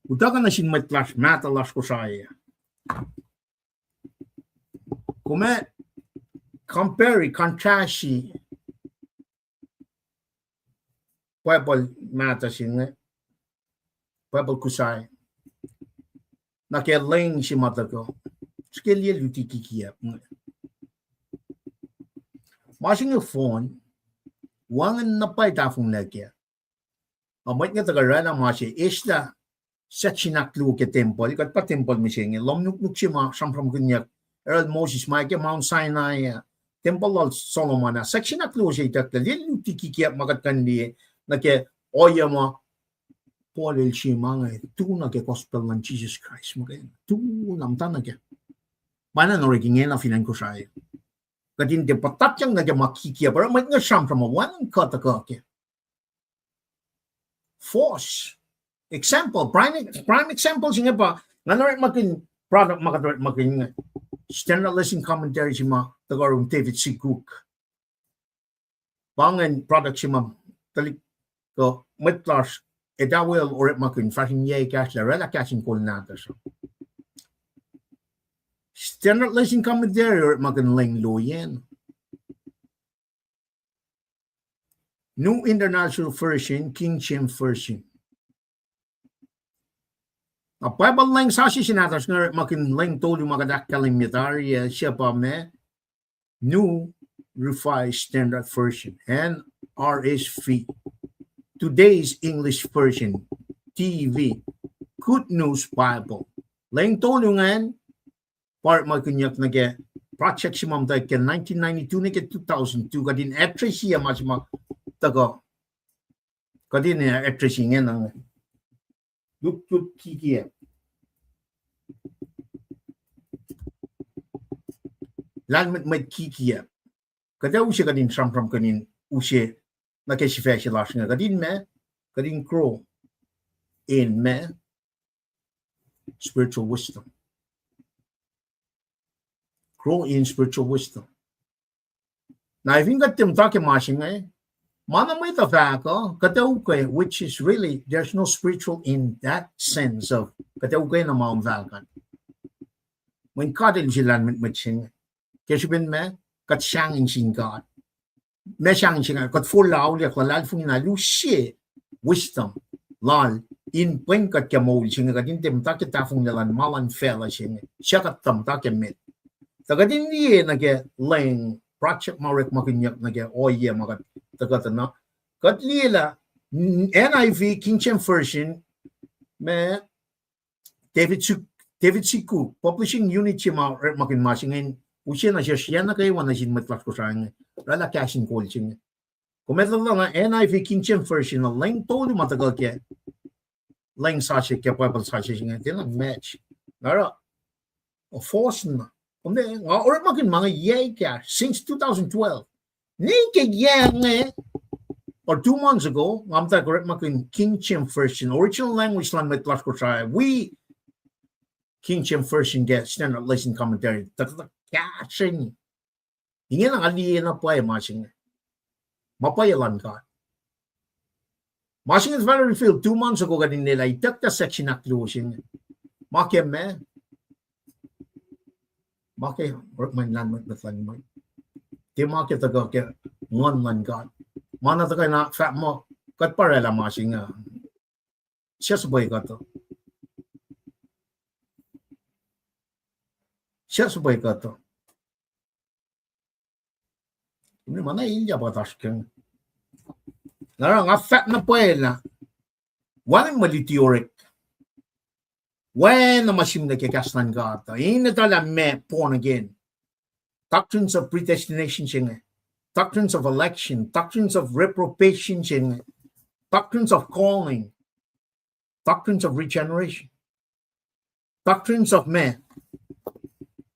Utuckuh nuh sin mwet lasr, mahtuh lasr Kosrae. Kom ac compare, contrast Bible mahtuh se inge, Bible Kosrae, nuh ke lwen se ma tuhkuh, srihke liye luti kikiap inge. Ma se inge fohn, wacngihn na pwacye tahfonglac kac. Ac mwet inge tuhkuh oraclah ma se, eslah section ahkluo ke tempuhl, kuht pa tempuhl mihsenge, lohm nuknuk se ma sramsramkihnyuck, oruh Moses ma ke Mount Sinai ah, tempuhl lal Solomon ah, section ahkluo se itucklac, liye luti kikiap ma kuht kuh in liye, nuh ke ohiyac ma Paul el sie ma inge, tu nuh ke gospel luhn Jisus Kraist, ma ke tu na muhta nuh ke. Pa na in orek ingena fin acn Kosrae. Kuht in tiac puhtatyang nuh ke ma kikiap, oruh mwet inge sramsram, wacngihn kuh tuhkuh kac. force. Example, prime, prime example se inge pa, nga orekmakihn product ma kuht orekmakihn inge. Standard Lesson Commentary se ma tuhkuh yurin David C. Cook. Pa ingacn product se ma tuhlihk kuh mwet lasr, eltahl orekmakihn fahsr in yac ekahsr lah oraclah kahs in kol nahtuhsr uh. Standard Lesson Commentary orekmakihn leng loyacn New International Version, King James Version. Na Bible leng sasuc se nahtuhsr inge orekmakihn leng tolu ma kuht ahkkahlwemye tari uh, suc pa ma New Revised Standard Version, N R S V, Today's English Version, T E V, Good News Bible. Leng tolu ingacn pa orekmakihnyuck nuh ke project se ma muhtwacwacack ke nineteen ninety-two nuh ke two thousand two, kuht in address-i ma se ma tuhkuh, kuht in address-i ingena inge. Lutlut kikiacp. Lahlmwetmwet kikiacp. Kuht ac use kuht in sramsramkihn in use nuh ke sifac se lasr inge. Kuht in ma, kuht in grow in ma, spiritual wisdom. Grow in spiritual wisdom. Na fin kuht tiac muhta ke ma se inge, ma na mwet uh fahk uh, kuht ac ukwe, which is really, there's no spiritual in that sense of, kuht ac ukwe na ma fahk an. Mweyen God El use lahlmwetmwet se inge. Ke srihpen ma, kuht sahngweng sin God. Ma sahngweng sin God, kuht forlah auliyak luhlahlfongi na El use wisdom Lal in pwen kuht ke moul se inge, kuht in tiac muhta ke tahfonglac luhn ma luhn facluh se inge, suc kuht tuh muhta ke met. Tuh kuht in liye nuh ke leng project ma orekmakihnyuck nuh ke ohiyac ma kuht tuhkuh tuh na. Kuht liye lah N I V, King James Version, ma David C-, David C. Cook, publishing unit se ma orekmakihn ma se inge, use nuh sesr yac nuh kwewa nuh sin mwet lasr Kosrae inge, oraclah kahs in kol se inge. Kom etuh lah N I V, King James Version uh, leng tolu ma tuhkuh ke leng sasuc ke Bible sasuc se inge, tiacna match. Na oruh, force na. Kom, nga orekmakihn ma inge yac ekahsr, since two thousand twelve. Nwe ke yac inge, or two months ago, nga muhta orekmakihn King James Version, original language luhn mwet lasr Kosrae, wi King James Version ke Standard Lesson Commentary, tuhkuh kahsrweni. Ingena nga liye na pwacye ma se inge. Ma pwacye luhn God. Ma se inge fah reveal two months ago, kuht in lwelah ituckyang section ahkluo se inge. Ma ke ma, ma ke orekma in lahlmwetmwet luhn mwet. Tiac ma ke tuhkuh ke Nguhn luhn God. Ma na tuhkuh na fahk muh, kuht pa oraclah ma se inge. Suc suhpwackuhtuh? Suc suhpwackuhtuh? Ma na ilyak pa oasr ke. Na oruh nga fahk na pwacye lah wacngihn mwe luti orek, oacna ma sihmlac ke kahs luhn God uh, in etuh lah ma born again. Doctrines of predestination se inge, doctrines of election, doctrines of reprobation se inge, doctrines of calling, doctrines of regeneration, doctrines of man,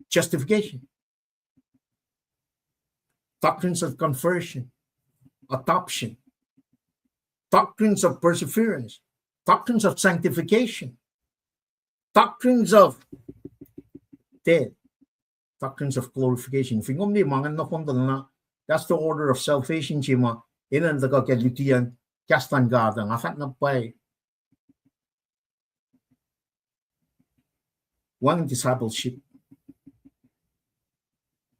justification, doctrines of conversion, adoption, doctrines of perseverance, doctrines of sanctification, doctrines of death, doctrines of glorification. Fin kom liye ma ingacn nohfohn tuh na, that's the order of salvation se ma enenuh in tuhkuh ke lutiyacn kahs luhn God uh. Nga fahk na pwacye, wacngihn discipleship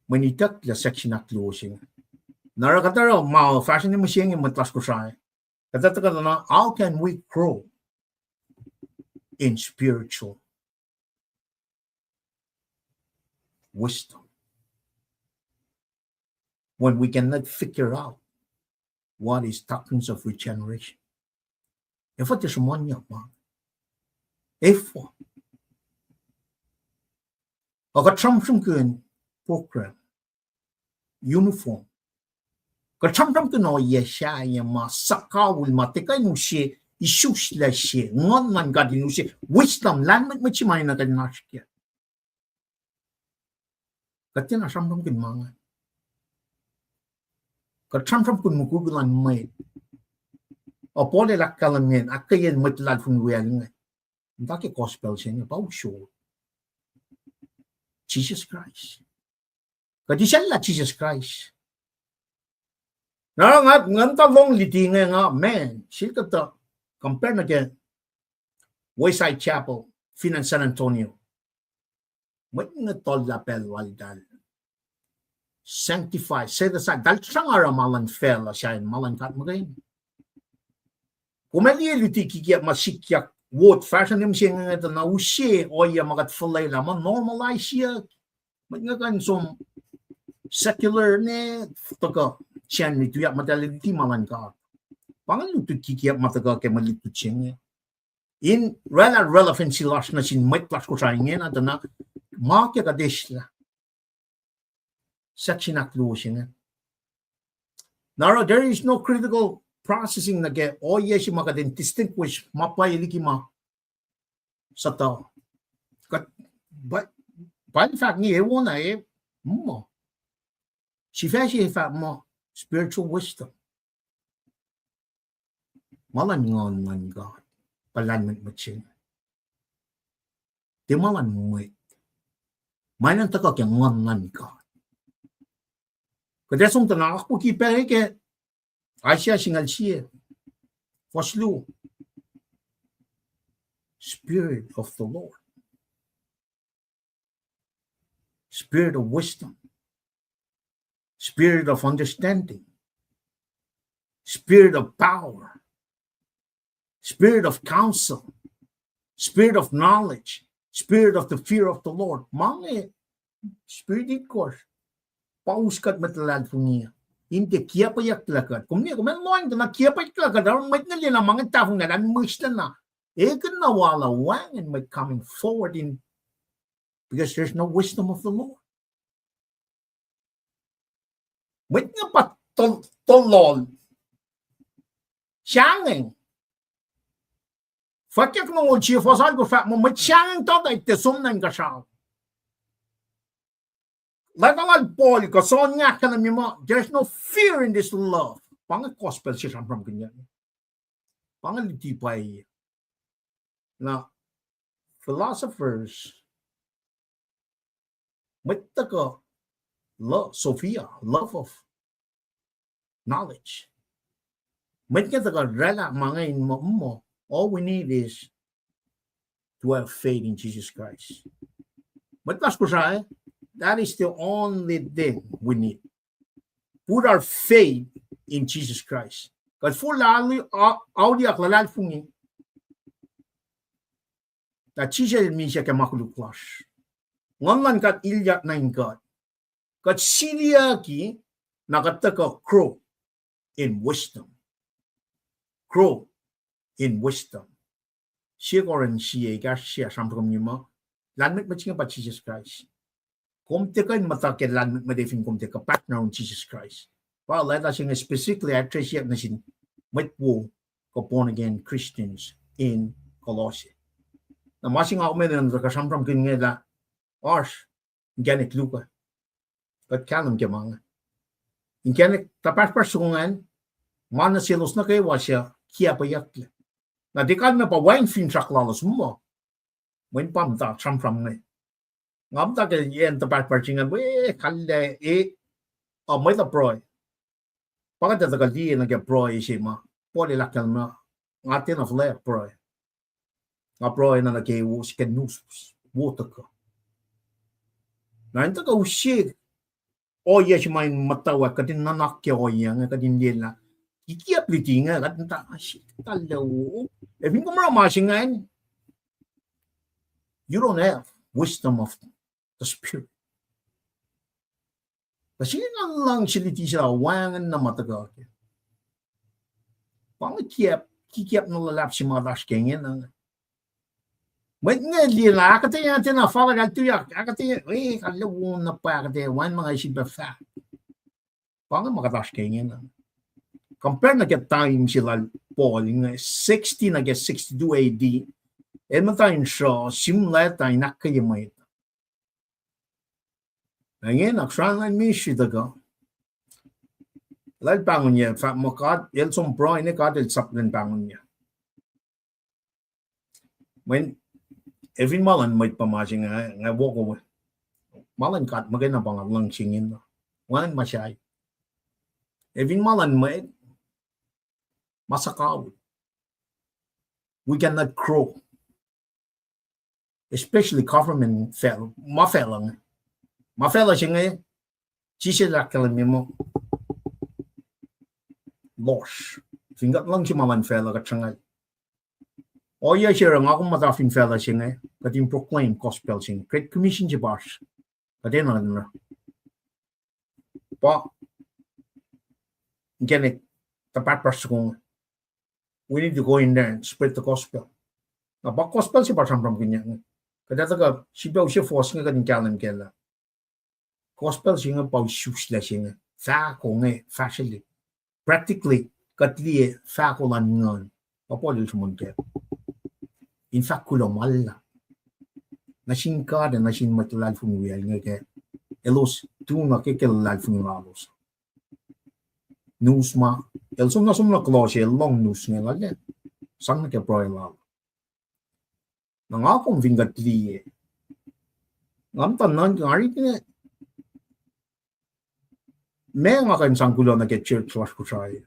mwe ituckyang section ahkluo se inge. Na oruh kuht oruh ma fahsrweni mihsenge mwet lasr Kosrae, kuht tuhkuh na, how can we grow in spiritual wisdom when we cannot figure out what is doctrines of regeneration? Efuh tiac sruhmuhnyuck ma? Efuh? Ac kuht sramsramkihn program, uniform. Kuht sramsramkihn ohiyac sahyac ma suhkawihl ma tiac kuh in use isuslac se, Nguhn luhn God in use wisdom, lahlmwetmwet se ma enenuh kuht in oasr kac. Kuht tiacna sramsramkihn ma inge. Kuht sramsramkihn mukwikwi luhn mwet. Uh, Paul el ahkkahlwemye, ahkkweye mwet luhlahlfongi wiyacl inge. Muhta ke gospel se inge pa usot. Jisus Kraist. Kuht isacllah Jisus Kraist. Na nga, nga muhta lohng luti inge nga, man, sel kuhtuh, compare nuh ke Wayside Chapel fin acn San Antonio. Mwet inge tuhllah pacl laltahl. Sanctify, set aside, eltahl sruhnga oruh ma luhn facluh, sahyacn ma luhn God muhkwena. Kom ac liye luti kikiacp ma sikyak, wot, fahsruh ne mihsenge tuh na use ohiyac ma kuht fuhlwelah, ma normalize-ye. Mwet inge kuh in som secular ne tuhkuh, Sacnri tuyak muhtahl luti ma luhn God. Pa inge lutlut kikiacp ma tuhkuh ke mwe lutlut se inge. In oraclah relevancy lasr nuh sin mwet lasr Kosrae ingena tuh na ma ke kuht eslah. Section ahkluo se inge. Na oruh there is no critical processing nuh ke ohiyac se ma kuht in distinguish ma pwacye liki ma suhtuhuh. Kuht, pa, pa in fahk inge, e wona, e, muh. Sifac se fahk muh spiritual wisdom. Ma luhn nguhn luhn God pa lahlmwetmwet se inge. Tiac ma luhn mwet. Ma enenuh tuhkuh ke nguhn luhn God. Kuht ac som tuh na ahkwoye pac ke Isaiah singucul sie, fuhs luo. Spirit of the Lord. Spirit of wisdom, spirit of understanding, spirit of power, spirit of counsel, spirit of knowledge, spirit of the fear of the Lord. Ma inge spirit itkohsr. Pa us kuht mwet luhlahlfongi. In tiac kiacpweyucklac kuht. Kom ne, kom ac lohng tuh na kiacpweyucklac kuht, oruh mwet inge liye na ma inge tahfonglac, an mihslac na. Ekihn na wal ah wacngihn mwet coming forward in, because there's no wisdom of the Lord. Mwet inge pa tol-, tolol. Sahngweng. Fwackyuck longoul sie fuhs alkosr fahk muh mwet sahngweng tuh tuh tiac som nuh inkuhsrao. Leta lal Paul kuh Saul inge ahkkahlwemye muh, there's no fear in this love. Pa inge gospel se sramsramkihnyuck. Pa inge luti pwacye. Na philosophers, mwet tuhkuh, lo-, Sophia, love of knowledge. Mwet inge tuhkuh oraclah ma inge in muh, muh, all we need is to have faith in Jesus Christ. Mwet lasr Kosrae, that is the only thing we need. Put our faith in Jesus Christ. Kuht forlah auli-, a-, auliyak luhlahlfongi tuh Jisus el misac ke ma koluk lasr. Nguhn luhn God ilyak nuh in kuht. Kuht siliyucki, na kuht tuhkuh grow in wisdom. Grow in wisdom. Sie Korint sie, ekahsr sie, sramsramkihn muh lahlmwetmwet se inge pa Jisus Kraist. Kom tiac kuh in muhta ke lahlmwetmwet fin kom tiac kuhpahsr nuh yurin Jisus Kraist. Pa leta se inge specifically address-yak nuh sin mwet wo kuh born again Christians in Kolosse. Na ma se nga kom enenuh in tuhkuh sramsramkihn inge lah oasr inkacnek luo kuh. Kuht kahlwem ke ma inge. Inkacnek tuhpahsrpahsr soko ingacn, ma nuh selos nuh kwewa suc kiacpweyucklac. Na tiac kalmac pa wacngihn finsrak lalos muh mweyen pa muhta sramsram inge. Nga muhta ke acn tuhpahsrpahsr se ingacn, we, kallac, e, uh, mwet uh pruhe. Pa kuht ac tuhkuh liye nuh ke pruhe se ma Paul el ahkkahlwemye, nga tiacna fuhlweack pruhe. Nga pruhe na nuh ke wo, sikacn wo tuhkuh. Na in tuhkuh use ohiyac se ma in muhtwacwacack, kuht in nuhnak ke ohiyac inge, kuht in liye lah kikiacp luti inge, kuht in ta, ah, sik, tahllah wo. Ac fin kom oruh ma se ingacn, you don't have wisdom of the Spirit. Kuh se inge nga luhngse luti se lah wacngihn na ma tuhkuh ke. Pa inge kikiacp, kikiacp na luhlahp se ma kuht oasr ke ingena. Mwet inge liye lah ahkuhtweyac tiacna, Father, kal tuyak, ahkuhtweyac, e, kal wo na pa ahkuhtweyac, wacngihn ma nga sifilpac fahk. Pa inge ma kuht oasr ke ingena. Compare nuh ke time se lal Paul inge, sixty nuh ke sixty-two A D. El muhta in sruh, sihmlac tuh in ahkkweye mwet. Ingena srah luhn ministry tuhkuh. Lah el pahngonyuc, fahk muh God, el som pruhe, ne God el sap lwen pahngonyuc. Mweyen, efin ma luhn mwet pa ma se inge, nga walk away. Ma luhn God muhkwena pa nga luhngse inge. Wacngihn ma sahyac. Efin ma luhn mwet, ma suhkawihl. We cannot grow. Especially government facl-, ma facluh inge. Ma facluh se inge, Jisus el ahkkahlwemye muh, lohsr. Fin kuht luhngse ma luhn facluh kuht sruhnga. Ohiyac se oruh nga kom muhta fin facluh se inge, kuht in proclaim gospel se inge. Great Commission se pa oasr. Kuht enenuh in oruh. Pa inkacnek, tuh pahtpaht soko inge. We need to go in there and spread the gospel. Na pa gospel se pa sramsramkihnyuck inge. Kuht ac tuhkuh sifilpac use fohs inge kuht in kahlwem kac lah gospel se inge pa isuslac se inge. Fahko inge, fahsrwelihk. Practically, kuht liye fahko luhn nguhn. Pa Paul el sruhmuhn kac. In fahk kuloh ma luhlahp nuh sin God ac nuh sin mwet luhlahlfongi wiyacl inge kac. Elos tu nuh ke, ke luhlahlfongi lalos. News ma, el som na, som na kuloh se, el lohng news inge lal ah. Sang nuh ke pruhe lal. Na nga kom fin kuht liye. Nga muhta nuhnkuh nga riti inge. Meac nga kuh in sang kuloh nuh ke church lasr Kosrae?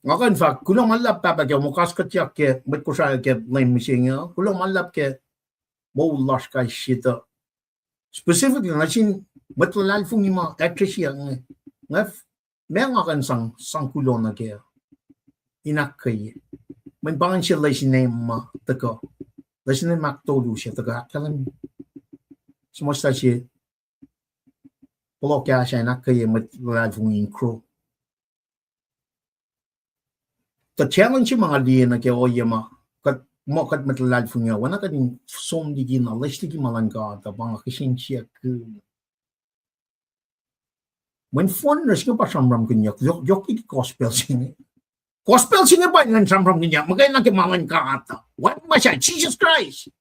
Nga kuh in fahk kuloh ma luhlahp Pahpah ke muhkas kuhtyak ke mwet Kosrae ke Leum mihsenge, kuloh ma luhlahp ke moul lasr kais sie tuh specifically nuh sin mwet luhlahlfongi ma address-i inge. Nga, meac nga kuh in sang, sang kuloh nuh kac in ahkkweye? Mweyen pa ingacn se lesin ma tuhkuh, lesin ma ahktolu se tuhkuh ahkkahlwemye. Suhmuhslah se, pohloh kahsruh in ahkkweye mwet luhlahlfongi in grow. Tuh challenge ma nga liye nuh ke ohiyac ma kuht, ma kuht mwet luhlahlfongi uh, oacna kuht in som liki na, loes liki ma luhn God uh, pa nga kihsen siyuck. Mweyen fohn nuh se inge pa sramsramkihnyuck, yohk, yohk liki gospel se inge. Gospel se inge pa ingacn sramsramkihnyuck, muhkwena ke ma luhn God uh. Wacngihn ma sahyac, Jesus Christ.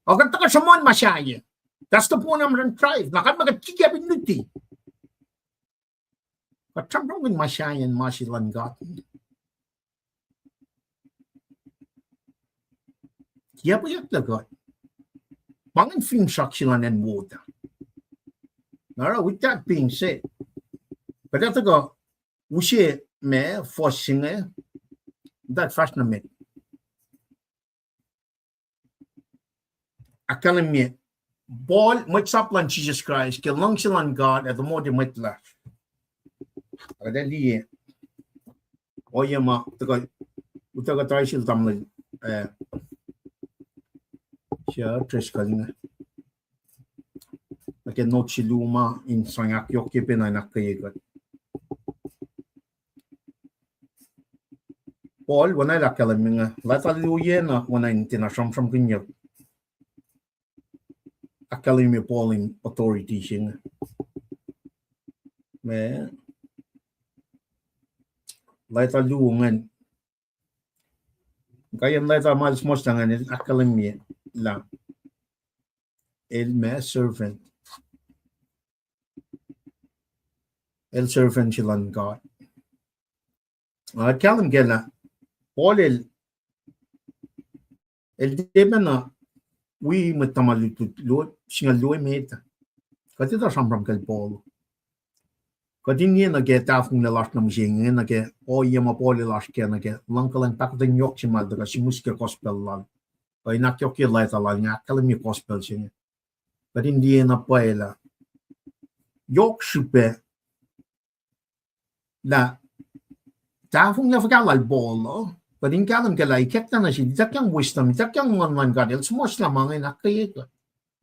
Ac kuht tuhkuh sruhmuhn ma sahyac. That's the point I'm trying to drive. Na kuht ma kuht kikiyacp in luti. Kuht sramsramkihn ma sahyac, ma se luhn God. Kiyacpweyucklac kuht. Pa ingacn finsrak se luhn acn wot ah. All right, with that being said, kuht ac tuhkuh use ma fohs se inge, that fahsr nuh met. Ahkkahlwemye Paul, mwet sap luhn Jesus Christ, ke luhngse luhn God ac tuh mwet lasr. Kuht ac liye ohiyac ma tuhkuh, utuckuh tari sel tamuhlwel, eh, se address kuh inge. Nuh ke note se luo ma in sang ahkyohkye pacna in ahkkweye kuht. Paul, oacna el ahkkahlwemye inge, leta luo oacna, oacna in tiacna sramsramkihnyuck. Ahkkahlwemye Paul in authority se inge. Ma, leta luo ingacn. Kain leta ma el suhmuhslah ingacn el ahkkahlwemye lah el ma servant. El servant se luhn God. Ac kahlwem kac lah Paul el, el tiac pacna wi mwet tuhma lutlut luo, singucul luo met. Kuht etuh sramsram kacl Paul. Kuht in liye nuh ke tahfonglac lasr nuh mihsenge, nuh ke ohiyac ma Paul el oasr kac nuh ke luhngkuhlwacng pahkotwen yohk se ma el tuhkuh sihmihs ke gospel lal. Kuh in ahkyohkye leta lal inge, ahkkahlwemye gospel se inge. Kuht in liye na pwacye lah yohk srihpac lah tahfonglac fuhkah lal Paul uh, kuht in kahlwem kac lah ikacklah nuh sel, ituckyang wisdom, ituckyang nguhn luhn God, el suhmuhslah ma inge in ahkkweye kuht.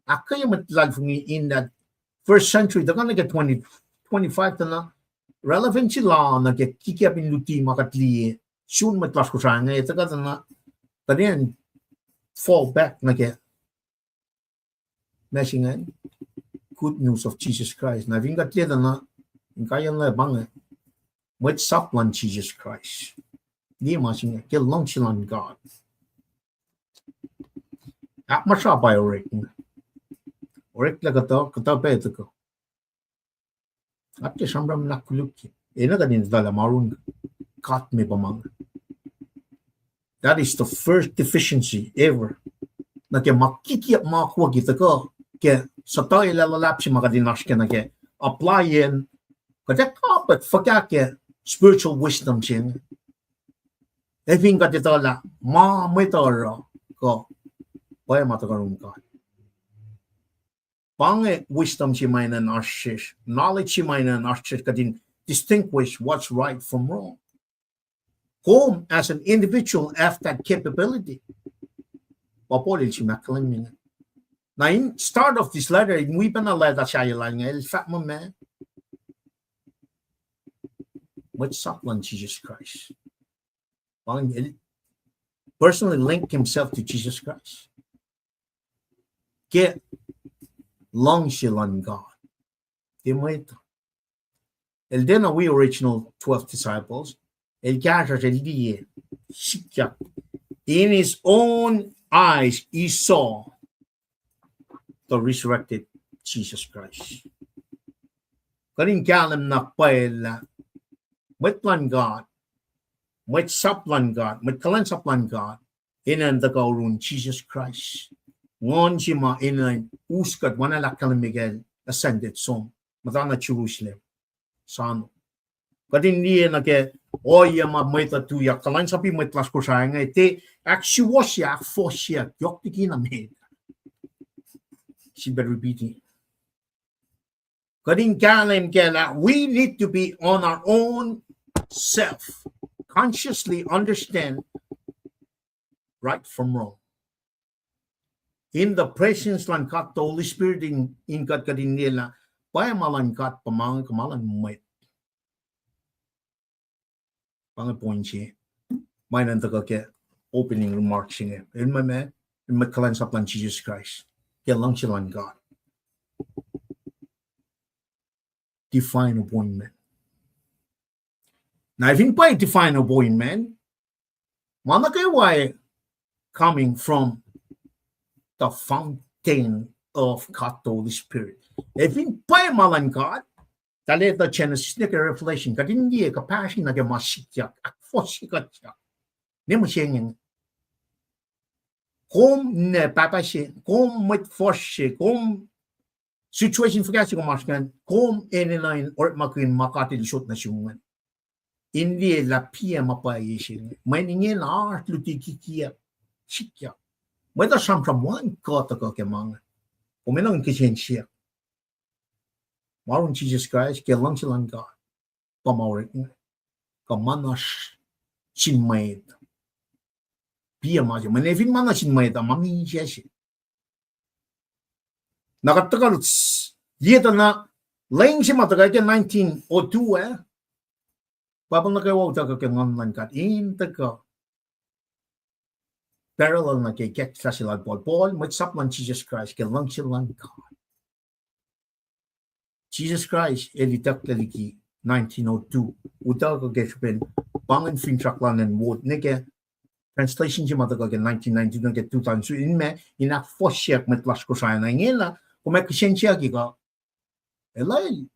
Ahkkweye mwet luhlahlfongi in that first century, tuhkuh nuh ke twenty, twenty-five tuh na relevancy la nuh ke kikiyacp in luti ma kuht liye sun mwet lasr Kosrae inge, tuhkuh tuh na kuht in fall back nuh ke ma se ingacn, good news of Jesus Christ. Na fin kuht liye tuh na, in kaiyacn lah pa inge, mwet sap luhn Jesus Christ. Liye ma se inge ke luhngse luhn God. Ahkmuhsra pa orek inge. Oreklac kuhtuh, kuhtuh pac tuhkuh. Kuht ke sramsram na koluk, enenuh kuht in etuh lah ma oruh God me pa ma That is the first deficiency ever. Nuh ke ma kikiap ma akwucki tuhkuh ke suhtuhelac luhlahp se ma kuht in oasr ke nuh ke apply-in, kuht ac kapwack fuhkah ke spiritual wisdom se inge. Ac fin kuht etuh lah ma mwet uh oruh kuh pwacye ma tuhkuh yurin God. Pa inge wisdom se ma enenuh in oasr sesr, knowledge se ma enenuh in oasr sesr, kuht in distinguish what's right from wrong. Kom, as an individual, have that capability. Pa Paul el sihmlac ahkkahlwemye inge. Na in start of this letter, in wi pacna leta sahyac lal inge, el fahk muh ma, mwet sap luhn Jisus Kraist. Pa inge el personally link himself to Jesus Christ. Ke luhngse luhn God. Ke mwet. El tiacna wi original twelve disciples. El kahsruhsr, el liye, sikyak. In his own eyes, he saw the resurrected Jesus Christ. Kuht in kahlwem na pwacye lah mwet luhn God, mwet sap luhn God, mwet kuhlwacnsap luhn God, enenuh in tuhkuh yurin Jisus Kraist. Nguhn se ma enenuh in us kuht, oacna lah ahkkahlwemye ke ascended som, muhtana Jerusalem. Sano. Kuht in liye nuh ke ohiyac ma mwet uh tuyak, kuhlwacnsapi mwet lasr Kosrae inge, tiac ahksuwohsye, ahkfohsye, yohk liki na met. Sifilpac repeating. Kuht in kahlwem kac lah we need to be on our own self, consciously understand right from wrong. In the presence luhn God, the Holy Spirit in, in kuht, kuht in liye lah pwacye ma luhn God pa ma inge kuh ma luhn mwet. Pa inge point se ma enenuh in tuhkuh ke opening remarks se inge. El ma, ma, el mwet kuhlwacnsap luhn Jisus Kraist ke luhngse luhn God. Divine appointment. Na fin pwacye divine appointment, ma nuh kwewa coming from the fountain of God the Holy Spirit. Ac fin pwacye ma luhn God, tuh leta Genesis nuh ke Revelation, kuht in liye kuhpahsri nuh ke ma sikyak, ahkfohsye kuhtyak. Ne mihsenge, kom ne pahpah se, kom mwet fuhsr se, kom situation fuhkah se kom oasr ingacn, kom enenuh in orekmakihn ma God El sot nuh sum ingacn. In liye lah piac ma pwacye se inge. Mweyen ingena oasr luti kikiacp, sikyak. Mwet uh sramsram wacngihn kuh tuhkuh ke ma inge. Kom enenuh in kihsen siyuck. Ma oruh Jisus Kraist ke luhngse luhn God pa ma orekma, kuh ma na sin mwet. Piac ma se, mweyen fin ma na sin mwet uh, ma misac se. Na kuht tuhkuh liye tuh na lwen se ma tuhkuh ke nineteen oh two ah, Bible nuh kwewa utuckuh ke Nguhn luhn God in tuhkuh parallel nuh ke ikacklah se lal Paul. Paul, mwet sap luhn Jisus Kraist ke luhngse luhn God. Jisus Kraist el itucklac liki nineteen oh two. Utuckuh ke srihpen pa ingacn finsrak lal in wot nuh ke translation se ma tuhkuh ke nineteen ninety nuh ke two thousand in ma in ahkfohsyeyuck mwet lasr Kosrae na ingena, kom ac kihsen siyuck kuh, el,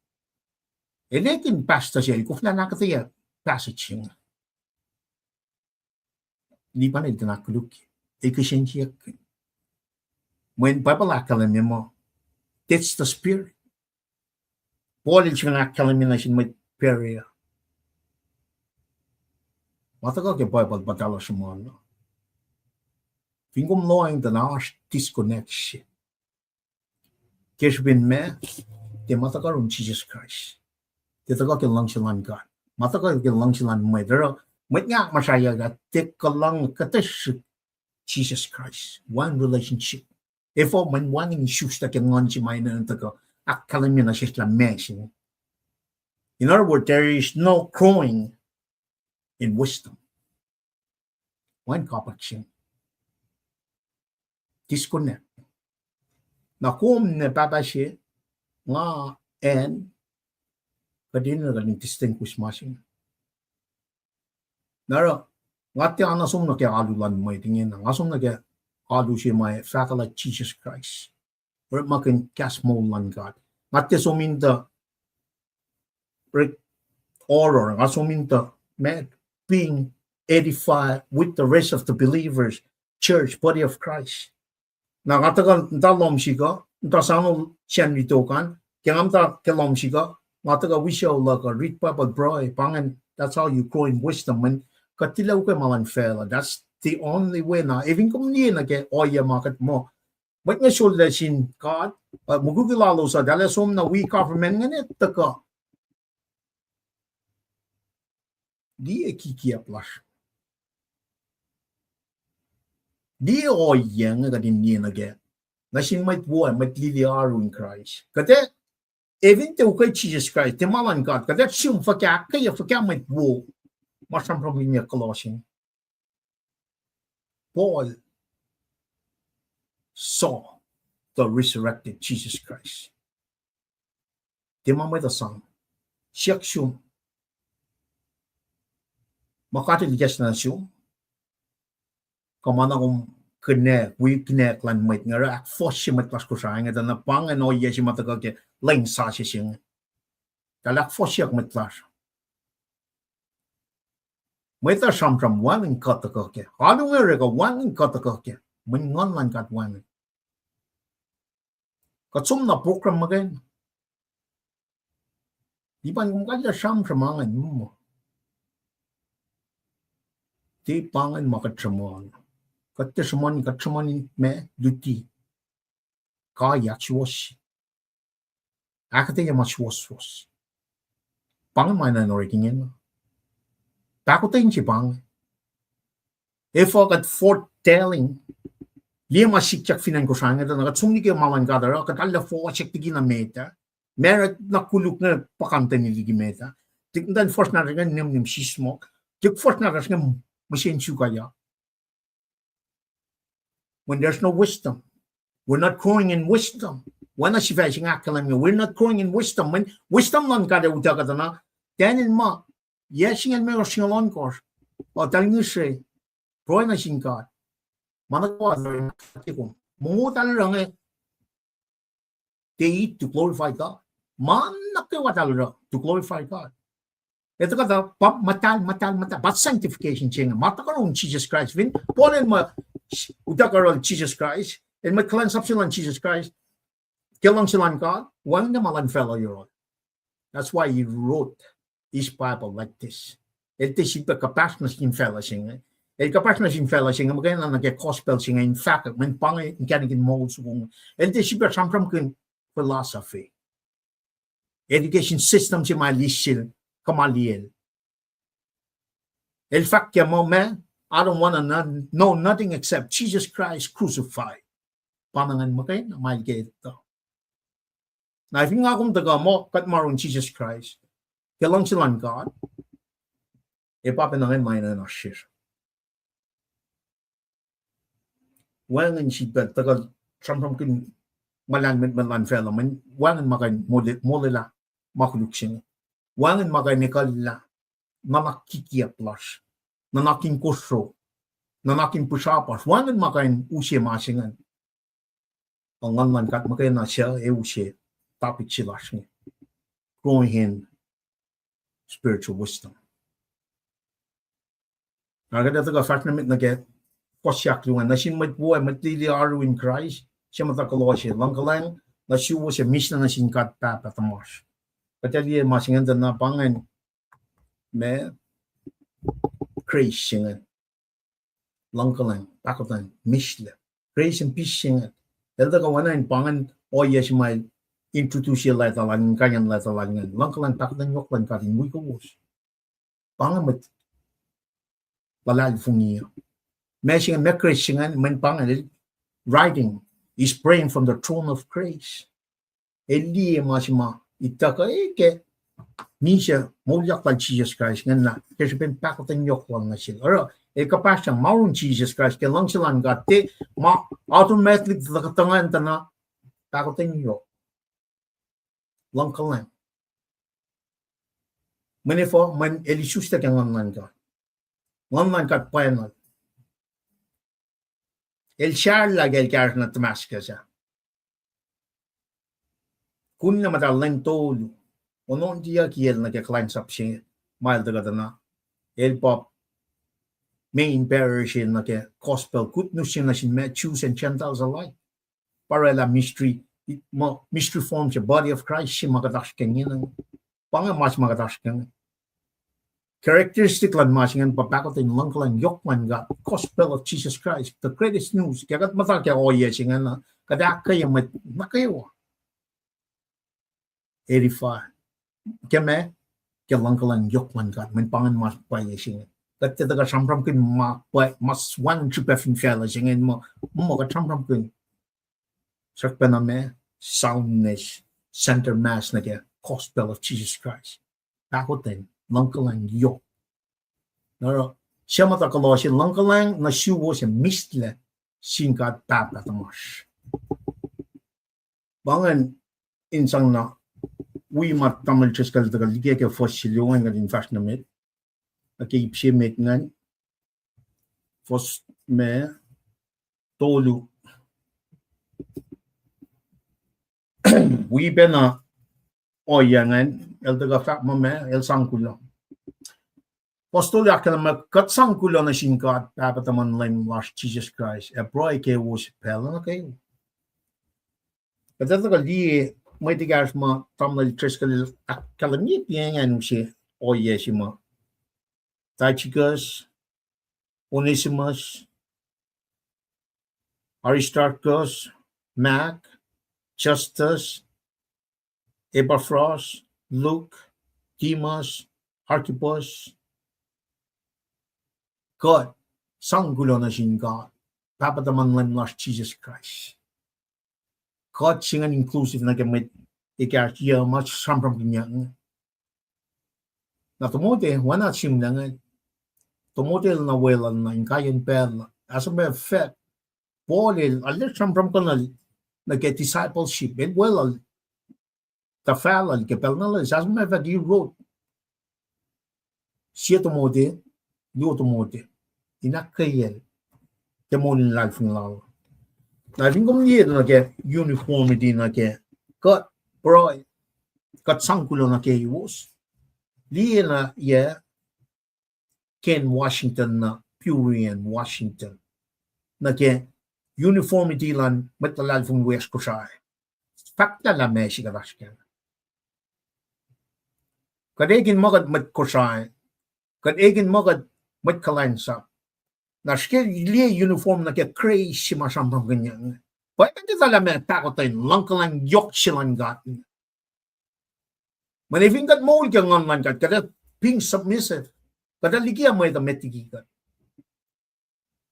el ekihn pastor sel, koflah in ahkuhtweyac passage se inge. Lipan el tiacna koluk, el kihsen siyuck. Mweyen Bible ahkkahlwemye muh, that's the spirit. Paul el srihke ahkkahlwemye nuh sin mwet Berea. Ma tuhkuh ke Bible pa tala sruhmuhn. Fin kom lohacng tuh na oasr disconnection. Ke srihpen ma, tiac ma tuhkuh yurin Jisus Kraist. Tiac tuhkuh ke luhngse luhn God. Ma tuhkuh ke luhngse luhn mwet. Oruh, mwet nga ahkmuhsrahyuck ah, tiac kuh luhng kuhtuh srihk Jisus Kraist. Wacngihn relationship. Efuh? Mweyen wacngihn isuslac ke Nguhn se ma enenuh in tuhkuh ahkkahlwemye nuh sesr lah meac se. In other words, there is no growing in wisdom. Wacngihn kapwack se. Disconnect. Na kom ne pahpah se, nga, acn, kuht enenuh kuht in distinguish ma se inge. Na oruh, nga tiac na som nuh ke alu luhn mwet ingena, nga som nuh ke alu se ma fahkwack lah Jisus Kraist. Orekmakihn kahs moul luhn God. Nga tiac som in tuh Oruh nga som in tuh, ma, being edified with the rest of the believers, church, body of Christ. Na nga tuhkuh muhta lohm sihk uh, muhta sano Sacnri tok an, ke nga muhta ke lohm sihk uh, nga tuhkuh wi sucu luhk uh, read Bible, pruhe, pa ingacn, that's how you grow in wisdom. Mweyen kuht tilac ukwe ma luhn facluh. That's the only way. Na efin kom liye nuh ke ohiyac ma kuht muh, mwet inge sollac sin God, uh, mukwikwi lalos uh, eltahl som nuh wi government ingacn tuhkuh. Liye kikiacp lasr. Liye ohiyac inge kuht in liye nuh kac. Nuh sin mwet wo, mwet lili oaru in Kraist. Kuht ac, efin tiac ukwe Jisus Kraist, tiac ma luhn God, kuht ac sum fuhkah, ahkkweye fuhkah mwet wo ma sramsramkihnyuck kuloh se. Paul saw the resurrected Jesus Christ. Tiac ma mwet uh sang. Siyuck sum. Ma God El ikacslah nuh sum, kuh ma na kom kihnack, wi kihnack luhn mwet inge, oruh ahkfohsye mwet lasr Kosrae inge, tuh na pa ingacn ohiyac se ma tuhkuh ke lwen sasuc se inge. Eltahl ahkfohsyeyuck mwet lasr. Mwet uh sramsram, wacngihn kuh tuhkuh kac. Alu inge orek uh, wacngihn kuh tuhkuh kac. Mweyen Nguhn luhn God wacngihn. Kuht som na program muhkwena. Lipan kom kalla sramsram ingacn muh, tiac pa ingacn ma kuht sruhmuhn. Kuht tiac sruhmuhn, kuht sruhmuhn in ma luti. Kai ahksuwohsye. Ahkuhtweyac ma suwohswohs. Pa ingacn ma enenuh in orek ingena. Pahkotwen se pa inge. Efuh kuht forth telling? Liye ma sikyak fin acn Kosrae inge, tuh na kuht som liki ma luhn God oruh kuht arlac fohsack liki na met ah. Marriage na koluk inge puhkantwen liki met ah. Tuh muhtwacn fuhsr nahtuhsr inge nihmnihm sismohk. Tuh fuhsr nahtuhsr inge mihsen sukayak. When there's no wisdom, we're not growing in wisdom. Oacna sifac se inge ahkkahlwemye, we're not growing in wisdom. Mweyen wisdom luhn God ac utuckuh tuh na, tiac enenuh ma, yac singucul limekohsr, singucul ohnkohsr, eltahl ngihsre, pruhe nuh sin God. Ma nuh kwewa, mongo eltahl oruh inge, they eat to glorify God. Ma nuh kwewa eltahl oruh to glorify God. Etuh kuhtuh pa muhtahl, muhtahl, muhtahl, pa sanctification se inge, ma tuhkuh yurin Jisus Kraist. Fin Paul el muh utuckuh yohrohl Jisus Kraist, el mwet kuhlwacnsap se luhn Jisus Kraist, ke luhngse luhn God, wacngihn ma luhn facluh yohrohl. That's why he wrote his Bible like this. El tiac sifilpac kuhpahsr nuh sin facluh se inge. El kuhpahsr nuh sin facluh se inge muhkwena nuh ke gospel se inge in fahkwack, mweyen pa inge inkacnek in moul soko inge. El tiac sifilpac sramsramkihn philosophy, education system se ma eis sel Gamaliel. El fahk ke muh, ma, I don't want to know nothing except Jesus Christ crucified. Pa na ingacn muhkwena ma el ke etuh. Na fin nga kom tuhkuh muh kuht ma yurin Jisus Kraist ke luhngse luhn God, ac pa pacna ingacn ma enenuh in oasr sesr. Wacngihn sifilpac tuhkuh sramsramkihn ma lahlmwetmwet luhn facluh, mweyen wacngihn ma kuh in mole-, molwelah ma koluk se inge. Wacngihn ma kuh in ekuhllah nuhnak kikiacp lasr, nuhnak in kosro, nuhnak in pihsrapasr. Wacngihn ma kuh in use ma se ingacn. Nguhn luhn God muhkwena suc ac use topic se lasr inge, growing in spiritual wisdom. Na kuht ac tuhkuh fahsr nuh met nuh ke fuhs ahkluo ingacn, nuh sin mwet wo ac mwet lili oaru in Kraist, suc muhta kuloh se, luhngkuhlwacng nuh suwos ac mihslac nuh sin God Pahpah tuhmasr. Kuht ac liye ma se ingacn tuh na pa ingacn, ma, grace se ingacn. Luhngkuhlwacng, pahkotwen, mihslac. Grace and peace se ingacn. El tuhkuh oacna in pa ingacn ohiyac se ma el introduce leta lal, inkaiyacn leta lal ingacn. Luhngkuhlwacng, pahkotwen yohk luhn God in wi kowos. Pa ingacn mwet luhlahlfongi uh. Ma se ingacn, ma grace se ingacn, mweyen pa ingacn el writing, he's praying from the throne of grace. El liye ma se ma ituckuh ke misac moulyak lal Jisus Kraist ingacn, na ke srihpen pahkotwen yohk lal nuh sel. Oruh el kuhpahsryang ma yurin Jisus Kraist ke luhngse luhn God, tiac ma automatically tuhkuh ingacn tuh na pahkotwen yohk, luhngkuhlwacng. Mweyen efuh? Mweyen el isuslac ke Nguhn luhn God. Nguhn luhn God pwacnwacng. El sahflah ke el kahsruh nuh Damascus ah. Kunlah muhtahl lwen tolu. Onon tiac kiyacl nuh ke kuhlwacnsap se ma el tuhkuh tuh na. El pa main bearer se nuh ke gospel, good news se nuh sin ma Jews and Gentiles alike. Pa orwaclah mystery, ma mystery form se body of Christ se ma kuht oasr ke ingena. Pa inge ma se ma kuht oasr ke inge. Characteristic luhn ma se ingacn pa pahkotwen luhngkuhlwacng yohk luhn God, gospel of Jesus Christ, the greatest news. Ke kuht muhta ke ohiyac se ingacn, kuht ahkkweye mwet nuh kwewa. Edify. Ke ma, ke luhngkuhlwacng yohk luhn God, mweyen pa ingacn ma pwacye se inge. Kuht tiac tuhkuh sramsramkihn ma pwacye, ma s-, wacngihn srihpac fin facluh se inge, ma, ma kuht sramsramkihn. Srackpacna ma, soundness, center mass nuh ke gospel of Jesus Christ. Pahkotwen luhngkuhlwacng yohk. Na oruh, suc muhta Kolosse, luhngkuhlwacng nuh suwos ac mihslac sin God Pahpah tuhmasr. Pa ingacn in sang na wi ma Tamuhlwel Driscoll el tuhkuh liki ke fuhs se luo ingacn kuht in fahsr nuh met. Ac ke ip se met ingacn, fuhs ma tolu. Wi pacna ohiyac ingacn, el tuhkuh fahk muh ma, el sang kuloh. Fuhs tolu ahkkahlwemye, kuht sang kuloh nuh sin God, Pahpah tuhmun Leum lasr Jisus Kraist, ac pruhe kowos pacl nuh kwewa. Kuht ac tuhkuh liye mwet ekahsr ma Tamuhlwel Driscoll el ahkkahlwemye ke ingacn use ohiyac se ma Tychicus, Onesimus, Aristarchus, Mark, Justus, Epaphras, Luke, Demas, Archippus. Kuht sang kuloh nuh sin God, Pahpah tuhmun Leum lasr Jisus Kraist. Kuht se ingacn inclusive nuh ke mwet ekahsr yac ma sramsramkihnyuck inge. Na Timothy, oacna sihmlac inge, Timothy el na weluhl na inkaiyacn pacl, as a matter of fact, Paul el, arlac sramsramkihn nuh ke discipleship, el weluhl, tuhfahlah ke pacl na loes, as a matter of fact, he wrote sie Timothy, luo Timothy, in ahkkweyacl ke moul in luhlahlfongi lal. Na fin kom liye nuh ke uniformity nuh ke kuht pruhe, kuht sang kuloh nuh kowos. Liye na yac Ken Washington na Peoria, Washington, nuh ke uniformity luhn mwet luhlahlfongi wiyacsr Kosrae. Fahk lah ma se kuht oasr kac. Kuht ekihn muh kuht mwet Kosrae, kuht ekihn muh kuht mwet kuhlwacnsap. Na srihke liye uniform nuh ke grace se ma sramsramkihnyuck inge. Pwacye kuht etuh lah ma pahkotwen luhngkuhlwacng yohk se luhn God inge. Mweyen fin kuht moul ke nguhn luhn God, kuht ac being submissive. Kuht ac liki mwet uh met liki kuht.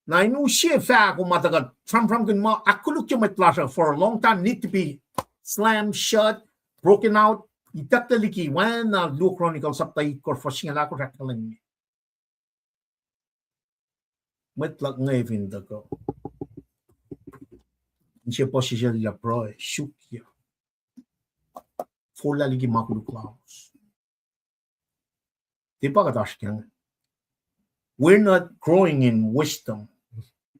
Na in use fahko ma tuh kuht sramsramkihn ma ahkkolukye mwet lasr uh for a long time need to be slammed shut, broken out. Itucklac liki, oacna luo Chronicles sapta itkohsr fuhs singucul ahkosr ahkkahlwemye. Mwet luhk inge fin tuhkuh, inse puhsisacllah pruhe, suk ya, forlah liki ma koluk lalos. Tiac pa kuht oasr kac. We're not growing in wisdom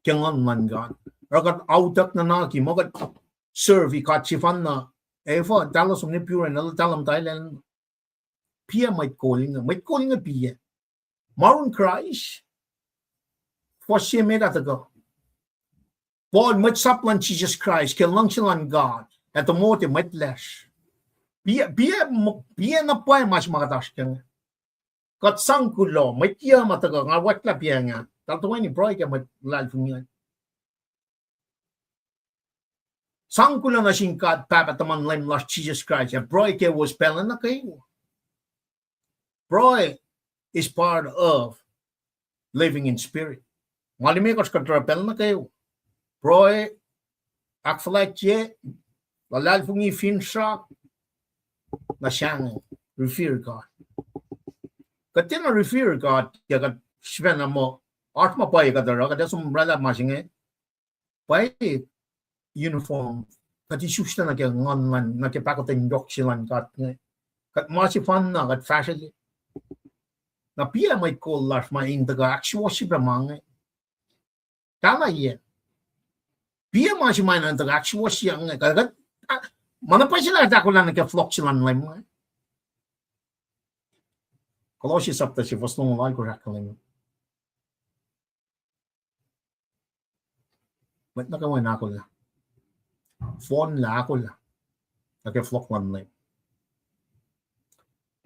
ke nguhn luhn God. Oruh kuht autuck nuhnak ke ma kuht serve God sefanna. Efuh, talos som ne pure, na talos talan. Piac mwet kol inge, mwet kol inge piac. Marun Kraist, fuhs se met ah tuhkuh, Paul, mwet sap luhn Jisus Kraist ke luhngse luhn God, ac Timothy, mwet lasr. Piac, piac, piac na pwacye ma se ma kuht oasr kac inge. Kuht sang kuloh, mwet yac ma tuhkuh, nga wacklah piac nga, tal toeni pruhe ke mwet luhlahlfongi an. Sang kuloh nuh sin God Pahpah tuhmun Leum lasr Jisus Kraist, ac pruhe kowos pacl nuh kwewa. Pruhe is part of living in spirit. Nga limekohsr kuht oruh pacl nuh kwewa. Pruhe, ahkfuhlwactye, luhlahlfongi, finsrak, na sahngweng, revere God. Kuht tiacna revere God ke kuht sifacna muh oasr ma pwacye kuht oruh, kuht ac som orwaclah ma se inge. Pwacye uniform, kuht isuslac nuh ke nguhn luhn, nuh ke pahkotwen yohk se luhn God inge. Kuht ma sefanna, kuht fahsrwelihk. Na piac mwet kol lasr ma in tuhkuh ahksuwohsye pac ma inge. Tala yac. Piac ma se ma in tuhkuh ahksuwohsye inge. Kuht, kuht, ma na pwacye lah kuht ahkolah nuh ke flock se luhn Leum inge. Kolosse sapta se fuhs longoul alkosr ahkkahlwemye mwet nuh kwewa in ahkolah. Fohnlah, ahkolah. Nuh ke fohlohk luhn Leum.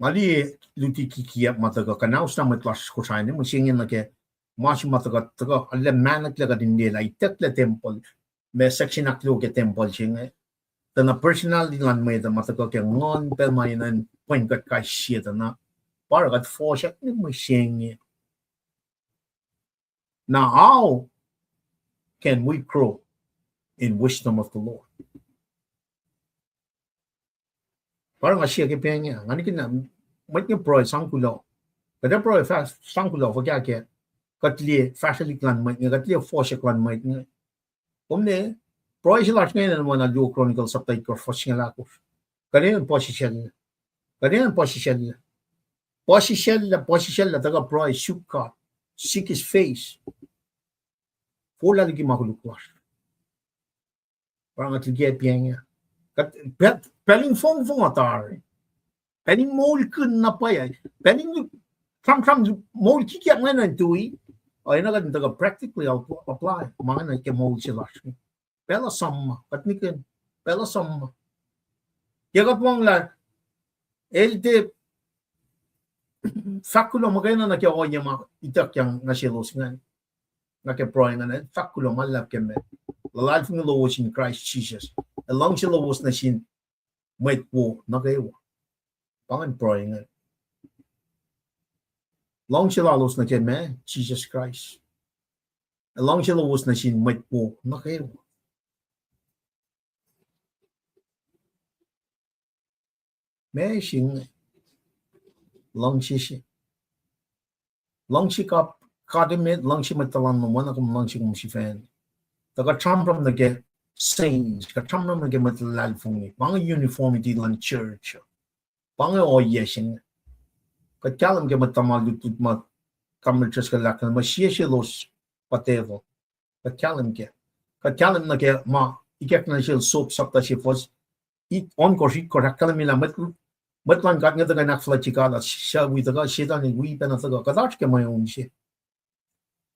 Nga liye luti kikiap ma tuhkuh kuhnauslah mwet lasr Kosrae inge, mihsenge nuh ke ma se ma tuhkuh, tuhkuh arlac mahnaklac kuht in lwelah itucklac tempuhl, ma section ahkluo ke tempuhl se inge. Tuh na personality luhn mwet uh ma tuhkuh ke nguhn pacl ma enenuh in pwen kuht kais sie tuh na. Pa oruh kuht fohsack nuh mihsenge. Now, how can we grow in wisdom of the Lord? Pa oruh nga siyuck ke pacl inge, nga nihkihn na, mwet inge pruhe sang kuloh. Kuht ac pruhe fah-, sang kuloh fuhkah ke kuht liye fahsrwelihk luhn mwet inge, kuht liye fohsack luhn mwet inge. Kom ne, pruhe se lasr inge enenuh in luo Chronicles sapta itkohsr fuhs singucul ahkosr. Kuht enenuh in puhsisacl. Kuht enenuh in puhsisacl. Puhsisacl, puhsisacl, tuhkuh pruhe, suk God. Seek his face. Forlah liki ma koluk lasr. Pa oruh nga liki pacl inge. Kuht, pacl, pacl in fongfong uh tari. Pacl in moulkihn na pwacye. Pacl in sramsram moul kikiap ingacn in tui. Oacna kuht in tuhkuh practically apply ma ingacn ke moul se lasr. Pacl uh som ma, kuht nihkihn. Pacl uh som ma. Ke kuht wanglah, el tiac fahk kuloh muhkwena nuh ke ohiyac ma ituckyang nuh selos ingacn. Nuh ke pruhe ingacn, el fahk kuloh ma luhlahp ke ma luhlahlfongi lowos in Kraist Jisus, ac luhngse lowos nuh sin mwet wo nuh kwewa. Pa ingacn pruhe ingacn. Luhngse lalos nuh ke ma, Jisus Kraist, ac luhngse lowos nuh sin mwet wo nuh kwewa. Ma se inge, luhngse se. Luhngse kap-, God emet, luhngse mwet tuhlan lom, oacna kom luhngse kom sifacna. Tuh kuht sramsram nuh ke saints, kuht sramsram nuh ke mwet luhlahlfongi, pa inge uniformity luhn church. Pa inge ohiyac se inge. Kuht kahlwem ke mwet tuhma lutlut ma, kameltreskuhlahk ma sie selos pa devil. Kuht kahlwem ke. Kuht kahlwem nuh ke ma ikackna sel Job sapta se fuhs it-, ohnkohsr, itkohsr, ahkkahlwemye lah mwet, mwet luhn God inge tuhkuh in ahkfuhlwactye God, suc wi tuhkuh, Setan el wi pacna tuhkuh. Kuht oasr ke mweun se.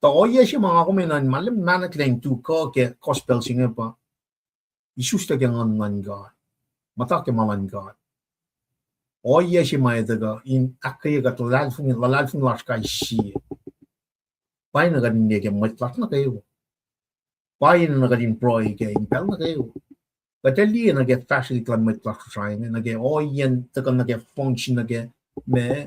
Tuh ohiyac se ma nga kom enenuh in ma luhn mahnaklac in tu kuh ke gospel se inge pa isuslac ke Nguhn luhn God. Muhta ke ma luhn God. Ohiyac se ma etuh kuh in ahkkweye kuht luhlahlfongi, luhlahlfongi lasr kais sie. Pa inge kuht in liye ke mwet lasr nuh kwewa. Pa inge kuht in pruhe ke in pacl nuh kwewa. Kuht ac liye nuh ke fahsrwelihk luhn mwet lasr Kosrae inge, nuh ke ohiyacn tuhkuh nuh ke function, nuh ke ma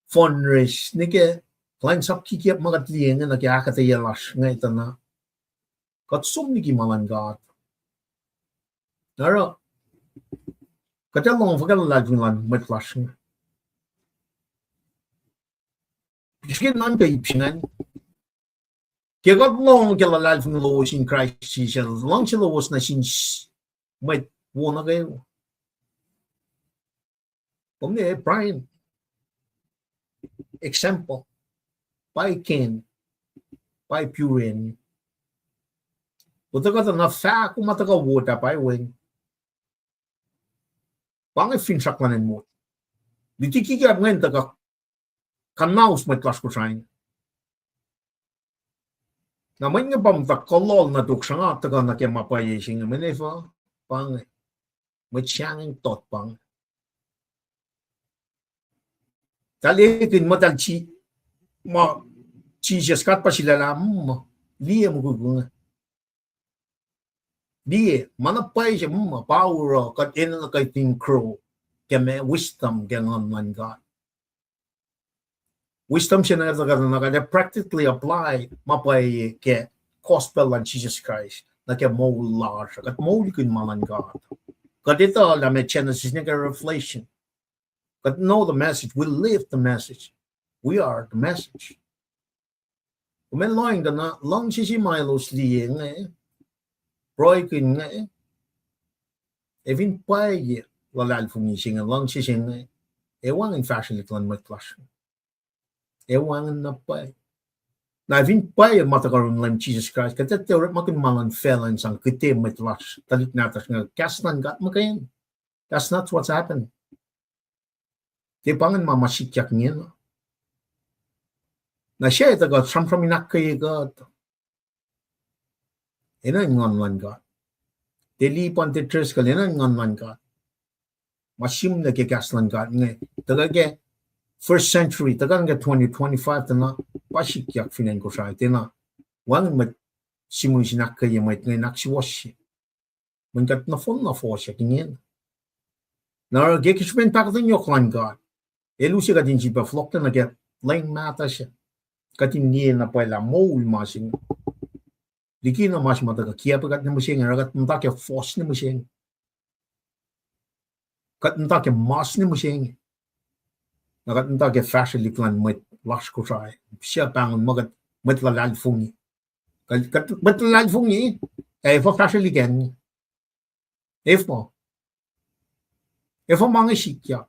fundraise, nuh ke kuhlwacnsap kikiap ma kuht liye inge, nuh ke ahkuhtweyac lasr inge tuh na kuht som liki ma luhn God. Oruh, kuht ac lohng fuhkah luhlahlfongi luhn mwet lasr inge? Srihke nuhnkuh ip se ingacn. Ke kuht lohng ke luhlahlfongi lowos in Kraist Jisus, luhngse lowos nuh sin s-, mwet wo nuh kwewa. Kom ne Brian, example, pa Ken, pa Puren. Utuckuh tuh na fahk ma tuhkuh wot ah pa Wen. Pa inge finsrak luhn acn mot. Luti kikiap ingacn tuhkuh kuhnaus mwet lasr Kosrae. Na mwet inge pa muhta kuloh na tok sruhnga tuhkuh nuh ke ma pwacye se inge, mweyen efuh? Pa inge. Mwet sahngweng tot pa inge. Tahl ekihn muhtahl Ji-, ma Jisus, God pa sulaclah, mm, liye mukwikwi inge. Liye, ma na pwacye se, mm, pa oruh kuht enenuh kuht in grow ke ma wisdom ke Nguhn luhn God. Wisdom se na kuht, kuht, kuht practically apply ma pwacye ke gospel luhn Jisus Kraist nuh ke moul lasr, kuht moulkihn ma luhn God. Kuht etuh lah ma Genesis nuh ke Revelation. Kuht know the message, we live the message. We are the message. Kom ac lohacng tuh na luhngse se ma elos liye inge, pruhekihn inge, ac fin pwacye luhlahlfongi se inge, luhngse se inge, ac wacngihn fahsrwelihk luhn mwet lasr. Ac wacngihn na pwacye. Na fin pwacye ma tuhkuh yurin Leum Jisus Kraist, kuht ac tiac orekmakihn ma luhn facluh in sang kihte mwet lasr, tuhlihk nahtuhsr inge, kahs luhn God muhkwena. That's not what's happening. Tiac pa ingacn ma ma sikyak ingena. Na se etuh kuht sramsram in ahkkweye kuht enenuh in nguhn luhn God. Tiac Lee Pun, tiac Driscoll, enenuh in nguhn luhn God. Ma sihmlac ke kahs luhn God inge, tuhkuh ke first century, tuhkuh nuh ke twenty twenty-five tuh na pa sikyak fin acn Kosrae, tiacna wacngihn mwet sihmihs in ahkkweye mwet inge in ahksuwohsye. Mweyen kuht nohfohn na fohsack ingena. Na oruh ke ke srihpen pahkotwen yohk luhn God, El use kuht in sifilpac fohlohklac nuh ke lwen mahtuh se, kuht in liye na pwacye lah moul ma se inge. Likina ma se ma tuhkuh kiacpwe kuht nwe mihsenge, oruh kuht muhta ke fohs nwe mihsenge. Kuht muhta ke mas nwe mihsenge. Na kuht muhta ke fahsrwelihk luhn mwet lasr Kosrae. Suc pahngon muh kuht mwet luhlahlfongi. Kuht, kuht mwet luhlahlfongi, ac efuh fahsrwelihk an? Efuh, efuh ma inge sikyak?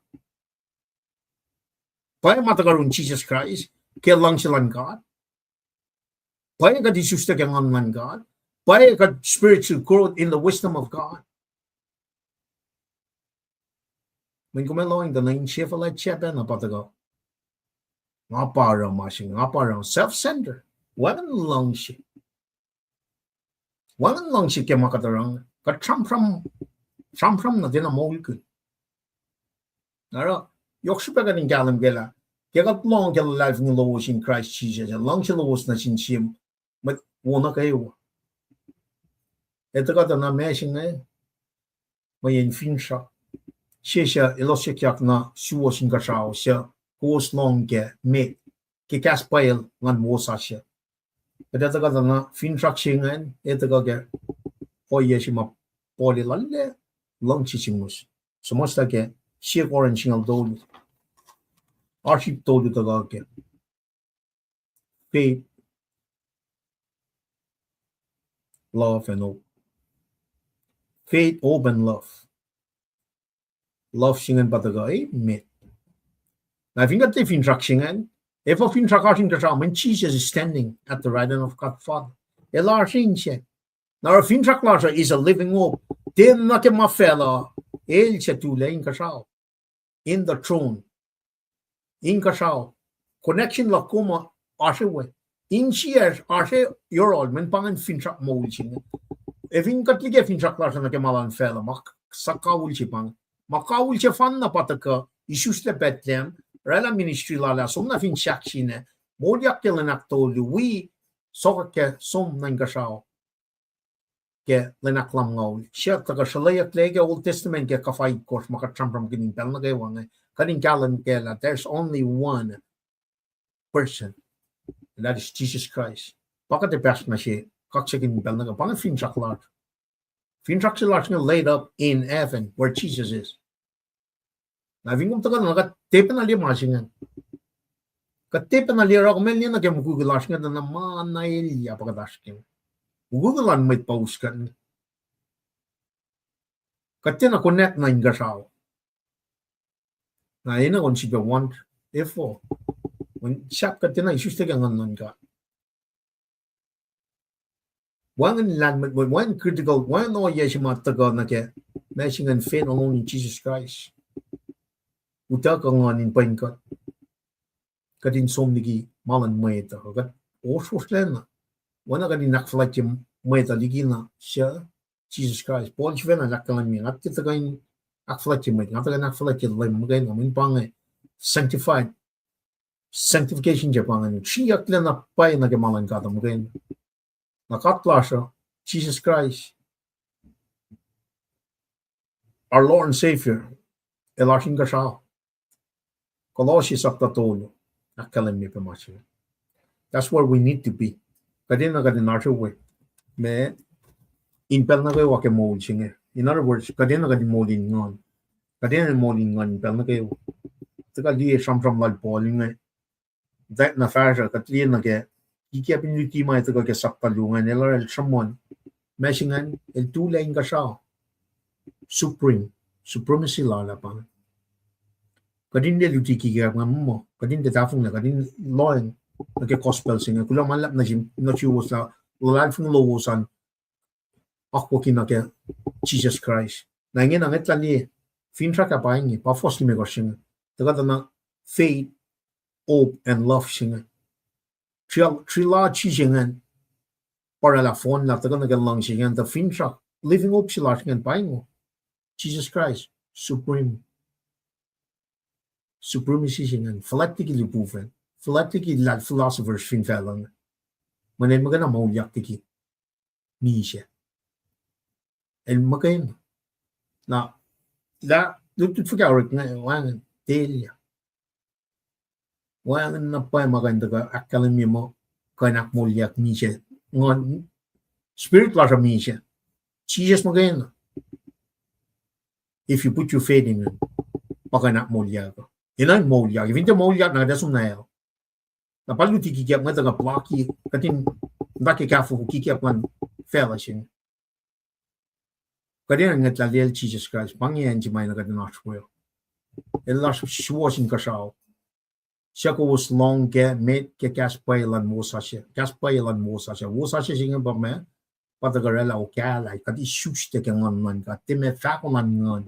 Pwacye ma tuhkuh yurin Jisus Kraist ke luhngse luhn God? Pwacye kuht isuslac ke nguhn luhn God? Pwacye kuht spiritual growth in the wisdom of God? Mweyen kom ac lohacng tuh na insefuhlac sacpacna pa tuhkuh, nga pa oruh ma se inge, nga pa oruh, self-centered. Wacngihn luhngse. Wacngihn luhngse ke ma kuht oruh inge. Kuht sramsram, sramsram na tiacna moulkihn. Na oruh, yohk srihpac kuht in kahlwem kac lah ke kuht lohng ke luhlahlfongi lowos in Kraist Jisus ac luhngse lowos nuh sin sie mwet wo nuh kwewa, etuh kuht na ma se inge, mweyen finsrak se suc elos sikyak nuh suwos inkuhsrao suc kowos lohng kac met ke kahs pwacye luhn wosasuc. Kuht etuh kuht na finsrak se ingacn, etuh kuht ke ohiyac se ma Paul el arlac luhngse singucul suhmuhslah ke Sie Corinth singucul tolu, oasr ip tolu tuhkuh ke faith, love, and hope. Faith, hope, and love. Love se ingacn pa tuhkuh emet. Na fin kuht tiac finsrak se ingacn, efuh finsrak oasr inkuhsrao, mweyen Jesus is standing at the right hand of God Father. El oasr inse. Na oruh finsrak lasr uh is a living hope. Tiac nuh ke ma facluh, el suc tulac inkuhsrao in the throne. Inkuhsrao. Connection luhk kom uh oasr we. Insiyacsr oasr yohrohl, mweyen pa ingacn finsrak moul se inge. Ac fin kuht liye ke finsrak lasr uh nuh ke ma luhn facluh, ma suhkawihl se pa inge. Ma kawihl sefanna pa tuhkuh isuslac Bethlehem, oraclah ministry lal ah, som na fin sahk se inge, moulyak ke lwen ahktolu, wi sokwack ke som nuh inkuhsrao ke lwen ahklamngaul. Suc tuhkuh sruhlweyucklac ke Old Testament ke kuhfa itkohsr ma kuht sramsramkihn in pacl nuh kwewa inge. Kuht in kahlwem kac lah there's only one person, and that is Jesus Christ. Pa kuht ac pahsr nuh se kaksakihn in pacl nuh kwewa, pa inge finsrak lasr. Finsrak se lasr inge laid up in heaven where Jesus is. Na fin kom tuhkuh na kuht tiac pacna liye ma se ingacn. Kuht tiac pacna liye, oruh kom ac liye nuh ke mukwikwi lasr inge tuh na ma na elyah pa kuht oasr ke. Mukwikwi luhn mwet pa us kuht. Kuht tiacna connect nuh inkuhsrao. Na enenuh in sifilpac wonder, efuh, mweyen sahp kuht tiacna isuslac ke nguhn luhn God. Wacngihn lahlmwetmwet, wacngihn critical, wacngihn ohiyac se ma tuhkuh nuh ke ma se ingacn, faith alone in Jesus Christ. Utuckuh nguhn in pwen kuht, kuht in som liki ma luhn mwet uh, kuht ohsrwohsrlacna. Oacna kuht in ahkfuhlwactye mwet uh likina suc? Jesus Christ. Paul sifacna el ahkkahlwemye, nga tiac tuhkuh in ahkfuhlwactye mwet, nga tuhkuh in ahkfuhlwactye Leum muhkwena, mweyen pa inge sanctified, sanctification se pa inge, sriyucklac na pwacye nuh ke ma luhn God uh muhkwena. Na God lasr uh, Jesus Christ, our Lord and Savior, el oasr inkuhsrao. Colossians sapta tolu ahkkahlwemye pac ma se inge. That's where we need to be. Kuht enenuh kuht in oasr we, ma, in pacl nuh kwewa ke moul se inge. In other words, kuht enenuh kuht in moul in nguhn. Kuht enenuh moul in nguhn in pacl nuh kwewa. Tuhkuh liye sramsram lal Paul inge, that na fahsruh, kuht liye nuh ke, kikiacp in luti ma tuhkuh ke sapta luo ingacn, el oruh el sruhmuhn ma se ingacn, el tulac inkuhsrao. Supreme, supremacy lal ah pa inge. Kuht in tiac luti kikiacp ingacn muh, kuht in tiac tahfonglac, kuht in lohacng nuh ke gospel se inge, kuloh ma luhlahp nuh sin, nuh suwos lah luhlahlfongi lowos an akwucki nuh ke Jesus Christ. Na ingena ngwetlah liye, finsrak ah pa inge, pa fuhs limekohsr se inge. Tuhkuh tuh na faith, hope, and love se inge. Tri-, trilogy se ingacn pa oraclah fohnlah tuhkuh nuh ke luhngse ingacn, tuh finsrak, living hope se lasr ingacn pa ingo, Jesus Christ, supreme. Supremacy se ingacn, fuhlwact liki lihpufacn, fuhlwact liki lah philosophers fin facluh inge. Mweyen el muhkwena moulyak liki misac. El muhkwena. Na, lah, lutlut fuhkah orek inge, wacngihn, telya. Wacngihn na pwacye ma kuh in tuhkuh ahkkahlwemye muh kuh in ahkmoulyak misac. Nguhn, spirit lasr uh misac. Jisus muhkwena. If you put your faith in him, pa kuh in ahkmoulyak uh. Enenuh in moulyak. If in tiac moulyak, na kuht ac som na el. Na pa luti kikiap inge tuhkuh plaki, kuht in muhta ke kahfofo kikiap luhn facluh se inge. Kuht enenuh in ngwetlah liyacl Jisus Kraist, pa inge acn se ma enenuh kuht in oasr we. El lasr suwohs inkuhsrao. Suc kowos lohng kac, met ke kahs pwacye luhn wosasuc. Kahs pwacye luhn wosasuc. Wosasuc se inge pa ma, pa tuhkuh oraclah okahlah, kuht isuslac ke nguhn luhn God. Tiac ma fahko luhn nguhn.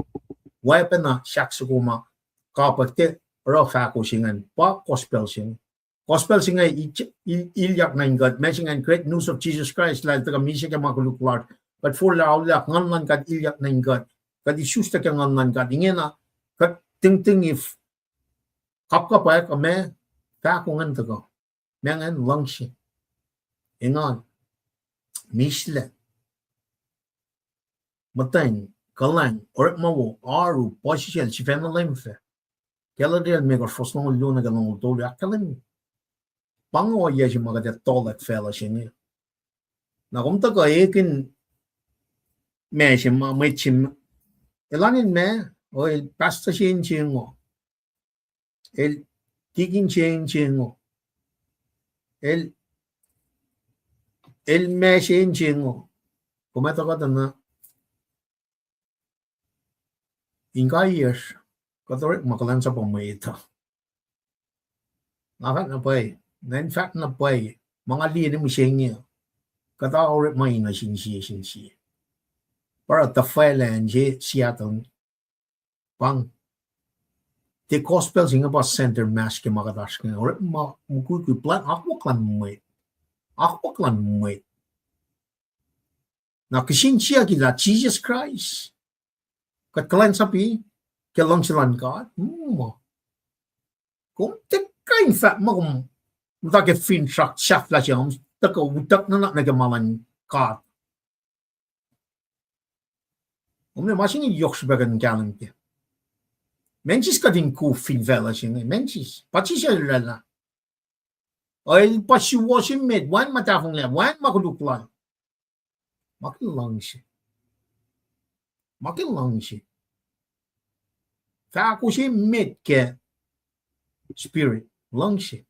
Oacpacna sahk soko ma kapwack tiac oruh fahko se ingacn. Pa gospel se inge. Gospel se inge i-, i-, ilyak nuh in kuht. Ma se ingacn great news of Jesus Christ, lah el tuhkuh misac ke ma koluk lasr. Kuht forlah auliyak, nguhn luhn God ilyak nuh in kuht. Kuht isuslac ke nguhn luhn God. Ingena, kuht tingting if kapkapwack uh ma fahko ingacn tuhkuh. Ma ingacn luhngse. Engan. Mislac. Muhtweng, kuhlwacng, orekma wo, oaru, puhsisacl, sifacna leum fac. Galatia limekohsr, fuhs longoul luo nuh ke longoul tolu, ahkkahlwemye. Pa inge ohiyac se ma kuht ac tohlak facluh se inge. Na kom tuhkuh ekihn ma se ma mwet se, elan in ma, o el pastor se in se ingo. El tikin se in se ingo. El, el ma se in se ingo. Kom ac tuhkuh tuh na inkaiyacsr, kuht orekma kuhlwacnsapuh mwet uh. Nga fahk na pwacye, nga in fahk na pwacye, ma nga liye nuh mihsenge, kuht orekma in nuh sin sie, sin sie. Pa oruh tuhfahlah in se Seattle, pang. The gospel se inge pa center mass ke ma kuht oasr ke inge. Orekma mukwikwi plwacn akwuck luhn mwet. Akwuck luhn mwet. Na kihsen siyuck lah Jisus Kraist, kuht kuhlwacnsapuh ke luhngse luhn God. Mm. Kom tiac kuh in fahk muh kom muhta ke finsrak sahflah se, kom tuhkuh utuck nuhnak nuh ke ma luhn God. Kom liye ma se inge yohk srihpac kuht in kahlwem kac. Meac sis kuht in kuf fin facluh se inge, meac sis. Pa Jisus El oraclah. El pa suwohs emet, wacngihn ma tahfonglac, wacngihn ma koluk lal. Ma ke luhngse. Ma ke luhngse. Fahko se emet ke spirit, luhngse.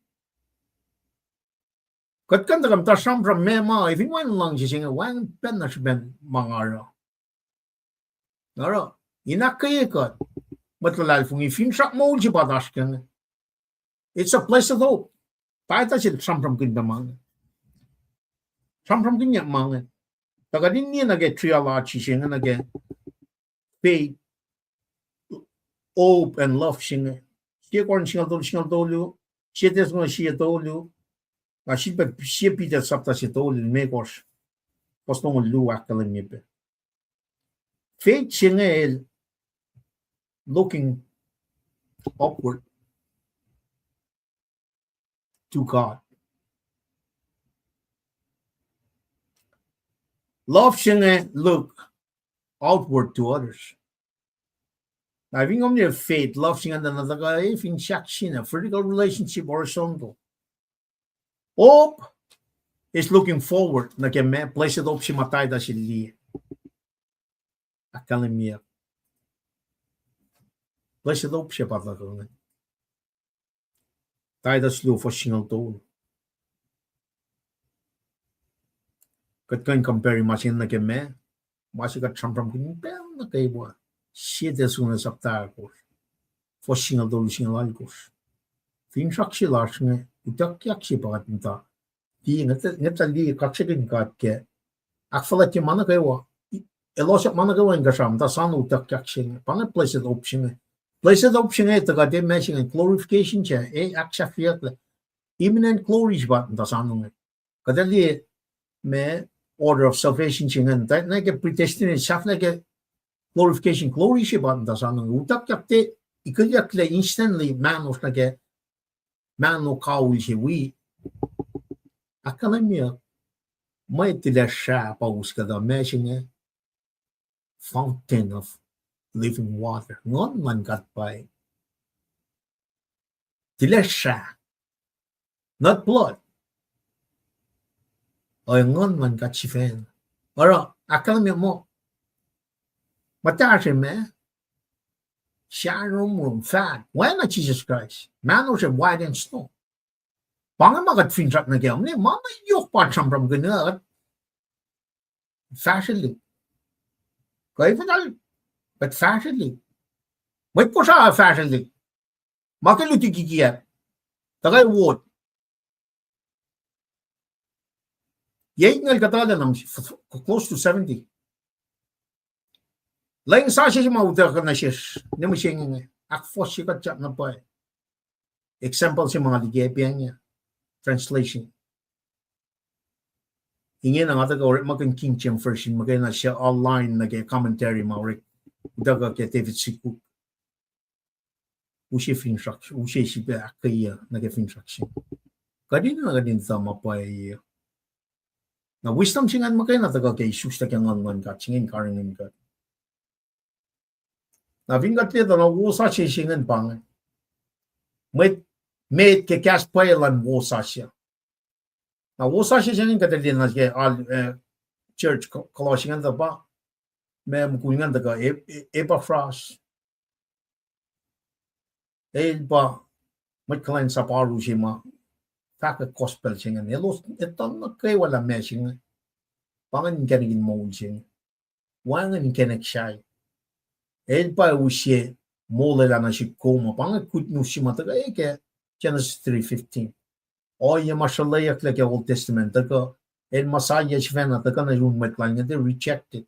Kuht kuh in tuhkuh muhta sramsram ma ma, fin wacngihn luhngse se inge, wacngihn pacna srihpen ma nga oruh. Oruh, in ahkkweye kuht mwet luhlahlfongi, finsrak moul se pa oasr ke inge. It's a blessed hope. Titus el sramsramkihn pac ma inge. Sramsramkihnyuck ma inge. Tuh kuht in liye nuh ke trilogy se inge nuh ke faith, hope, and love se inge. Sie Korint singucul tolu, singucul tolu, sie Tessalon singucul tolu, na sifilpac sie Peter sapta se tolu, limekohsr, fuhs longoul luo ahkkahlwemye pac. Faith se inge el looking upward to God. Love se inge look outward to others. Na fin kom liye faith, love se inge na tuhkuh fin sahk sina, vertical relationship, horizontal. Hope is looking forward nuh ke ma, blessed hope se ma Titus el liye. Ahkkahlwemye. Blessed hope se pa tuhkuh inge. Titus luo fuhs singucul tolu. Kuht kuh in compare ma se inge nuh ke ma, ma se kuht sramsramkihn pacl nuh kwewa. Sie Tessalon sapta ahkosr, fuhs singucul tolu, singucul alkosr. Finsrak se lasr inge, utuckyak se pa kuht muhta. Tiac, ngwetlah liye kaksakihn God ke ahkfuhlwactye ma nuh kwewa. Elos ac ma nuh kwewa inkuhsrao, muhta soano utuckyak se inge. Pa inge blessed hope se inge. Blessed hope se inge tuhkuh tiac ma se inge glorification se, e, ahksahfyeyucklac. Imminent glory se pa muhta soano inge. Kuht ac liye ma order of salvation se inge, tuh na ke predestinate, sahflah ke glorification, glory se pa muhta soano inge. Utuckyak tiac ikulyucklac instantly, mahnosr nuh ke mahno kaul se wi. Ahkkahlwemyeyuck, mwe tilac srah pa us kuhtuh ma se inge, fountain of living water. Nguhn luhn God pa, tilac srah. Not blood. Ac Nguhn luhn God sifacna. Oruh, ahkkahlwemye muh, muhtahsr ma, sahn romrom, fahk, oacna Jisus Kraist, mahnosr white as snow. Pa inge ma kuht finsrak nuh kac, mweyen ma na yohk pa sramsramkihn uh, kuht fahsrwelihk. Kuh even al, kuht fahsrwelihk. Mwet Kosrae fahsrwelihk. Ma ke luti kikiacp, tuhkuh ward. Yac itngucul kuhtuh lah na, close to seventy. Lwen sasuc se ma utuckuh nuh sesr, ne mihsenge inge, ahkfohsye kuht na pwacye. Example se ma nga liki Epiang, translation. Ingena nga tuhkuh orekmakihn King James Version, muhkwena suc align nuh ke commentary ma orek, utuckuh ke David Seacook. Use finsrak, use srihpac ahkkweye nuh ke finsrak se. Kuht in, kuht in etuh ma pwacye. Na wisdom se ingacn muhkwena tuhkuh ke isuslac ke Nguhn luhn God se inge in karihngihn kuht. Na fin kuht liye tuh na wosasuc se ingacn pa inge, mwet, met ke kahs pwacye luhn wosasuc. Na wosasuc se ingacn kuht liye nuh ke al, eh, church Colossians ingacn tuh pa, ma mukul ingacn tuhkuh E-, E-, Epaphras. El pa mwet kuhlwacnsap oaru se ma fahkwack gospel se ingacn. Elos etuh nuh kwewa lah ma se inge, pa ingacn inkacnek in moul se inge. Wacngihn inkacnek sahyac. El pa use molwelah nuh sihk kom uh. Pa inge good news se ma tuhkuh ke Genesis three fifteen. Ohiyac ma sruhlweyucklac ke Old Testament tuhkuh, el Messiah sifacna tuhkuh nuh yurin mwet lal inge, they rejected.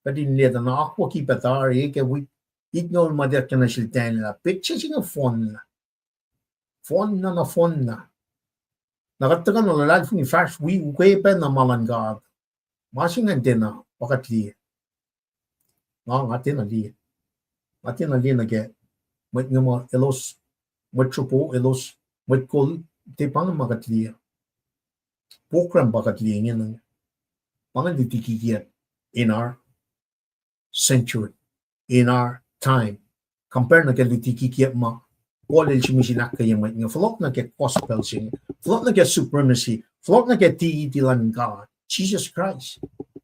Kuht in liye tuh na akwucki pac tari ke wik itngoul ma tiac kuh nuh sel Daniel ah. Petsac se inge fohnlah. Fohnlah na fohnlah. Na kuht tuhkuh na luhlahlfongi fahsr wi ukwe pacna ma luhn God. Ma se ingacn tiacna pa kuht liye. Nga, nga tiacna liye. Nga tiacna liye nuh ke mwet inge ma elos, mwet sropo elos, mwet kol, tiac pa inge ma kuht liye. Program pa kuht liye ingena. Pa inge luti kikiacp in our century, in our time. Compare nuh ke luti kikiacp ma Paul el srihmisin ahkkweye mwet inge, fohlohk nuh ke gospel se inge, fohlohk nuh ke supremacy, fohlohk nuh ke deity luhn God, Jesus Christ.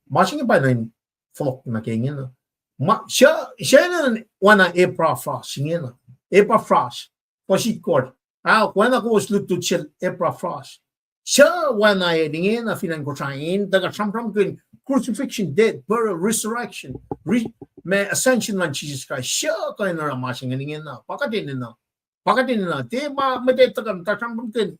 Ma se inge pa na in fohlohk nuh ke ingena. Ma, se, se na oacna Epaphras ingena. Epaphras, puhsitkohsr. Ahok, oacna kowos lutlut sel Epaphras. Suc oacna el ingena fin acn Kosrae in tuhkuh sramsramkihn crucifixion, death, burial, resurrection, re-, ma ascension luhn Jesus Christ. Suc kuh in oruh ma se ingacn ingena? Pa kuht enenuh. Pa kuht enenuh. Tiac ma mwet tuhkuh tuh sramsramkihn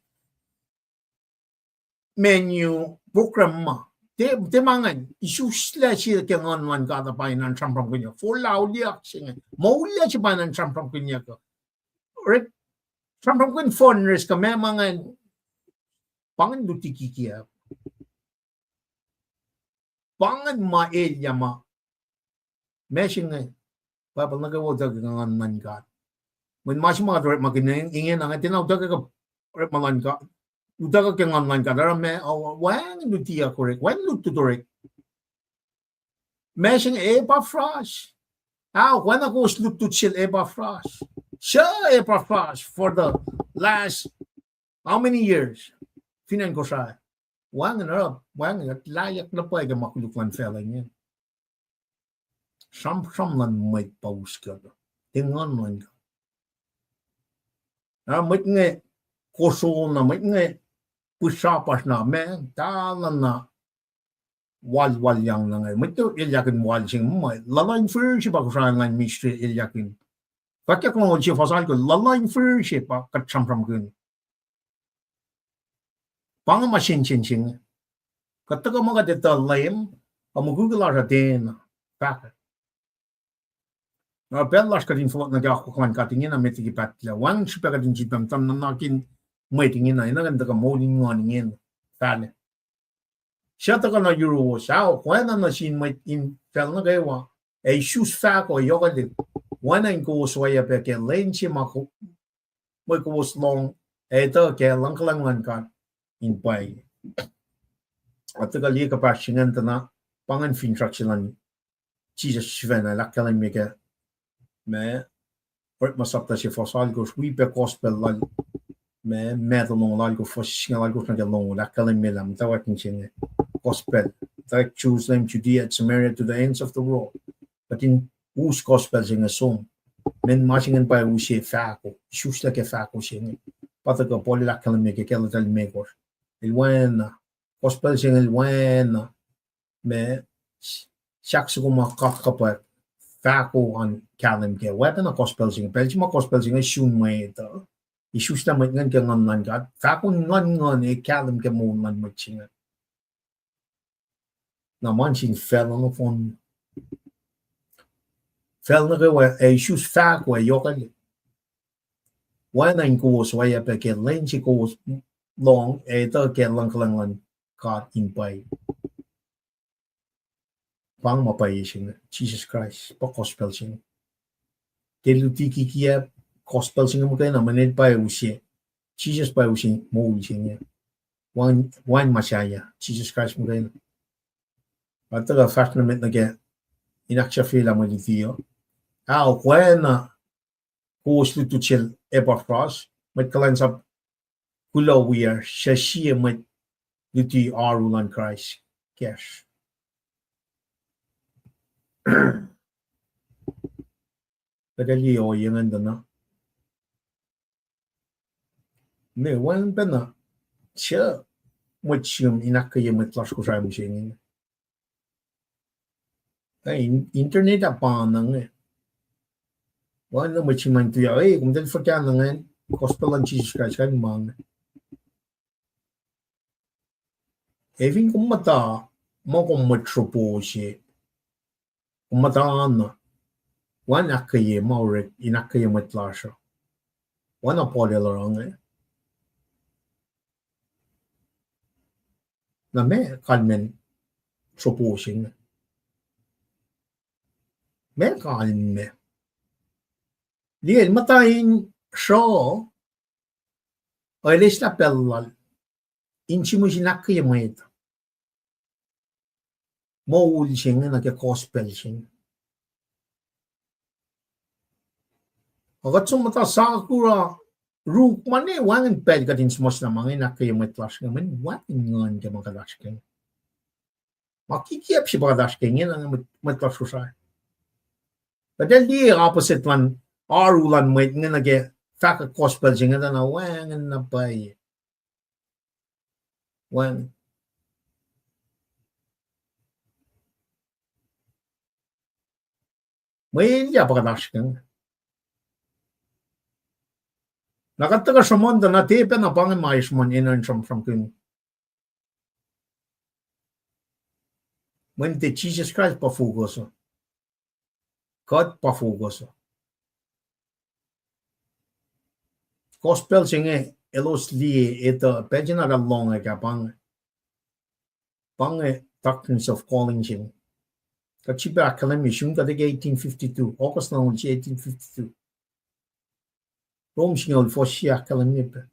menu program ma. Tiac, tiac ma ingacn. Isuslac se ke Nguhn luhn God uh pa in sramsramkihnyuck. Forlah auliyak se inge. Moullah se pa in sramsramkihnyuck uh. Orek, sramsramkihn fundraise kuh ma ma ingacn, pa ingacn luti kikiacp. Pa ingacn ma elyah ma, ma se inge, Bible nuh kwewa utuckuh ke Nguhn luhn God. Mweyen ma se ma kuht orekmakihn ingena inge tiacna utuckuh ke, orekma luhn God, utuckuh ke Nguhn luhn God, oruh ma, wacngihn lutiyuck orek, wacngihn lutlut orek. Ma se inge Epaphras. Ahok, oacna kowos lutlut sel Epaphras. Suc Epaphras for the last how many years? Fin acn Kosrae. Wacngihn oruh, wacngihn layuck na pwacye ke ma koluk luhn facluh inge. Sramsram luhn mwet pa us kuhtuh. Tiac Nguhn luhn God. Na mwet inge kosro na, mwet inge pihsrapasr na, ma, talan na walwalyang na inge. Mwet uh elyahkihn wal se inge, ma luhluh in fihrihr se pa Kosrae luhn ministry elyahkihn. Kuht ke kuloh se fuhsalko, luhluh in fihrihr se pa kuht sramsramkihn. Pa inge ma sensen se inge. Kuht tuhkuh ma kuht etuh Leum, a mukwikwi lasr uh tiacna fahkwack. Na pacl lasr kuht in fohlohk nuh ke akwuck luhn God ingena met liki pahtlac. Wacngihn srihpac kuht in sifilpac muhta nuhnak in mwet ingena, enenuh in tuhkuh moul in nguhn ingena. Fahlac. Suc tuhkuh nuh yuruwos, ahok, oacna nuh sin mwet in facl nuh kwewa, ac isus fahko yohkwelihk, oacna in kowos oacyacpac ke lwen se ma ko-, mwe kowos lohng, ac etuh ke luhngkuhlwacng luhn God in pwacye. Ac tuhkuh liye kuhpahsr se ingacn tuh na, pa ingacn finsrak se luhn Jisus sifacna el ahkkahlwemye ke ma, Orekma sapta se fuhs alkosr, wi pac gospel lal, ma, Matthew longoul alkosr, fuhs singucul alkosr nuh ke longoul, ahkkahlwemye lah muhtwacwacack se inge, gospel, muhtwacwacack Jerusalem, Judea, Samaria, to the ends of the world. Kuht in us gospel se inge som. Mweyen ma se ingacn pa use fahko, isuslac ke fahko se inge. Pa tuhkuh Paul el ahkkahlwemye ke Galatia limekohsr. El oacna, gospel se inge el oacna, ma, sahk soko ma kapkapwack, fahko an kahlwem kac. Oacpacna gospel se inge, pacl se ma gospel se inge sun mwet uh, isuslac mwet ingacn ke nguhn luhn God, fahko luhn nguhn ac kahlwem ke moul luhn mwet se ingacn. Na ma nuh sin facl nohfohn. Facl nuh kwewa ac isus fahko ac yohkwelihk, oacna in kowos oacyacpac ke lwen se kowos lohng ac etuh ke luhngkuhlwacng luhn God in pwacye. Pa inge ma pwacye se inge, Jisus Kraist, pa gospel se inge. Ke luti kikiacp, gospel se inge muhkwena, mweyen el pa use, Jisus pa use moul se inge. Wacngihn, wacngihn Messiah, Jisus Kraist muhkwena. Pa tuhkuh fahsr nuh met nuh ke in ahksahfyelah mwe luti uh. Ahok, oacna kowos lutlut sel Epaphras, mwet kuhlwacnsap kuloh wiyacsr, suc sie mwet luti oaru luhn Kraist kacsr. Kuht ac liye ohiyac ingacn tuh na, ne wacngihn pacna, suc mwet sihm in ahkkweye mwet lasr Kosrae mihsenge. Eh, in-, internet ah pa na inge. Wacngihn mwet sihm in tuyak, eh, kom tiac fuhkah na ingacn, gospel luhn Jisus Kraist, kain ma inge. Ac fin kom muhta, muh kom mwet sropo se, kom muhta na, wacngihn ahkkweye ma orek in ahkkweye mwet lasr uh. Oacna Paul el oruh inge. Na meac kalmacn sropo se inge? Meac kalmac? Liye el muhta in sruoh, ac el eslah pacl lal in sihmihs in ahkkweye mwet moul se inge nuh ke gospel se inge. Ac kuht som muhta sakurah ruk ma ne wacngihn pacl kuht in sihmihs lah ma inge in ahkkweye mwet lasr inge, mweyen wacngihn nguhn ke ma kuht oasr ke inge. Ma kikiacp se pa kuht oasr ke inge na mwet, mwet lasr Kosrae. Kuht ac liye opposite luhn oaru luhn mwet inge nuh ke fahkwack gospel se inge tuh na wacngihn na pwacye. Wacngihn. Mwe elyah pa kuht oasr ke inge. Na kuht tuhkuh sruhmuhn tuh na tiac pacna pa inge ma sruhmuhn enenuh in sramsramkihn. Mweyen tiac Jisus Kraist pa focus uh. Kuht pa focus uh. Gospel se inge elos liye etuh pacl se na eltahl lohng ah, pa inge, pa inge doctrines of calling se inge. Kuht sifilpac ahkkahlwemye sun kuht ke eighteen fifty-two, August longoul sie eighteen fifty-two. Rom singucul fuhs sie ahkkahlwemye pac.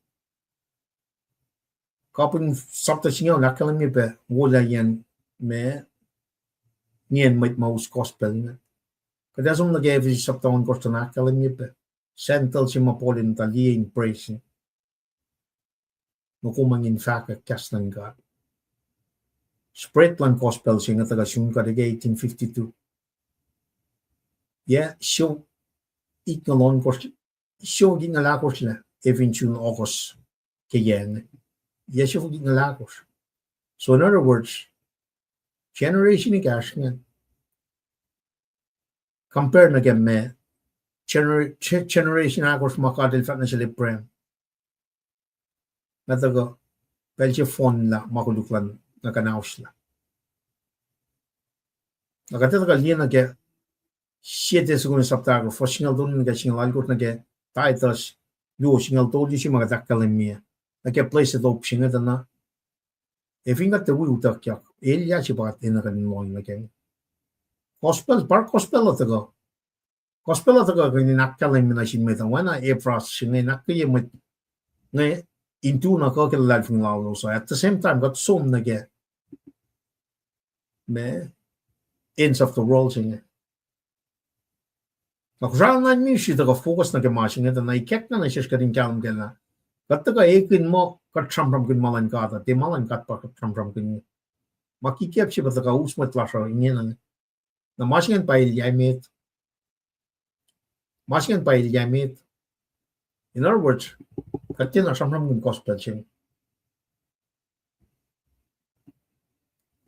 Kapihn sapta singucul ahkkahlwemye pac wolacyacn ma, nien mwet ma us gospel inge. Kuht ac som nuh ke Ephesus sapta ohnkohsr tuh na ahkkahlwemye pac sandal se ma Paul el muhta liye in praise nuh kom in fahkwack kahs luhn God. Spread luhn gospel se inge tuhkuh sun kuht ke eighteen fifty-two. Yac siofok itngoul ohnkohsr, siofok itngoul ahkosr lah, ac fin sun August ke yac inge, yac siofok itngoul ahkosr. So in other words, generation ekahsr ingacn compare nuh ke ma gener-, ge-, generation ahkosr ma God el fahk nuh sel Abraham. Na tuhkuh pacl se fohnlah ma koluk luhn, na kuhnaoslah. Na kuht ac tuhkuh liye nuh ke Sie Thessalonians sapta ahkosr, fuhs singucul tolu nuh ke singucul alkosr, nuh ke Titus luo singucul tolu se ma kuht ahkkahlwemye. Nuh ke place top se inge tuh na. Ac fin kuht tiac wi utuckyak, elyah se pa kuht enenuh kuht in lohng nuh kac. Gospel, pa gospel uh tuhkuh. Gospel uh tuhkuh kuh in ahkkahlwemye nuh sin mwet uh, oacna Ephraim se inge in ahkkweye mwet inge in tu na kuh ke luhlahlfongi lalos uh. At the same time, kuht som nuh ke ma ends of the world se inge. Na Kosrae online ministry tuhkuh focus nuh ke ma se inge tuh na ikackna nuh sesr kuht in kahlwem kac lah kuht tuhkuh ekihn muh kuht sramsramkihn ma luhn God uh, tiac ma luhn God pa kuht sramsramkihn. Ma kikiacp se pa tuhkuh us mwet lasr uh ingena. Na ma se ingacn pa elyah met. Ma se ingacn pa elyah met. In other words, kuht tiacna sramsramkihn gospel se inge.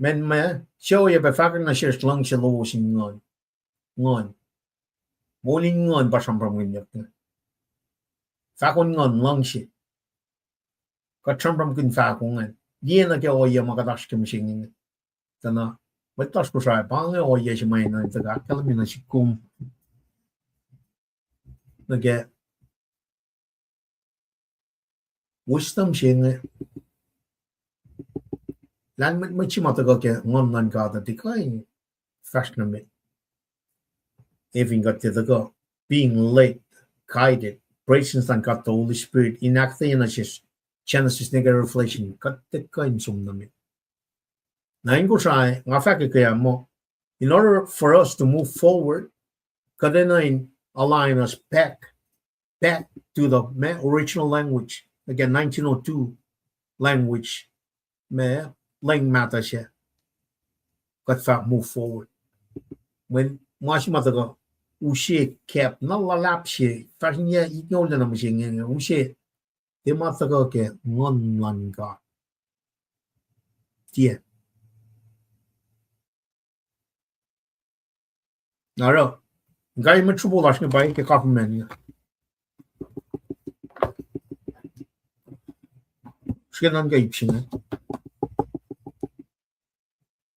Mweyen ma se oacyacpac fahkwack nuh sesr luhngse lowos in nguhn. Nguhn. Moul in nguhn pa sramsramkihnyuck inge. Fahko in nguhn, luhngse. Kuht sramsramkihn fahko ingacn. Liye nuh ke ohiyac ma kuht oasr ke mihsenge inge. Tuh na, mwet lasr Kosrae, pa inge ohiyac se ma enenuh in tuhkuh ahkkahlwemye nuh sihk kom nuh ke wisdom se inge. Lahlmwetmwet se ma tuhkuh ke nguhn luhn God uh tiac kuh in fahsr nuh met. Ac fin kuht tiac tuhkuh being led, guided, presence luhn God the Holy Spirit in ahkuhtweyac nuh sesr Genesis nuh ke Revelation, kuht tiac kuh in som nuh met. Na in Kosrae, nga fahk ke ah muh, in order for us to move forward, kuht enenuh in align us back, back to the ma, original language, again, nineteen oh two language, ma, leng mahtuh se, kuht fah move forward. Mweyen ma se ma tuhkuh use kap na luhlahp se, fahsr in yac itngoul na mihsenge inge, use, tiac ma tuhkuh ke nguhn luhn God. Tiac. Na oruh, in kai mwet sruhpo lasr inge pa ke government inge. Srihke nuhnkuh ip se inge.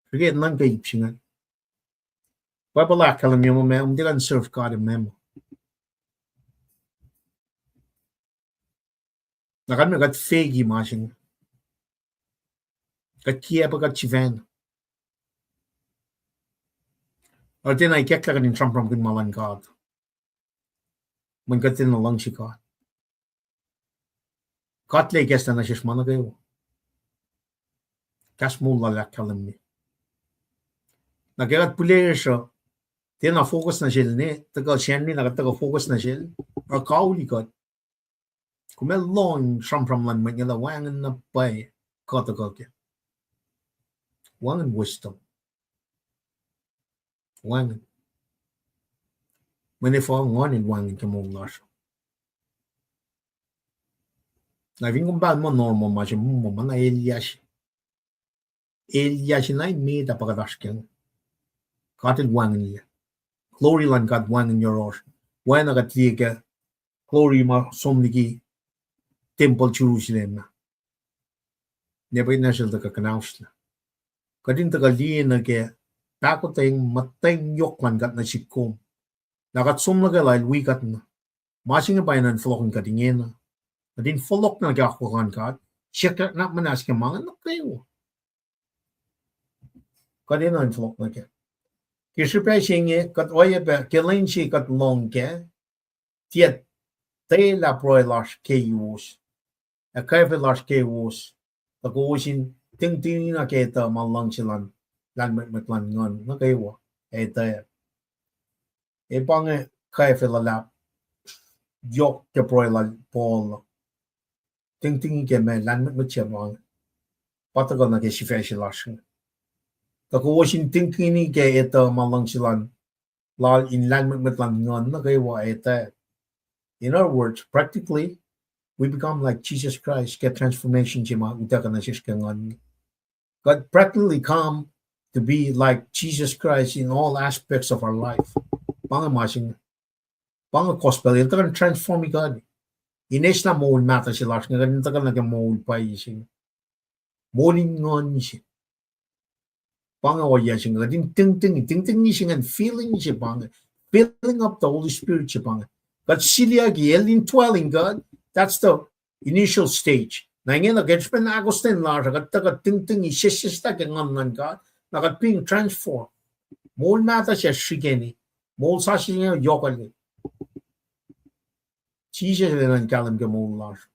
Srihke nuhnkuh ip se inge. Bible ahkkahlwemye muh ma, um, tiac kuh in serve God in ma. Na kuht ma kuht feki ma se inge. Kuht kiacpwe kuht sifacna. Oruh tiacna ikacklah kuht in sramsramkihn ma luhn God. Mweyen kuht tiacna luhngse God. God El ikacslah nuh sesr ma nuh kwewa. Kahs moul Lal ahkkahlwemye. Na ke kuht pihlesruh, tiacna focus nuh sel ne, tuhkuh sacnri na kuht tuhkuh focus nuh sel, oruh kauli kuht. Kom ac lohng sramsram luhn mwet inge lah wacngihn na pwacye kuh tuhkuh kac. Wacngihn wisdom. Wacngihn. Mweyen efuh? Nguhn El wacngihn ke moul lasr. Na fin kom pahng muh normal ma se, muh ma na elyah se. Elyah se na emet ah pa kuht oasr kac. God El wacngihnlac. Glory luhn God wacngihn yohrohsr. Oacna kuht liye ke glory ma som liki tempuhl Jerusalem ah. Nebuchadnezzar el tuhkuh kuhnaoslah. Kuht in tuhkuh liye nuh ke pahkotwen muhtweng yohk luhn God nuh sihk kom. Lah kuht som nuh ke lah El wi kuht na. Ma se inge pa enenuh in fohlohkihn kuht ingena. Kuht in fohlohk nuh ke akwuck luhn God. Siyuck nuh muhnahs ke ma inge nuh kwewa. Kuht enenuh in fohlohk nuh kac. Ke srihpac se inge kuht oacyacpac ke lwen se kuht lohng kac, tiac, tiac lah pruhe lasr keiwos, ac kwacfe lasr keiwos, tuh kowos in tingtingi na ke etuh ma luhngse luhn lahlmwetmwet luhn nguhn nuh kwewa, ac etuh. Ac pa inge kwacfe luhlahp yohk ke pruhe lal Paul. Tingtingi ke ma lahlmwetmwet se pa inge. Pa tuhkuh nuh ke sifac se lasr inge. Tuh kowos in tingtingi ke etuh ma luhngse luhn Lal in lahlmwetmwet luhn nguhn nuh kwewa etuh. In other words, practically, we become like Jesus Christ ke transformation se ma utuckuh nuh sesr ke nguhn. Kuht practically come to be like Jesus Christ in all aspects of our life. Pa inge ma se inge. Pa inge gospel, el tuhkuh in transform kuht. In eslah moul mahtuh se lasr inge, kuht in tuhkuh nuh ke moul pwacye se inge. Moul in nguhn se. Pa inge ohiyac se inge, kuht in tingtingi, tingtingi se ingacn, feeling se pa inge, Filling up the Holy Spirit se pa inge. Kuht siliyucki, el indwelling God, that's the initial stage. Na ingena ke srihpen ahkostwen lasr uh, kuht tuhkuh tihngtihng sesseslah ke Nguhn luhn God, na kuht being transformed. Moul mahtuh se srihkeni, moul sasuc se inge yohkwelihk. Jisus el enenuh in kahlwem ke moul lasr.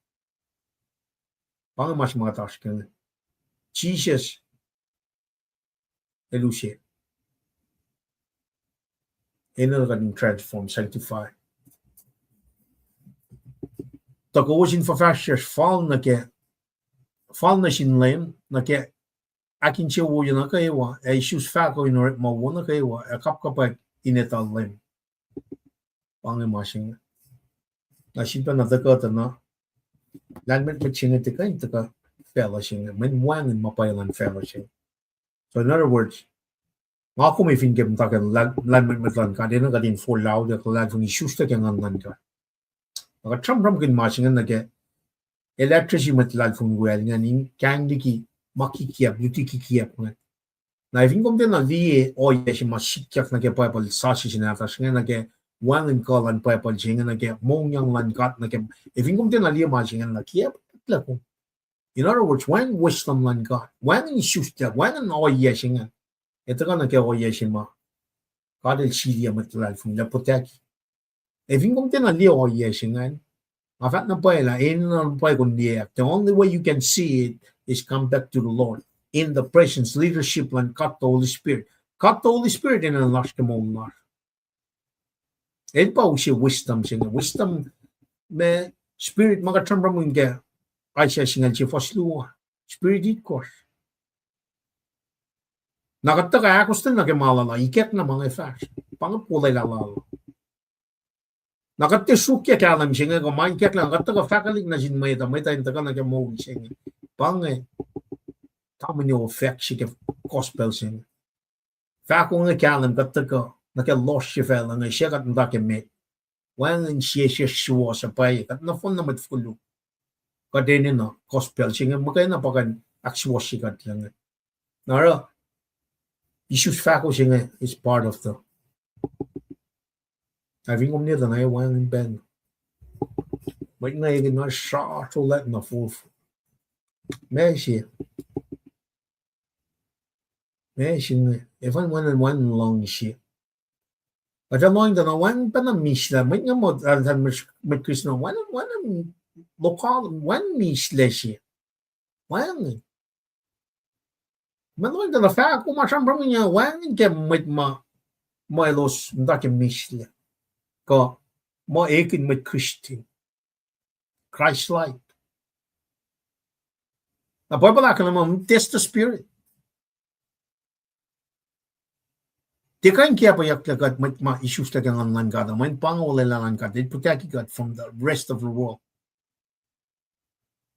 Pa inge ma se ma kuht oasr ke inge. Jisus el use. Enenuh kuht in transform, sanctify. Tuh kowos in fuhfahsryucsr fal nuh ke, fal nuh sin Leum, nuh ke ahkinsewowoye nuh kwewa, ac isus fahko in orekma wo nuh kwewa, ac kapkapwack in etuh Leum. Pa inge ma se inge. Na sifilpacna tuhkuh tuh na, lahlmwetmwet se inge tiac kuh in tuhkuh facluh se inge, mweyen wacngihn ma pwacye luhn facluh se inge. So in other words, nga kom fin ke muhta ke lahlmwetmwet luhn God, enenuh kuht in forlah auliyak luhlahlfongi, isuslac ke Nguhn luhn God. Na kuht sramsramkihn ma se inge nuh ke, el addressi mwet luhlahlfongi wiyacl ingacn in kahing liki ma kikiacp, luti kikiacp ingacn. Na efin kom tiacna liye ohiyac se ma sikyak nuh ke Bible sasuc se nahtuhsr inge, nuh ke wacngihn kuh luhn Bible se inge, nuh ke mohngyang luhn God, nuh ke, efin kom tiacna liye ma se inge, na kiacplah kom. In other words, wacngihn wisdom luhn God, wacngihn isuslac, wacngihn ohiyac se inge. Ac tuhkuh nuh ke ohiyac se ma God el siliyac mwet luhlahlfongi lah putaki. Efin kom tiacna liye ohiyac se ingacn, nga fahk na pwacye lah enenuh na pwacye kom liye. The only way you can see it is come back to the Lord in the presence, leadership luhn God the Holy Spirit. God the Holy Spirit enenuh lasr ke moul lasr. El pa use wisdom se inge. Wisdom, ma spirit ma kuht sramsramkihn ke Isaiah singucul sie fuhs luo. Spirit itkohsr. Na kuht tuhkuh ahkostwen nuh ke ma lal uh, ikacklah ma inge fahsr. Pa inge olwelah lal uh. Na kuht tiac sruokyac kahlwem se inge kuh ma ikacklah, kuht tuhkuh fahkwelihk nuh sin mwet uh, mwet uh in tuhkuh nuh ke moul se inge. Pa inge domino effect se ke gospel se inge. Fahko inge kahlwem kuht tuhkuh nuh ke lohsr se facluh inge, sie kuht muhta ke met. Wacngihn sie sesr suwohs uh pwacye, kuht nohfohn na mwet fokoko. Kuht enenuh gospel se inge muhkwena pa kuh in ahksuwohsye kuht inge. Na oruh, isus fahko se inge is part of the, ac fin kom ne tuh na wacngihn pacl, mwet inge ekin na srasr olat na forfor. Ma se, ma se inge, efuh wacngihn, wacngihn luhngse. Kuht ac lohng tuh na wacngihn pacna mislac, mwet inge muh, uh, mwet Kristin, wacngihn, wacngihn local, wacngihn mislac se. Wacngihn. Ma lohng tuh na fahko ma sramsramkihn inge, wacngihn ke mwet ma, ma elos muhta ke mislac, kuh ma ekihn mwet Kristin. Christ-like. Na Bible ahkkahlwemye muh test the spirit. Tiac kuh in kiacpweyucklac kuht mwet ma isuslac ke Nguhn luhn God, mweyen pa inge olwelah luhn God, el putaki kuht from the rest of the world.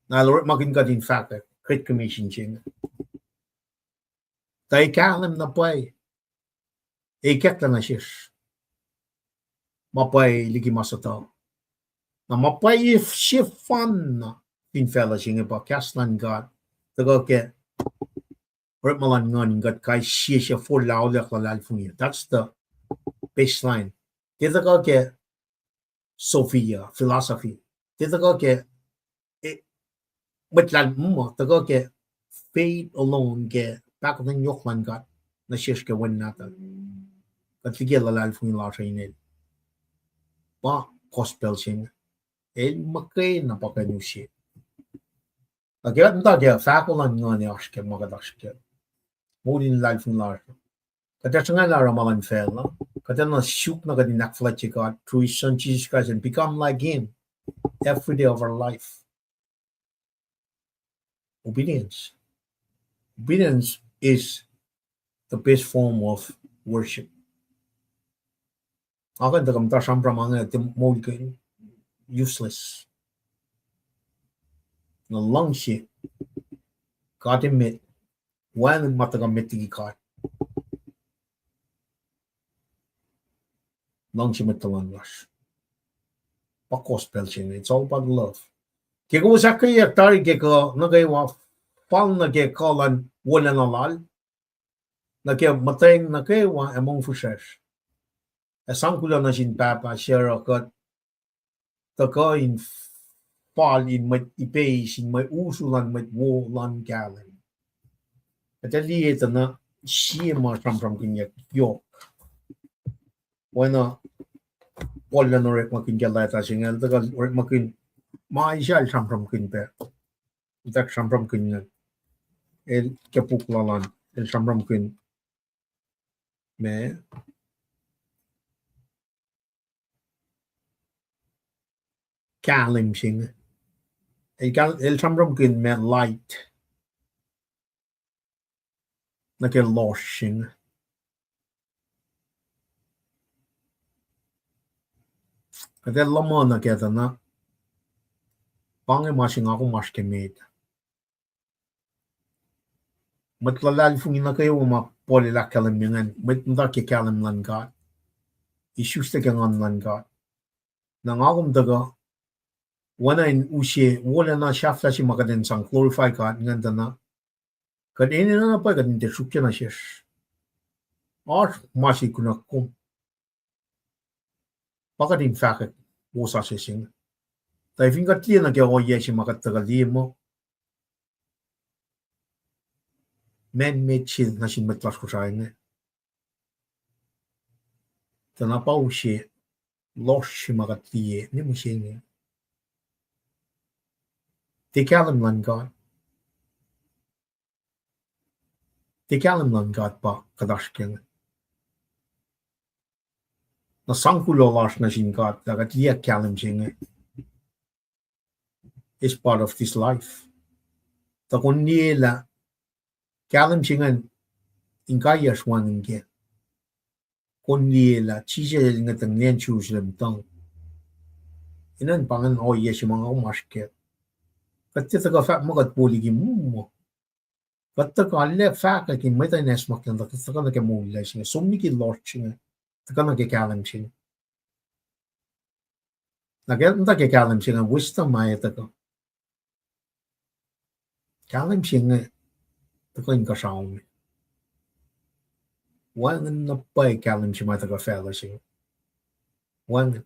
Na el orekmakihn kuht in fahkwack Great Commission se inge. Tuh e kahlwem na pwacye, e ikacklah nuh sesr ma pwacye liki ma suhtuhuh. Na ma pwacye sefanna fin facluh se inge pa kahs luhn God, tuhkuh ke orekma luhn nguhn in kuht kais sie se forlah auliyak luhlahlfongi. That's the baseline. Tiac tuhkuh ke sophia, philosophy. Tiac tuhkuh ke, eh, mwet lahlmwetmwet, tuhkuh ke faith alone ke pahkotwen yohk luhn God nuh sesr ke Wen nahtuhl. Kuht liki luhlahlfongi lasr uh inel. Pa gospel se inge. El muhkwena pa kuh in use. Na ke kuht muhta ke fahko luhn nguhn ac oasr ke ma kuht oasr ke moul in luhlahlfongi lasr, kuht ac sruhnga lah oruh ma luhn facluh, kuht ac na suk na kuht in ahkfuhlwactye God through His Son Jesus Christ and become like Him every day of our life. Obedience. Obedience is the best form of worship. Nga kuh in tuhkuh muhta sramsram ma inge, tiac moulkihn, useless. Na luhngse God emet, wacngihn ma tuhkuh met liki God. Luhngse mwet tuhlan lasr. Pa gospel se inge, it's all about love. Ke kowos ahkkweyeyuck tari ke kuh nuh kwewa, fal nuh ke kuh luhn wolacna lal, nuh ke muhtweng nuh kwewa ac mongfihsrwacsr. Ac sang kuloh nuh sin Pahpah se oruh kuht tuhkuh in fal in mwet ipeis, in mwet usu luhn mwet wo luhn kahlwem. Kuht ac liye tuh na sie ma sramsramkihnyuck yohk. Oacna Paul elan orekmakihn ke leta se inge, el tuhkuh orekmakihn ma el sramsramkihn pac. Utuck sramsramkihn inge. El ke puk lal an, el sramsramkihn ma kahlwem se inge. El kahl-, el sramsramkihn ma light nuh ke lohsr se inge. Kuht ac luhman nuh kac tuh na, pa inge ma se nga kom oasr ke met. Mwet luhlahlfongi nuh kwewa ma Paul el ahkkahlwemye ingacn, mwet muhta ke kahlwem luhn God. Isuslac ke Nguhn luhn God. Na nga kom tuhkuh, oacna in use wolacna sahflah se ma kuht in sang glorify God ingacn tuh na, kuht enenuh na pwacye kuht in tiac sruokyac nuh sesr. Oasr ma se kunuh kom. Pa kuht in fahkwack wosasuc se inge. Tuh fin kuht liye nuh ke ohiyac se ma kuht tuhkuh liye muh, man-made se nuh sin mwet lasr Kosrae inge, tuh na pa use lohsr se ma kuht liye ne mihsenge. Tiac kahlwem luhn God. Tiac kahlwem luhn God pa kuht oasr ke inge. Na sang kuloh lasr nuh sin God lah kuht liye kahlwem se inge. Is part of this life. Tuh kom liye lah kahlwem se ingacn inkaiyacsr wacngihn kac. Kom liye lah Jisus el ngetacng lwen Jerusalem tuhng. Inen pa ingacn ohiyac se ma nga kom oasr kac. Kuht tiac tuhkuh fahk muh kuht wo liki moul muh. Kuht tuhkuh lah fahkwack in mwet in acsmaklac tuh kuht tuhkuh nuh ke moul lac se inge, som liki lohsr se inge, tuhkuh nuh ke kahlwem se inge. Na ke muhta ke kahlwem se inge, wisdom ma ac tuhkuh. Kahlwem se inge tuhkuh inkuhsrao me. Wacngihn na pwacye kahlwem se ma tuhkuh facluh se inge. Wacngihn.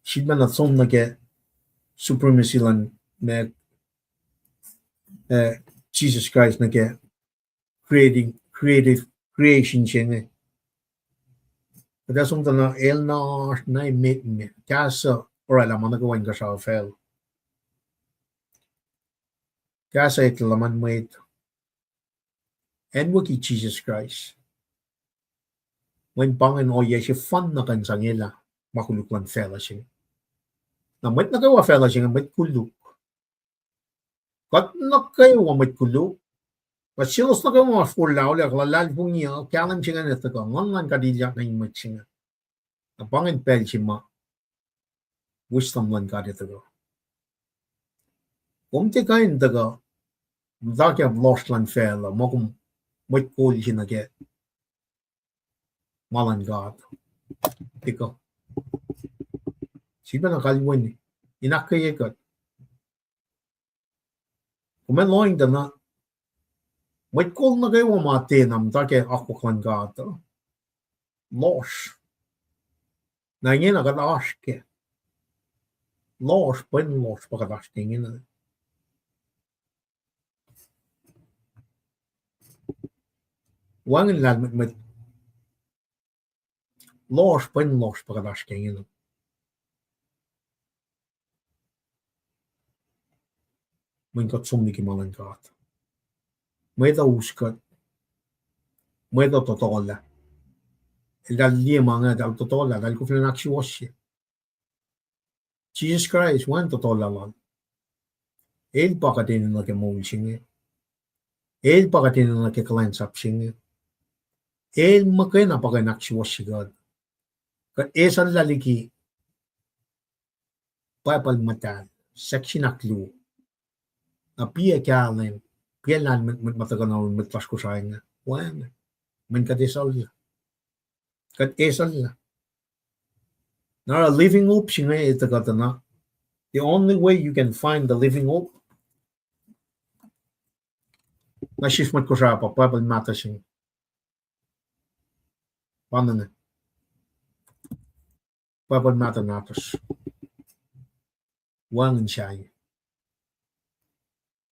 Sifilpacna som nuh ke supremacy luhn ma, eh, Jesus Christ nuh ke creating, creative, creation se inge. Kuht ac som tuh na el na oasr na emet me. Kahs uh oraclah ma nuh kwewa inkuhsrao facluh. Kahs uh eklac luhman mwet. Acnwucki Jisus Kraist. Mweyen pa ingacn ohiyac sefanna kuh in sang elah ma koluk luhn facluh se inge. Na mwet nuh kwewa facluh se inge mwet koluk. Kuht nuh kwewa mwet koluk. Kuht selos nuh kwewa ma forlah, ollah, luhlahlfongi uh, kahlwem se ingacn ac tuhkuh, Nguhn luhn God ilyak nuh in mwet se inge. Na pa ingacn pacl se ma wisdom luhn God ac tuhkuh. Kom tiac kuh in tuhkuh muhta ke lohsr luhn facluh, ma kom mwet kol se nuh ke ma luhn God. Tiac kuh. Sifilpacna kalweni in ahkkweye kuht. Kom ac lohacng tuh na mwet kol nuh kwewa ma tiacna muhta ke akwuck luhn God uh, lohsr. Na ingena kuht oasr kac. Lohsr, pwen lohsr pa kuht oasr ke ingena. Wacngihn lahlmwetmwet. Lohsr, pwen lohsr pa kuht oasr ke ingena. Mweyen kuht som liki ma luhn God. Mwet uh us kuht. Mwet uh tohtohlah. Eltahl liye ma inge, eltahl tohtohlah, eltahl koflah in ahksuwohsye. Jisus Kraist, wacngihn tohtohlah lal. El pa kuht enenuh ke moul se inge. El pa kuht enenuh ke kuhlwacnsap se inge. El muhkwena pa kuh in ahksuwohsye kuht. Kuht eisacllah liki Bible muhtahl, section ahkluo. Na piac kahlwem, piac lahlmwetmwet ma tuhkuh nuh yurin mwet lasr Kosrae inge, wacngihn, mweyen kuht eisacllah. Kuht eisacllah. Na oruh living hope se inge etuh kuht na, the only way you can find the living hope, na sif mwet Kosrae pa Bible mahtuh se inge. Pa inge. Bible mahtuh nahtuhsr. Wacngihn sahyac.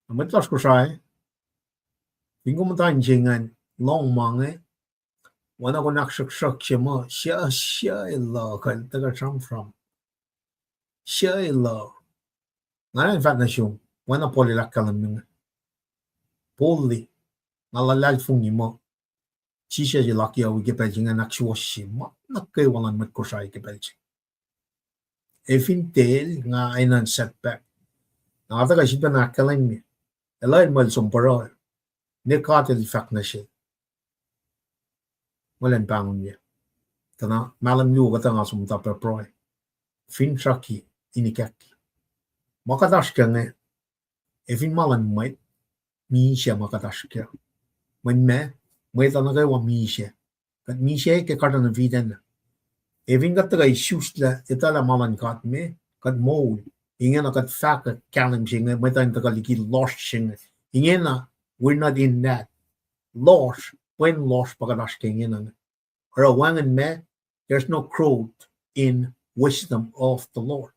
Na mwet lasr Kosrae, fin kom muhta inse ingacn, lohng ma inge, oacna kom ahksruhksruhk se muh, suc, suc el uh, kuh tuhkuh sramsram. Suc el uh. Nga na fahk nuh sum, oacna Paul el ahkkahlwemye inge. Paul el, nga luhlahlfongi muh Jisus el akiyac wi ke pacl se ingacn ahksuwohsye ma nuh kwewa luhn mwet Kosrae ke pacl se. Ac fin tiac el, nga enenuh in setback. Na nga tuhkuh sifilpacna ahkkahlwemye, el ac mwel som pruhe, ne God el fahk nuh sel, mwel in pahngonyuc. Tuh na mahlwem luo kuhtuh nga som muhta pac pruhe. Finsrak in ikack. Ma kuht oasr kac inge, ac fin ma luhn mwet, misac ma kuht oasr kac. Mweyen meac, mwet uh nuh kwewa misac. Kuht misac ke garden of Eden. Ac fin kuht tuhkuh isuslac etuh lah ma luhn God me, kuht moul. Ingena kuht fahkwack kahlwem se inge, mwet uh in tuhkuh liki lohsr se inge. Ingena, we're not in that. Lohsr, pwen lohsr pa kuht oasr ke ingena. Oruh wacngihn meac, there's no growth in wisdom of the Lord.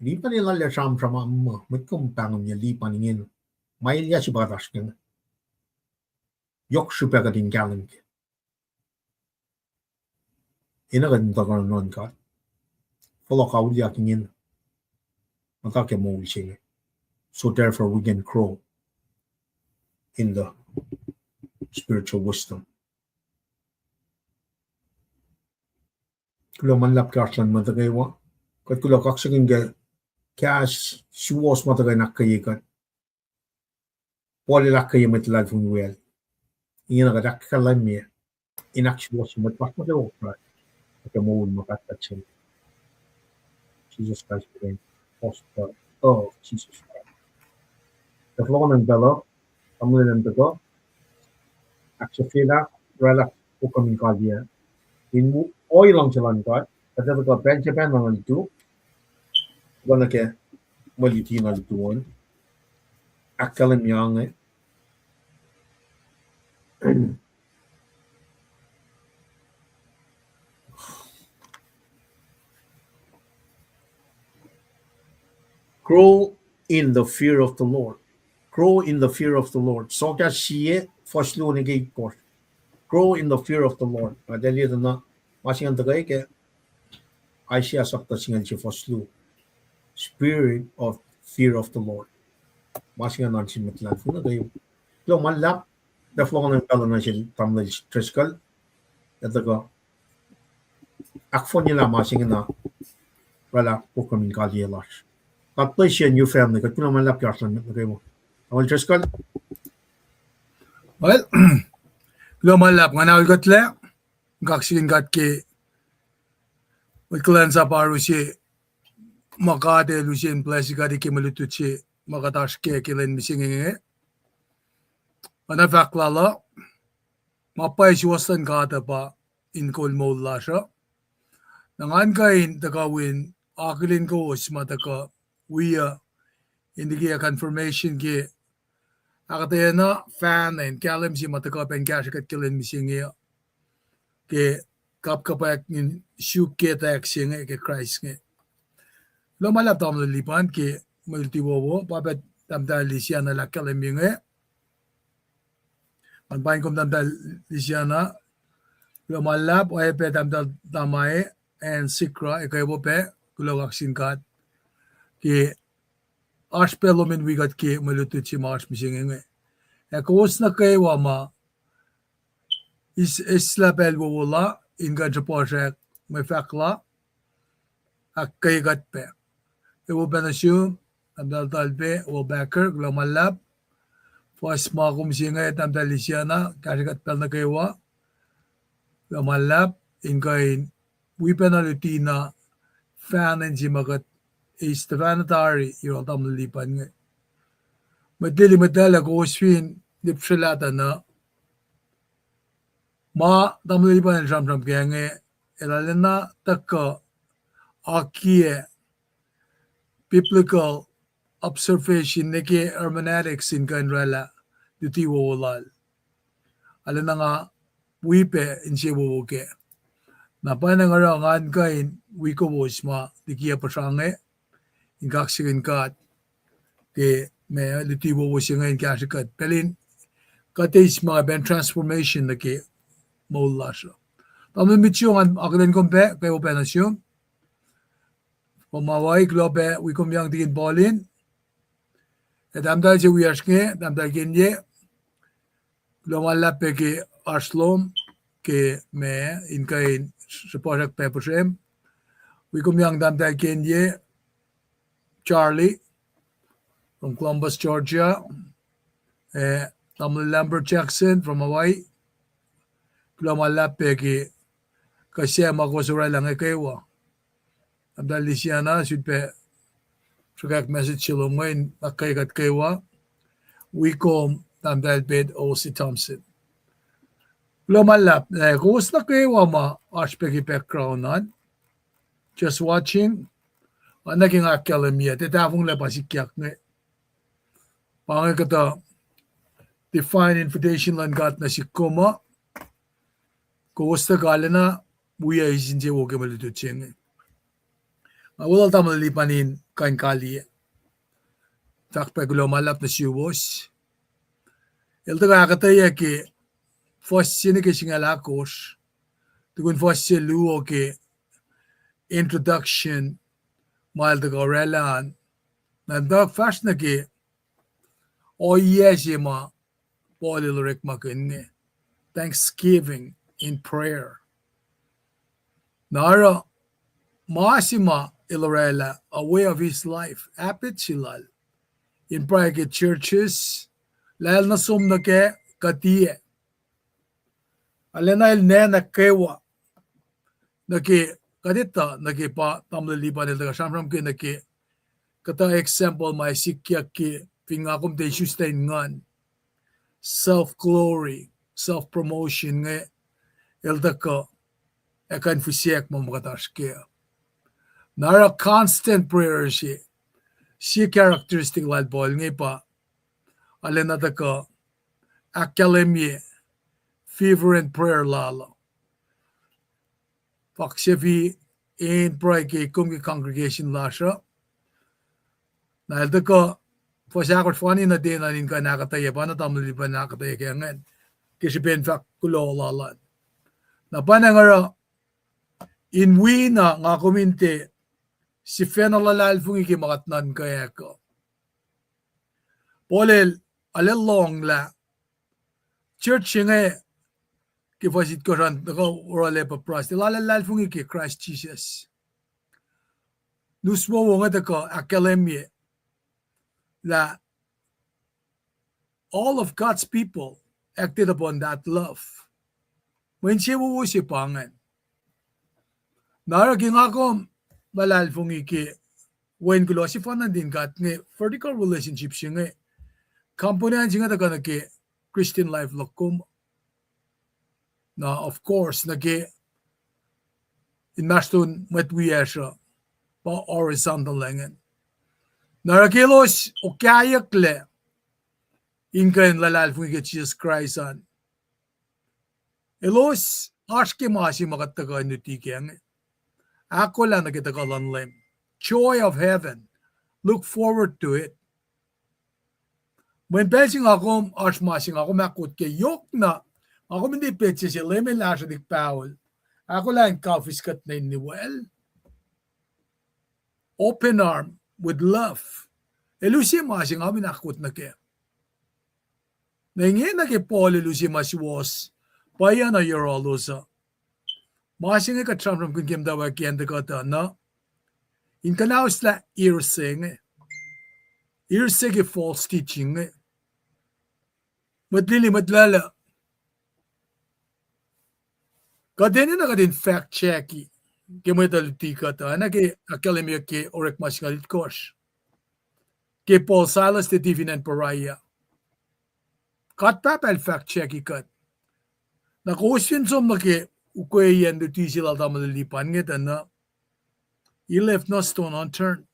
Lipan el arlac sramsram ah muh, mwet kom pahngonyuc lipan ingena. Ma elyah se pa kuht oasr kac inge. Yohk srihpac kuht in kahlwem kac. Enenuh kuht in tuhkuh nuhnuhnkuh. Fohlohk auliyak ingena. Muhta ke moul se inge. So therefore we can grow in the spiritual wisdom. Kuloh ma luhlahp ke oasr luhn mwet nuh kwewa. Kuht kuloh kaksakihn ke kahs suwohs ma tuhkuh in ahkkweye kuht. Paul el ahkkweye mwet luhlahlfongi wiyacl. Ingena kuht ahkkahlwemye in ahksuwohsye mwet lasr nuh kwewa ke moul ma pahtpaht se. Jesus Christ, the gospel of Jesus Christ. Ac fohlohkohnacng pacl uh, tamuhlwel an tuhkuh ahksahfyelah oraclah program in kaliyac. In ohiyac luhngse luhn God, kuht ac tuhkuh pacl se pacna nuh lutu, kuh nuh ke mwe luti na lutu an, ahkkahlwemye inge. Grow in the fear of the Lord. Grow in the fear of the Lord. Sokwack sie, fuhs luo nuh ke itkohsr. Grow in the fear of the Lord. Nga tuh liye tuh na, ma se ingacn tuhkuh ke Isaiah sapta singucul sie fuhs luo. Spirit of fear of the Lord. Ma se ingacn oan sin mwet luhlahlfongi nuh kwewa. Kuloh ma luhlahp, ac fohlohkohnacng pacl uh nuh sel tamuhlwel Driscoll. Ac tuhkuh ahkfohnyelah ma se ingena oraclah program in kaliyac lasr. God bless you and your family. Kuht kuloh ma luhlahp ke oasr luhn mwet nuh kwewa. Tamuhlwel Driscoll. Well, kuloh ma luhlahp, nga na ul kuhtlac, kaksakihn God ke mwet kuhlwacnsap oaru se ma God el use in bless kuht ke mwe lutlut se ma kuht oasr kac ke lwen mihsenge inge. Oacna fahk lal uh, ma pwacye suwohs luhn God uh pa in kol moul lasr uh. Na ngan kuh in tuhkuh wi akihlen kowos ma tuhkuh wi uh in liki confirmation ke ahkuhtweyac na fahna in kahlwem se ma tuhkuh pac in kahsrwe kuht ke lwen mihsenge uh ke kapkapwack in suk ke etwacack se inge ke Kraist inge. Kuloh ma luhlahp tamuhlwel Lipan ke mwe luti wowo, pa pac tahmtahel Lisiana el ahkkahlwemye inge. Ngan paing kom tahmtahel Lisiana. Kuloh ma luhlahp, oacyacpac tahmtahel Tamae and Sikra, ekuh wo pac, kuloh kaksakihn God ke oasr pac lom in wi kuht ke mwe lutlut se ma oasr mihsenge inge. Ac kowos nuh kwewa ma eis, eislah pacl wowo la in kuh in sruhpuhsrack mwe fahk la, ahkkweye kuht pac. Ewo pac nuh sum, tahmtahel Talpe, Will Packer, kuloh ma luhlahp. Fuhs ma kom se inge, tahmtahel Lisiana, kahsrwe kuht pacl nuh kwewa. Kuloh ma luhlahp, in kuh in wi pacna luti na fahna in se ma kuht eis tuhfahna tari yohrohl tamuhlwel Lipan inge. Mwet lili, mwet lwelah, kowos fin lihpsrelah tuh na, ma tamuhlwel Lipan el sramsram kac inge, el arulacna tuhkuh akiyac biblical observation nuh ke hermeneutics in kuh in oraclah luti wowo lal. Arulacna nga wi pac insewowo kac. Na pwacnwacng oruh ngan kuh in wi kowos ma likiyac puhsra inge, in kaksakihn God ke ma luti wowo se inge in kahsrwe kuht pacl in kuht eis ma pacna transformation nuh ke moul lasr uh. Tamuhlwel Mitchell, ngan akihlen kom pac, kwewa pac nuh sum. Kom ma wai, kuloh pac wi kom yang tikin Paul in. Ac tahmtahel se wiyacsr inge, tahmtahel Kenye. Kuloh ma luhlahp pac ke oasr lom ke ma in kuh in sruhpuhsrak pac puhsrem. Wi kom yang tahmtahel Kenye, Charlie, from Columbus, Georgia. Eh, tamuhlwel Lambert Jackson from Hawaii. Kuloh ma luhlahp pac ke kuh se ma kowos orwaclah inge kwewa. Tahmtahel Lisiana, sut pac sruhkwack message se lom inge in ahkkweye kuht kwewa. Wi kom tahmtahel Pet Olsi Thompson. Kuloh ma luhlahp, eh, kowos nuh kwewa ma oasr pac ke background an. Just watching. Oacna ke nga ahkkahlwemye, tiac tahfonglac pa sikyak inge. Pa inge kuhtuh divine invitation luhn God nuh sihk kom uh. Kowos tuh kalena wi eis insewowo ke mwe lutlut se inge. Nga weluhl tamuhlwel Lipan in kuh in kaliyac. Fahk pac kuloh ma luhlahp nuh suwos. El tuhkuh ahkuhtweyac ke fuhs se nuh ke singucul ahkosr, tukun fuhs se luo ke introduction ma el tuhkuh orwaclah an. Na el tuh fahsr nuh ke ohiyac se ma Paul el orekmakihn inge, thanksgiving in prayer. Na oruh ma se ma el orwaclah, a way of his life, habit se lal, in pruhe ke churches, lah el nuh som nuh kac kuh tiac. Arulacna el nacna kwewa nuh ke, kuht etuh nuh ke pa tamuhlwel Lipan el tuhkuh sramsram ke nuh ke kuhtuh example ma sikyak ke fin nga kom tiac isuslac in nguhn, self glory, self promotion inge, el tuhkuh ac kuh in fihsrack ma ma kuht oasr kac. Na oruh constant prayer se, sie characteristic lal Paul inge pa arulacna tuhkuh ahkkahlwemye fervent prayer lal uh. Fahk se fi in pruhe ke kom ke congregation lasr uh. Na el tuhkuh fuhs ahkosr fani nuh ten an in kuh in ahkuhtweyac, pa na tamuhlwel Lipan ahkuhtweyac ke ingacn, ke srihpen fahk kuloh lal an. Na pwacnwacng oruh in wi na nga kom in tiac sifacna luhlahlfongi ke ma kuht nuhnkweyuck uh. Paul el, el lohng lah church se inge ke fuhs itkohsr an tuhkuh oruh el Epaphras, el arlac luhlahlfongi ke Kraist Jisus. Nus wowo inge tuhkuh ahkkahlwemye lah all of God's people acted upon that love. Mwe insewowo se pa ingacn. Na oruh ke nga kom luhlahlfongi ke wen kuloh sefanna nuhtin God inge, vertical relationship se inge, component se inge tuhkuh nuh ke Christian life luhk kom. Na, of course, nuh ke inmahsrlon mwet wiyacsr uh, pa horizontal ingacn. Na oruh ke elos okahyucklac in kuh in luhlahlfongi ke Jisus Kraist an, elos oasr ke ma se ma kuht tuhkuh in luti kac inge. Ahkolah nuh ke tuhkuh luhn Leum. Joy of heaven. Look forward to it. Mweyen pacl se nga kom oasr ma se nga kom ahkkot kac, yohkna nga kom in tiac petsac se, Leum El ahsrwelihk pahol. Ahkolah in kaufis kuht nuh in Iwacl. Open arm with love. El use ma se nga kom in ahkkot nuh kac. Na ingena ke Paul el use ma suwohs, pwacyena yohrohlos uh. Ma se inge kuht sramsramkihn ke muhtwacwacack ke acn tuhkuh tuh na, in kuhnauslah hearsay inge. Hearsay ke false teaching inge. Mwet lili, mwet lala, kuht enenuh kuht in fact check ke mwet uh luti kuht uh, oacna ke ahkkahlwemyeyuck ke Orekma singucul itkohsr ke Paul, Silas, tuh fin acn Berea. God Pahpah el fact check kuht. Na kowos fin som nuh ke ukweyacn luti se lal tamuhlwel Lipan inge tuh na, he left no stone unturned.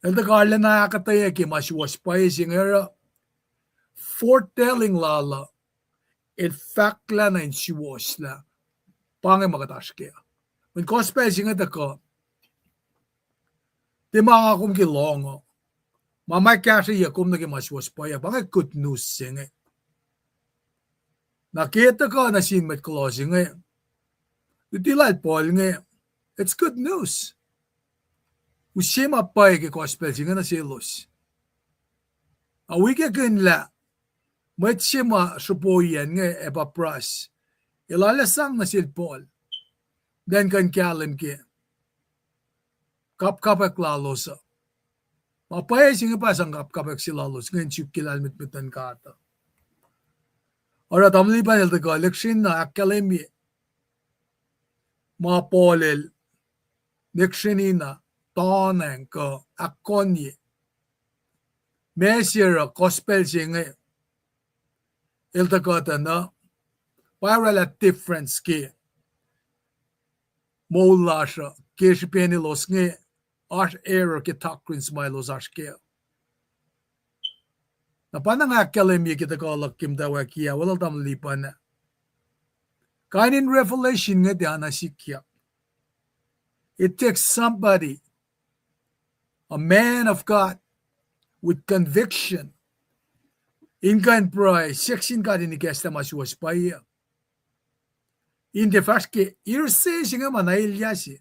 El tuh arulacna ahkuhtweyac ke ma suwohs pwacye se inge oruh foretelling lal uh, el fahklah nuh in suwohs lah Pa inge ma kuht oasr kac. Mweyen gospel se inge tuhkuh, tiac ma nga kom ke lohng uh. Ma ma kahsrweyuc kom nuh ke ma suwohs pwacye, pa inge good news se inge. Na ke tuhkuh nuh sin mwet kuloh se inge, luti lal Paul inge, it's good news. Use ma pwacye ke gospel se inge nuh selos. A wi ke kihn lah mwet se ma sruhpuhiyacn inge Epaphras, el arlac sang nuh sel Paul, elan kuh in kahlwem ke kapkapwack lalos uh. Ma pwacye se inge pa sang kapkapwack se lalos inge in suk ke lahlmwetmwet luhn God uh. Oruh tamuhlwel Lipan el tuhkuh lihksreni na ahkkahlwemye ma Paul el lihksreni na tonang kuh ahkkonye. Ma se oruh gospel se inge el tuhkuh tuh na pa oraclah difference ke moul lasr uh ke srihpen elos inge oasr error ke doctrines ma elos oasr kac. Na pa na nga ahkkahlwemye ke tuhkuh luhk ke muhtwacwacack ah, weluhl tamuhlwel Lipan ah, kain in revelation inge tiacna sikyak. It takes somebody, a man of God with conviction, in kuh in pruhe siyuck sin God in ikacslah ma suwohs pwacye. In tiac fahsr ke hearsay se inge ma na elyah se.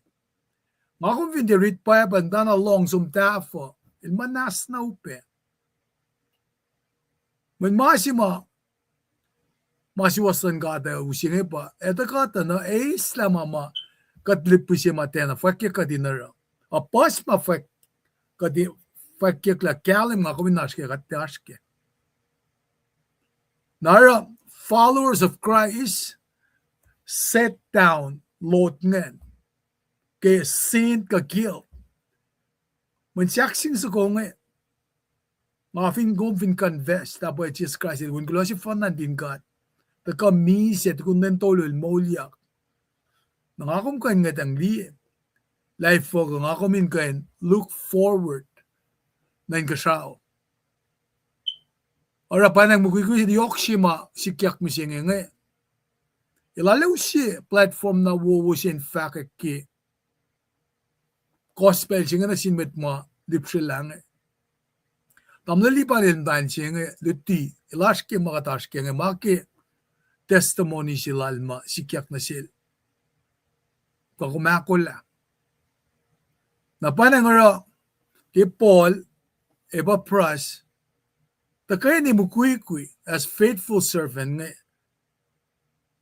Nga kom fin tiac read Bible, muhtana lohng som tahfuh, el muhnahs na upac. Mweyen ma se ma, ma suwohs luhn God uh use inge pa, etuh kuht uh na eislah ma ma kuht lihpihse ma tiacna fwackyuck kuht in oruh. A puhs ma fwack-, kuht fwackyuck lah kahlwem nga kom in oasr kac, kuht tiac oasr kac. Na oruh followers of Christ set down load ingacn ke sin kuh guilt. Mweyen sahkseng soko inge, nga fin kom fin confess lah pwacye Jisus Kraist el wen kuloh sefanna nuhtin God, tuhkuh misac, tukun lwen tolu el moulyak, na nga kom kuh in ngwetacng liye lah efuh kuh nga kom in kuh in look forward nuh inkuhsrao. Oruh pwacnwacng mukwikwi yohk se ma sikyak mihsenge inge, el arlac use platform na wowo se in fahkwack ke gospel se inge nuh sin mwet ma lihpsrelah inge. Tamuhlwel Lipan el muhtwacn se inge luti, el oasr ke ma kuht oasr ke inge, ma ke testimony se lal ma sikyak nuh sel. Kuh kom ahkolah. Na pwacnwacng oruh ke Paul, Epaphras, tuhkweni mukwikwi as faithful servant inge.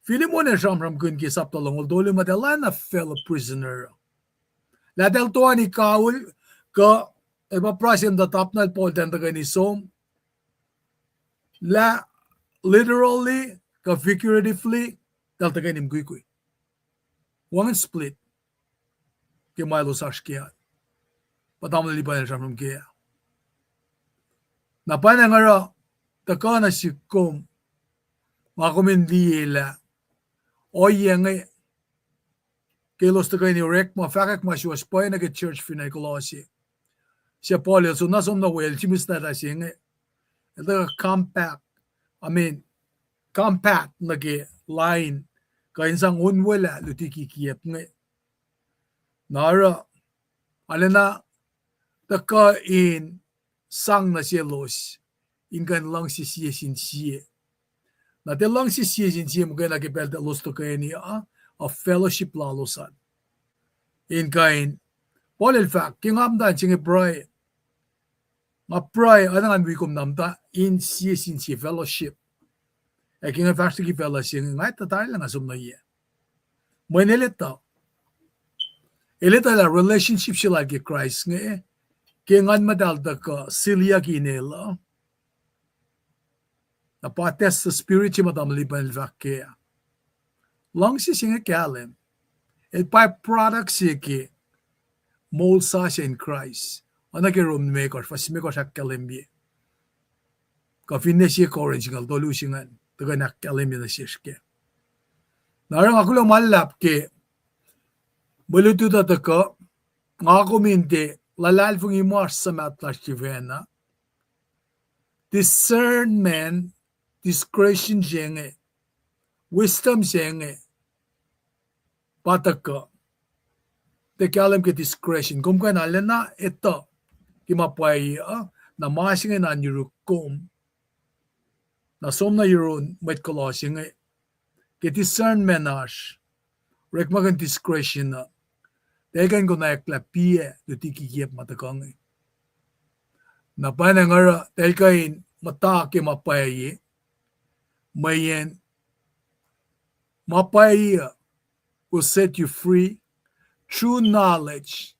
Philemon el sramsramkihn ke sapta longoul tolu muh eltahl oacna fellow prisoner. Lah eltahl toeni kawihl, kuh Epaphras el muhta tapnal Paul, eltahl tuhkweni som, lah literally kuh figuratively, eltahl tuhkweni mukwikwi. Wacngihn split ke ma elos oasr ke an. Pa tamuhlwel Lipan el sramsram ke. Na pwacnwacng oruh tuhkuh nuh sihk kom, nga kom in liye lah ohiyac inge ke elos tuhkweni orekma fahkwack ma suwohs pwacye nuh ke church fin acn Kolosse. Suc Paul el soenna som nuh we el simis nahtuh se inge, el tuhkuh compact, I mean, compact nuh ke lain kuh in sang onwelah luti kikiacp inge. Na oruh arulacna tuhkuh in sang nuh selos in kuh in luhngse sie sin sie. Na tiac luhngse sie sin sie muhkwena ke pacl elos tuhkweni uh, a fellowship lalos an. In kuh in, Paul el fahk, ke nga muhta in se inge pruhe, nga pruhe oacna ngan wi kom na muhta in sie sin sie fellowship. Ac ke nga fahsr liki fellowship inge, nga etuh tari lah nga som nuh yac. Mweyen el etuh, el etuh lah relationship se lal ke Kraist inge, ke Nguhn Muhtahl tuhkuh siliyucki inel uh, na pa test the spirit se ma tamuhlwel Lipan el fahk ke. Luhngse se inge kahlwem, el by-product se ke moul sasuc in Kraist. Oacna ke Rom limekohsr, fuhs limekohsr ahkkahlwemye. Kuh finne sie Corinth singucul tolu se ingacn, tuhkuh in ahkkahlwemye nuh sesr kac. Na oruh nga kuloh ma luhlahp ke mwe lutlut uh tuhkuh, nga kom in tiac luhlahlfongi ma oasr suhmaht lasr sifacna. Discernment, discretion se inge, wisdom se inge, ma tuhkuh. Tiac kahlwem ke discretion. Kom kuh in arulacna etuh ke ma pwacye uh, na ma se inge na yuruk kom. Na som nuh yurin mwet kuloh se inge. Ke discernment oasr, orekmakihn discretion uh, tuh el kuh in konwacack lah piac luti kikiacp ma tuhkuh inge. Na pwacnwacng oruh tuh el kuh in muhta ke ma pwacye, mweyen ma pwacye uh will set you free. True knowledge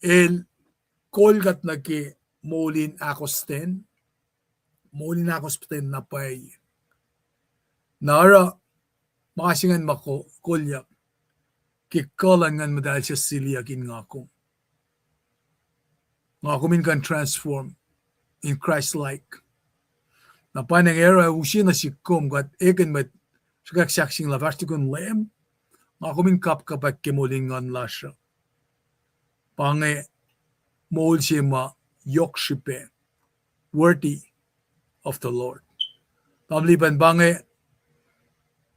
el kol kuht nuh ke moul in ahkostwen, moul in ahkostwen na pwacye. Na oruh ma se ingacn ma ko-, kolyuck ke kuh luhn Nguhn Muhtahl se siliyuck in nga kom. Nga kom in kuh in transform in Christ-like. Na pwacnwacng oruh use nuh sihk kom kuht ekihn mwet sruhkwack sahk sing lah fahsr tukun Leum, nga kom in kapkapwack ke moul in nguhn lasr uh. Pa inge moul se ma yohk srihpac, worthy of the Lord. Tamuhlwel, pa inge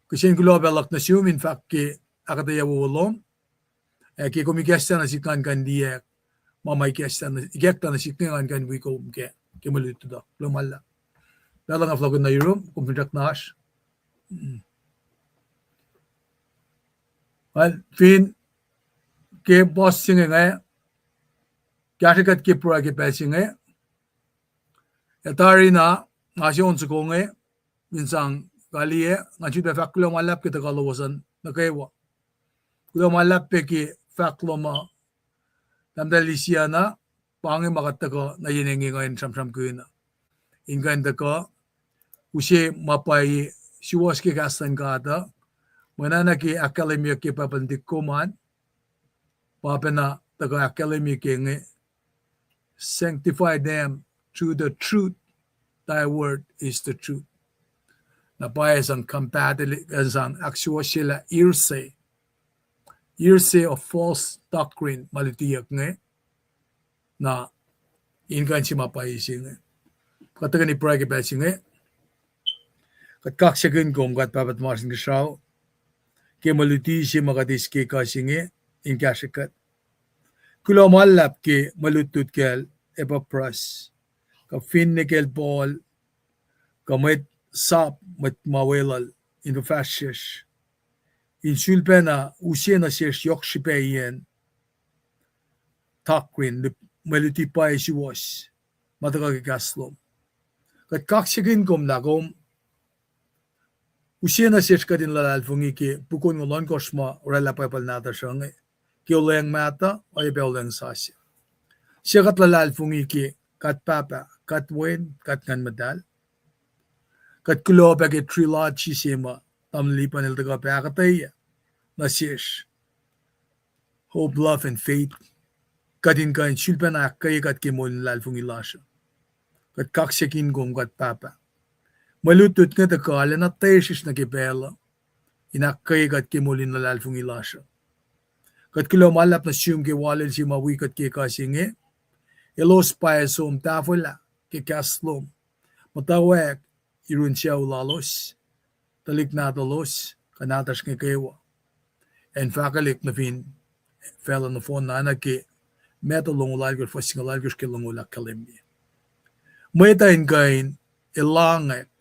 kihsen kuloh pac luhk nuh sum in fahk ke ahkuhtweyac wowo lom. Ac ke kom ikacslah nuh sihk ngan kuh in liyacack ma ma ikacslah nuh, ikacklah nuh sihk inge ngan kuh in wi kom kac ke mwe lutlut uh. Kuloh ma luhlahp. Pacl uh nga fohlohkihn nuh yurum, kom fin srackna oasr. Well, fin ke puhs se inge inge, kahsrwe kuht ke pruhe ke pacl se inge. Ac tari na, nga se on soko inge, in sang kaliyac, nga sifilpac fahk kuloh ma luhlahp ke tuhkuh lowos an nuh kwewa. Kuloh ma luhlahp pac ke fahk lom uh, tahmtahel Lisiana, pa inge ma kuht tuhkuh nuh yen inge nga in sramsramkihn uh. In kuh in tuhkuh use ma pwacye suwohs ke kahs luhn God uh, mwe na nuh ke ahkkahlwemyeyuck ke Bible nuhtihk kom an, pa pacna tuhkuh ahkkahlwemye ke inge, sanctify them through the truth, thy word is the truth. Na pwacye sang compatible, sang ahksuwohsyelah hearsay, hearsay of false doctrine ma lutiyuck inge. Na in kuh in se ma pwacye se inge. Kuht tuhkweni pruhe ke pacl se inge. Kuht kaksakihn kom, kuht Pahpah tuhmasr Inkuhsrao, ke mwe luti se ma kuht eis ke ekuh se inge, in kahsrwe kuht. Kuloh ma luhlahp ke mwe lutlut kacl Epaphras, kuh finne kacl Paul, kuh mwet sap, mwet ma weluhl, in fuhfahsryucsr, in sulpacna use nuh sesr yohk srihpaciyacn doctrine, mwe luti pwacye suwohs ma tuhkuh ke kahs lom. Kuht kaksakihn kom lah kom use nuh sesr kuht in luhlahlfongi ke puk onngoul ohnkohsr ma oraclah pwacpacl nahtuhsr uh inge, ke olweacng mahtuh, oacyacpac olweacng sasuc. Suc kuht luhlahlfongi ke kuht Pahpah, kuht Wen, kuht Nguhn Muhtahl. Kuht kuloh pac ke trilogy se ma tamuhlwel Lipan el tuhkuh pac ahkuhtweyac nuh sesr, hope, love, and faith. Kuht in kuh in sulpacna ahkkweye kuht ke moul in luhlahlfongi lasr uh. Kuht kaksakihn kom, kuht Pahpah. Mwe lutlut inge tuhkuh arulacna tesrihsr nuh ke pacl uh, in ahkkweye kuht ke moul in luhlahlfongi lasr uh. Kuht kuloh ma luhlahp nuh sum ke walel se ma wi kuht ke ekuh se inge. Elos pwacye som tahfwelah ke kahs lom, muhtwacwacack yurin sucu lalos, tuhlihk nahtuhlos, kuh nahtuhsr inge kwewa, in fahkwelihk nuh fin facluh nohfohn na, na ke Matthew longoul alkohsr, fuhs singucul alkohsr ke longoul ahkkahlwemye. Mwet uh in kuh in elangwack,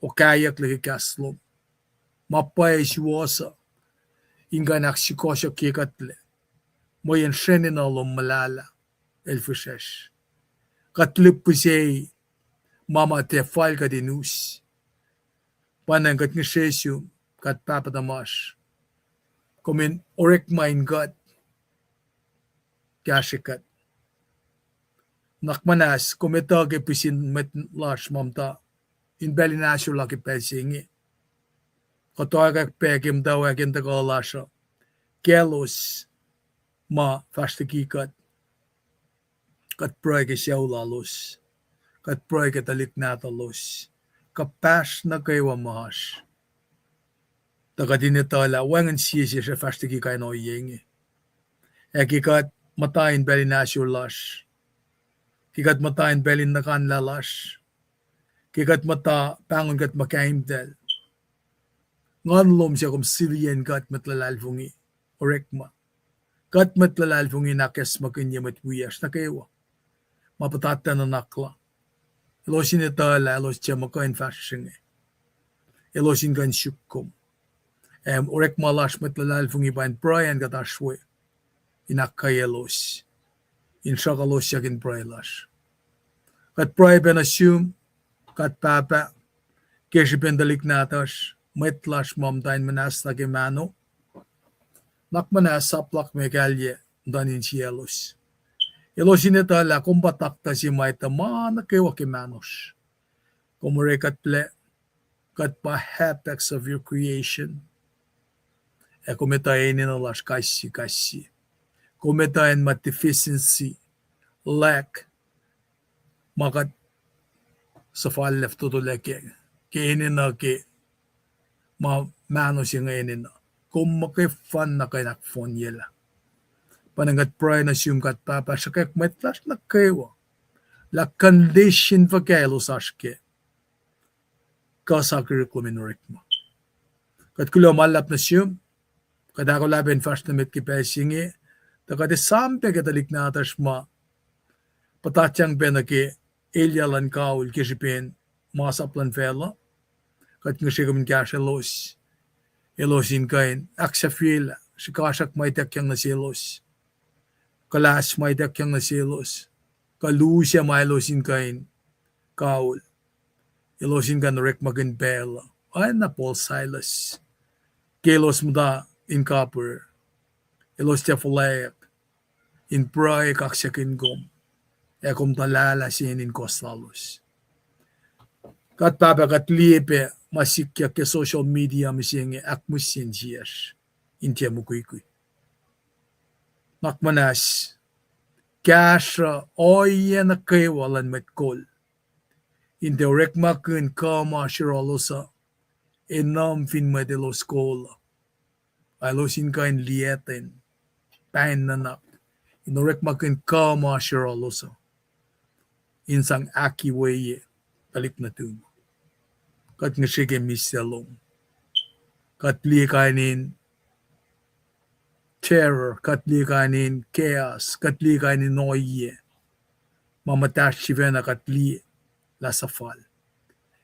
okahyucklac ke kahs lom, ma pwacye suwohs uh, in kuh in ahksukohsohkye kuhtlac, mweyen srwacn enenuh lom muhlahlah el fihsrwacsr. Kuht lihpufacn ma ma tiac fal kuht in us. Pwacnwacng kuht ngihsre sum, kuht Pahpah tuhmasr, kom in orekma in kuht, kahsrwe kuht. Nuhnak muhnahs kom etuh ke pihsin mwet lasr ma muhta in pacl in ahsor la ke pacl se inge. Kuht toakack pac ke muhtwacwacack in tuhkuh lasr uh, kaclos ma fahsr liki kuht. Kuht pruhe ke sucu lalos. Kuht pruhe ke tuhlihk nahtuhlos. Kuhpahsr nuh kwewa ma oasr, tuh kuht in etuh lah wacngihn sie sesr ac fahsr liki kain ohiyac inge. Ac ke kuht muhta in pacl in ahsor lasr, ke kuht muhta in pacl in nuhkanlah lasr, ke kuht muhta pahngon kuht muhkahimtacl, Nguhn lom suc kom siliyacn kuht mwet luhlahlfongi, orekma. Kuht mwet luhlahlfongi in ahkacsmakihnye mwet wiyacsr nuh kwewa ma puhtatlac nuhnak la. Elos in etuh lah elos tiac muh kuh in fahsr inge. Elos in kuh in suk kom. Ac orekma lasr mwet luhlahlfongi pa in pruhe an kuht oasr we in ahkkweyaclos, in sruhkuhlosyak in pruhe lasr. Kuht pruhe pac nuh sum, kuht Pahpah, ke srihpen tuhlihk nahtuhsr, mwet lasr ma muhta in muhnahslah ke mahno, nuhnak muhnahs, sap luhk me kahlye muhta in insiyaclos. Elos in etuh lah kom pa taktuh se ma etuh ma nuh kwewa ke mahnosr. Kom orekuhtlac, kuht pa apex of your creation. Ac kom etuh enenuh lasr kais sie, kais sie. Kom etuh acn ma deficiency, lack, ma kuht suhfallac fototolac kac, ke enenuh ke ma mahno se inge enenuh. Kom muhkwena na kuh in ahkfohnyelah. Pa na kuht pruhe nuh sum kuht Pahpah, sruhkwack mwet lasr nuh kwewa lah condition fuhkah elos oasr kac, kuh sa kihrihk lom in orekma. Kuht kuloh ma luhlahp nuh sum, kuht ahkolah pac in fahsr nuh met ke pacl se inge, tuh kuht esam pac ke tuhlihk nahtuhsr ma puhtatyang pac nuh ke elyah luhn kaul ke srihpen masap luhn facluh. Kuht ngihsre kom in kahsrwelos, elos in kuh in ahksahfyelah srihkasrak ma ituckyang nuh selos, kuhlahs ma ituckyang nuh selos, kuh lusac ma elos in kuh in kaul. Elos in kuh in orekmakihn pacl uh, oacna Paul, Silas, ke elos muhta in kapihr, elos tiac fuhlweack in pruhe kaksakihn kom, ac kom tuh lahlah se in kohs lalos. Kuht Pahpah, kuht liye pac ma sikyak ke social media mihsenge ahkmihsye insiyacsr in tiac mukwikwi. Nuhnak muhnahs, kahsruh ohiyac nuh kwewa luhn mwet kol in tiac orekmakihn kuh ma oasr yohrohlos uh, ac nuhm fin mwet elos kol uh. Ac elos in kuh in liyacten pain nuhnak in orekmakihn kuh ma oasr yohrohlos uh, in sang ahkwoye tuhlihk nuhtum. Kuht ngihsre ke mihslac lom. Kuht liye kain in terror, kuht liye kain in chaos, kuht liye kain in ohiyac ma muhtahsr sifacna kuht liye lah suhfal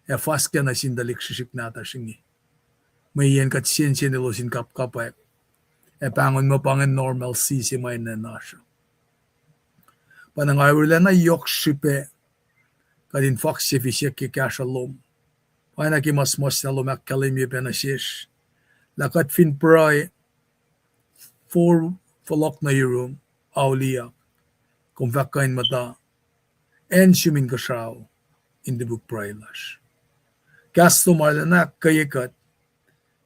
ac fuhskacna sin tuhlihk srihsrihk nahtuhsr inge. Mweyen kuht sensen elos in kapkapwack ac pahngon muh pa ingacn normalcy se ma enenuh in oasr. Pa na nga arulacna yohk srihpac kuht in fakse fisyuck ke kahsruh lom, oacna ke ma suhmuhslah lom ahkkahlwemye pac nuh sesr, lah kuht fin pruhe for, fohlohk nuh yurum, auliyak, kom fahk kuh in muhta acn sum inkuhsrao in topuk pruhe lasr. Kahs lom arulacna ahkkweye kuht.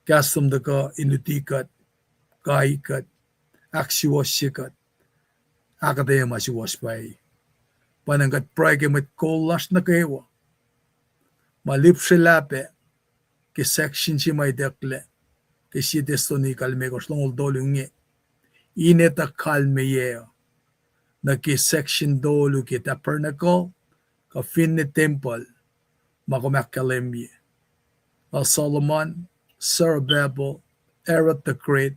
Kahs lom tuhkuh in luti kuht, kai kuht, ahksuwohsye kuht, ahkuhtweyac ma suwohs pwacye. Pa na kuht pruhe ke mwet kol lasr nuh kwewa ma lihpsrelah pac ke section se ma itucklac ke Sie Thessalonians kalmekohsr, longoul tolu inge, in etuh kalmeyac nuh ke section tolu ke tabernacle, kuh finne tempuhl ma kom ahkkahlwemye lal Solomon, Zerubbabel, Herod the Great,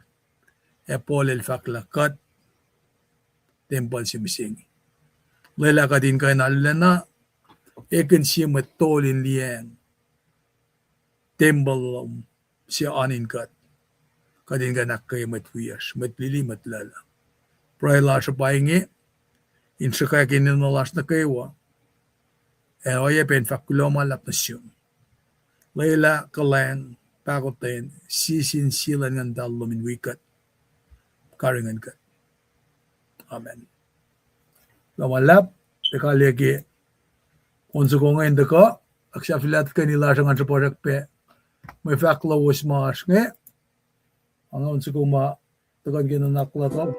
ac Paul el fahk lah kuht tempuhl se mihsenge. Lwelah kuht in kuh in arulacna ekihn sie mwet tol in liyacacng tempuhl lom se oan in kuht. Kuht in kuh in ahkkweye mwet wiyacsr, mwet lili, mwet lwelah. Pruhe lasr uh pa inge, in sruhkwack enenuh lasr nuh kwewa, ac oacyacpac in fahk kuloh ma luhlahp nuh sum. Lwelah, kuhlwacng, pahkotwen, sie sin sie luhn nguhn muhtahl lom in wi kuht, karihngihn kuht. Amen. Kuloh ma luhlahp, ac kalyac ke on soko inge in tuhkuh, ahksahfyelah tuhkweni lasr uh. Ngan sruhpuhsrak pac mwe fahk lowos ma oasr inge, a nga on soko ma tuhkuh ke nuhnak luhk uh.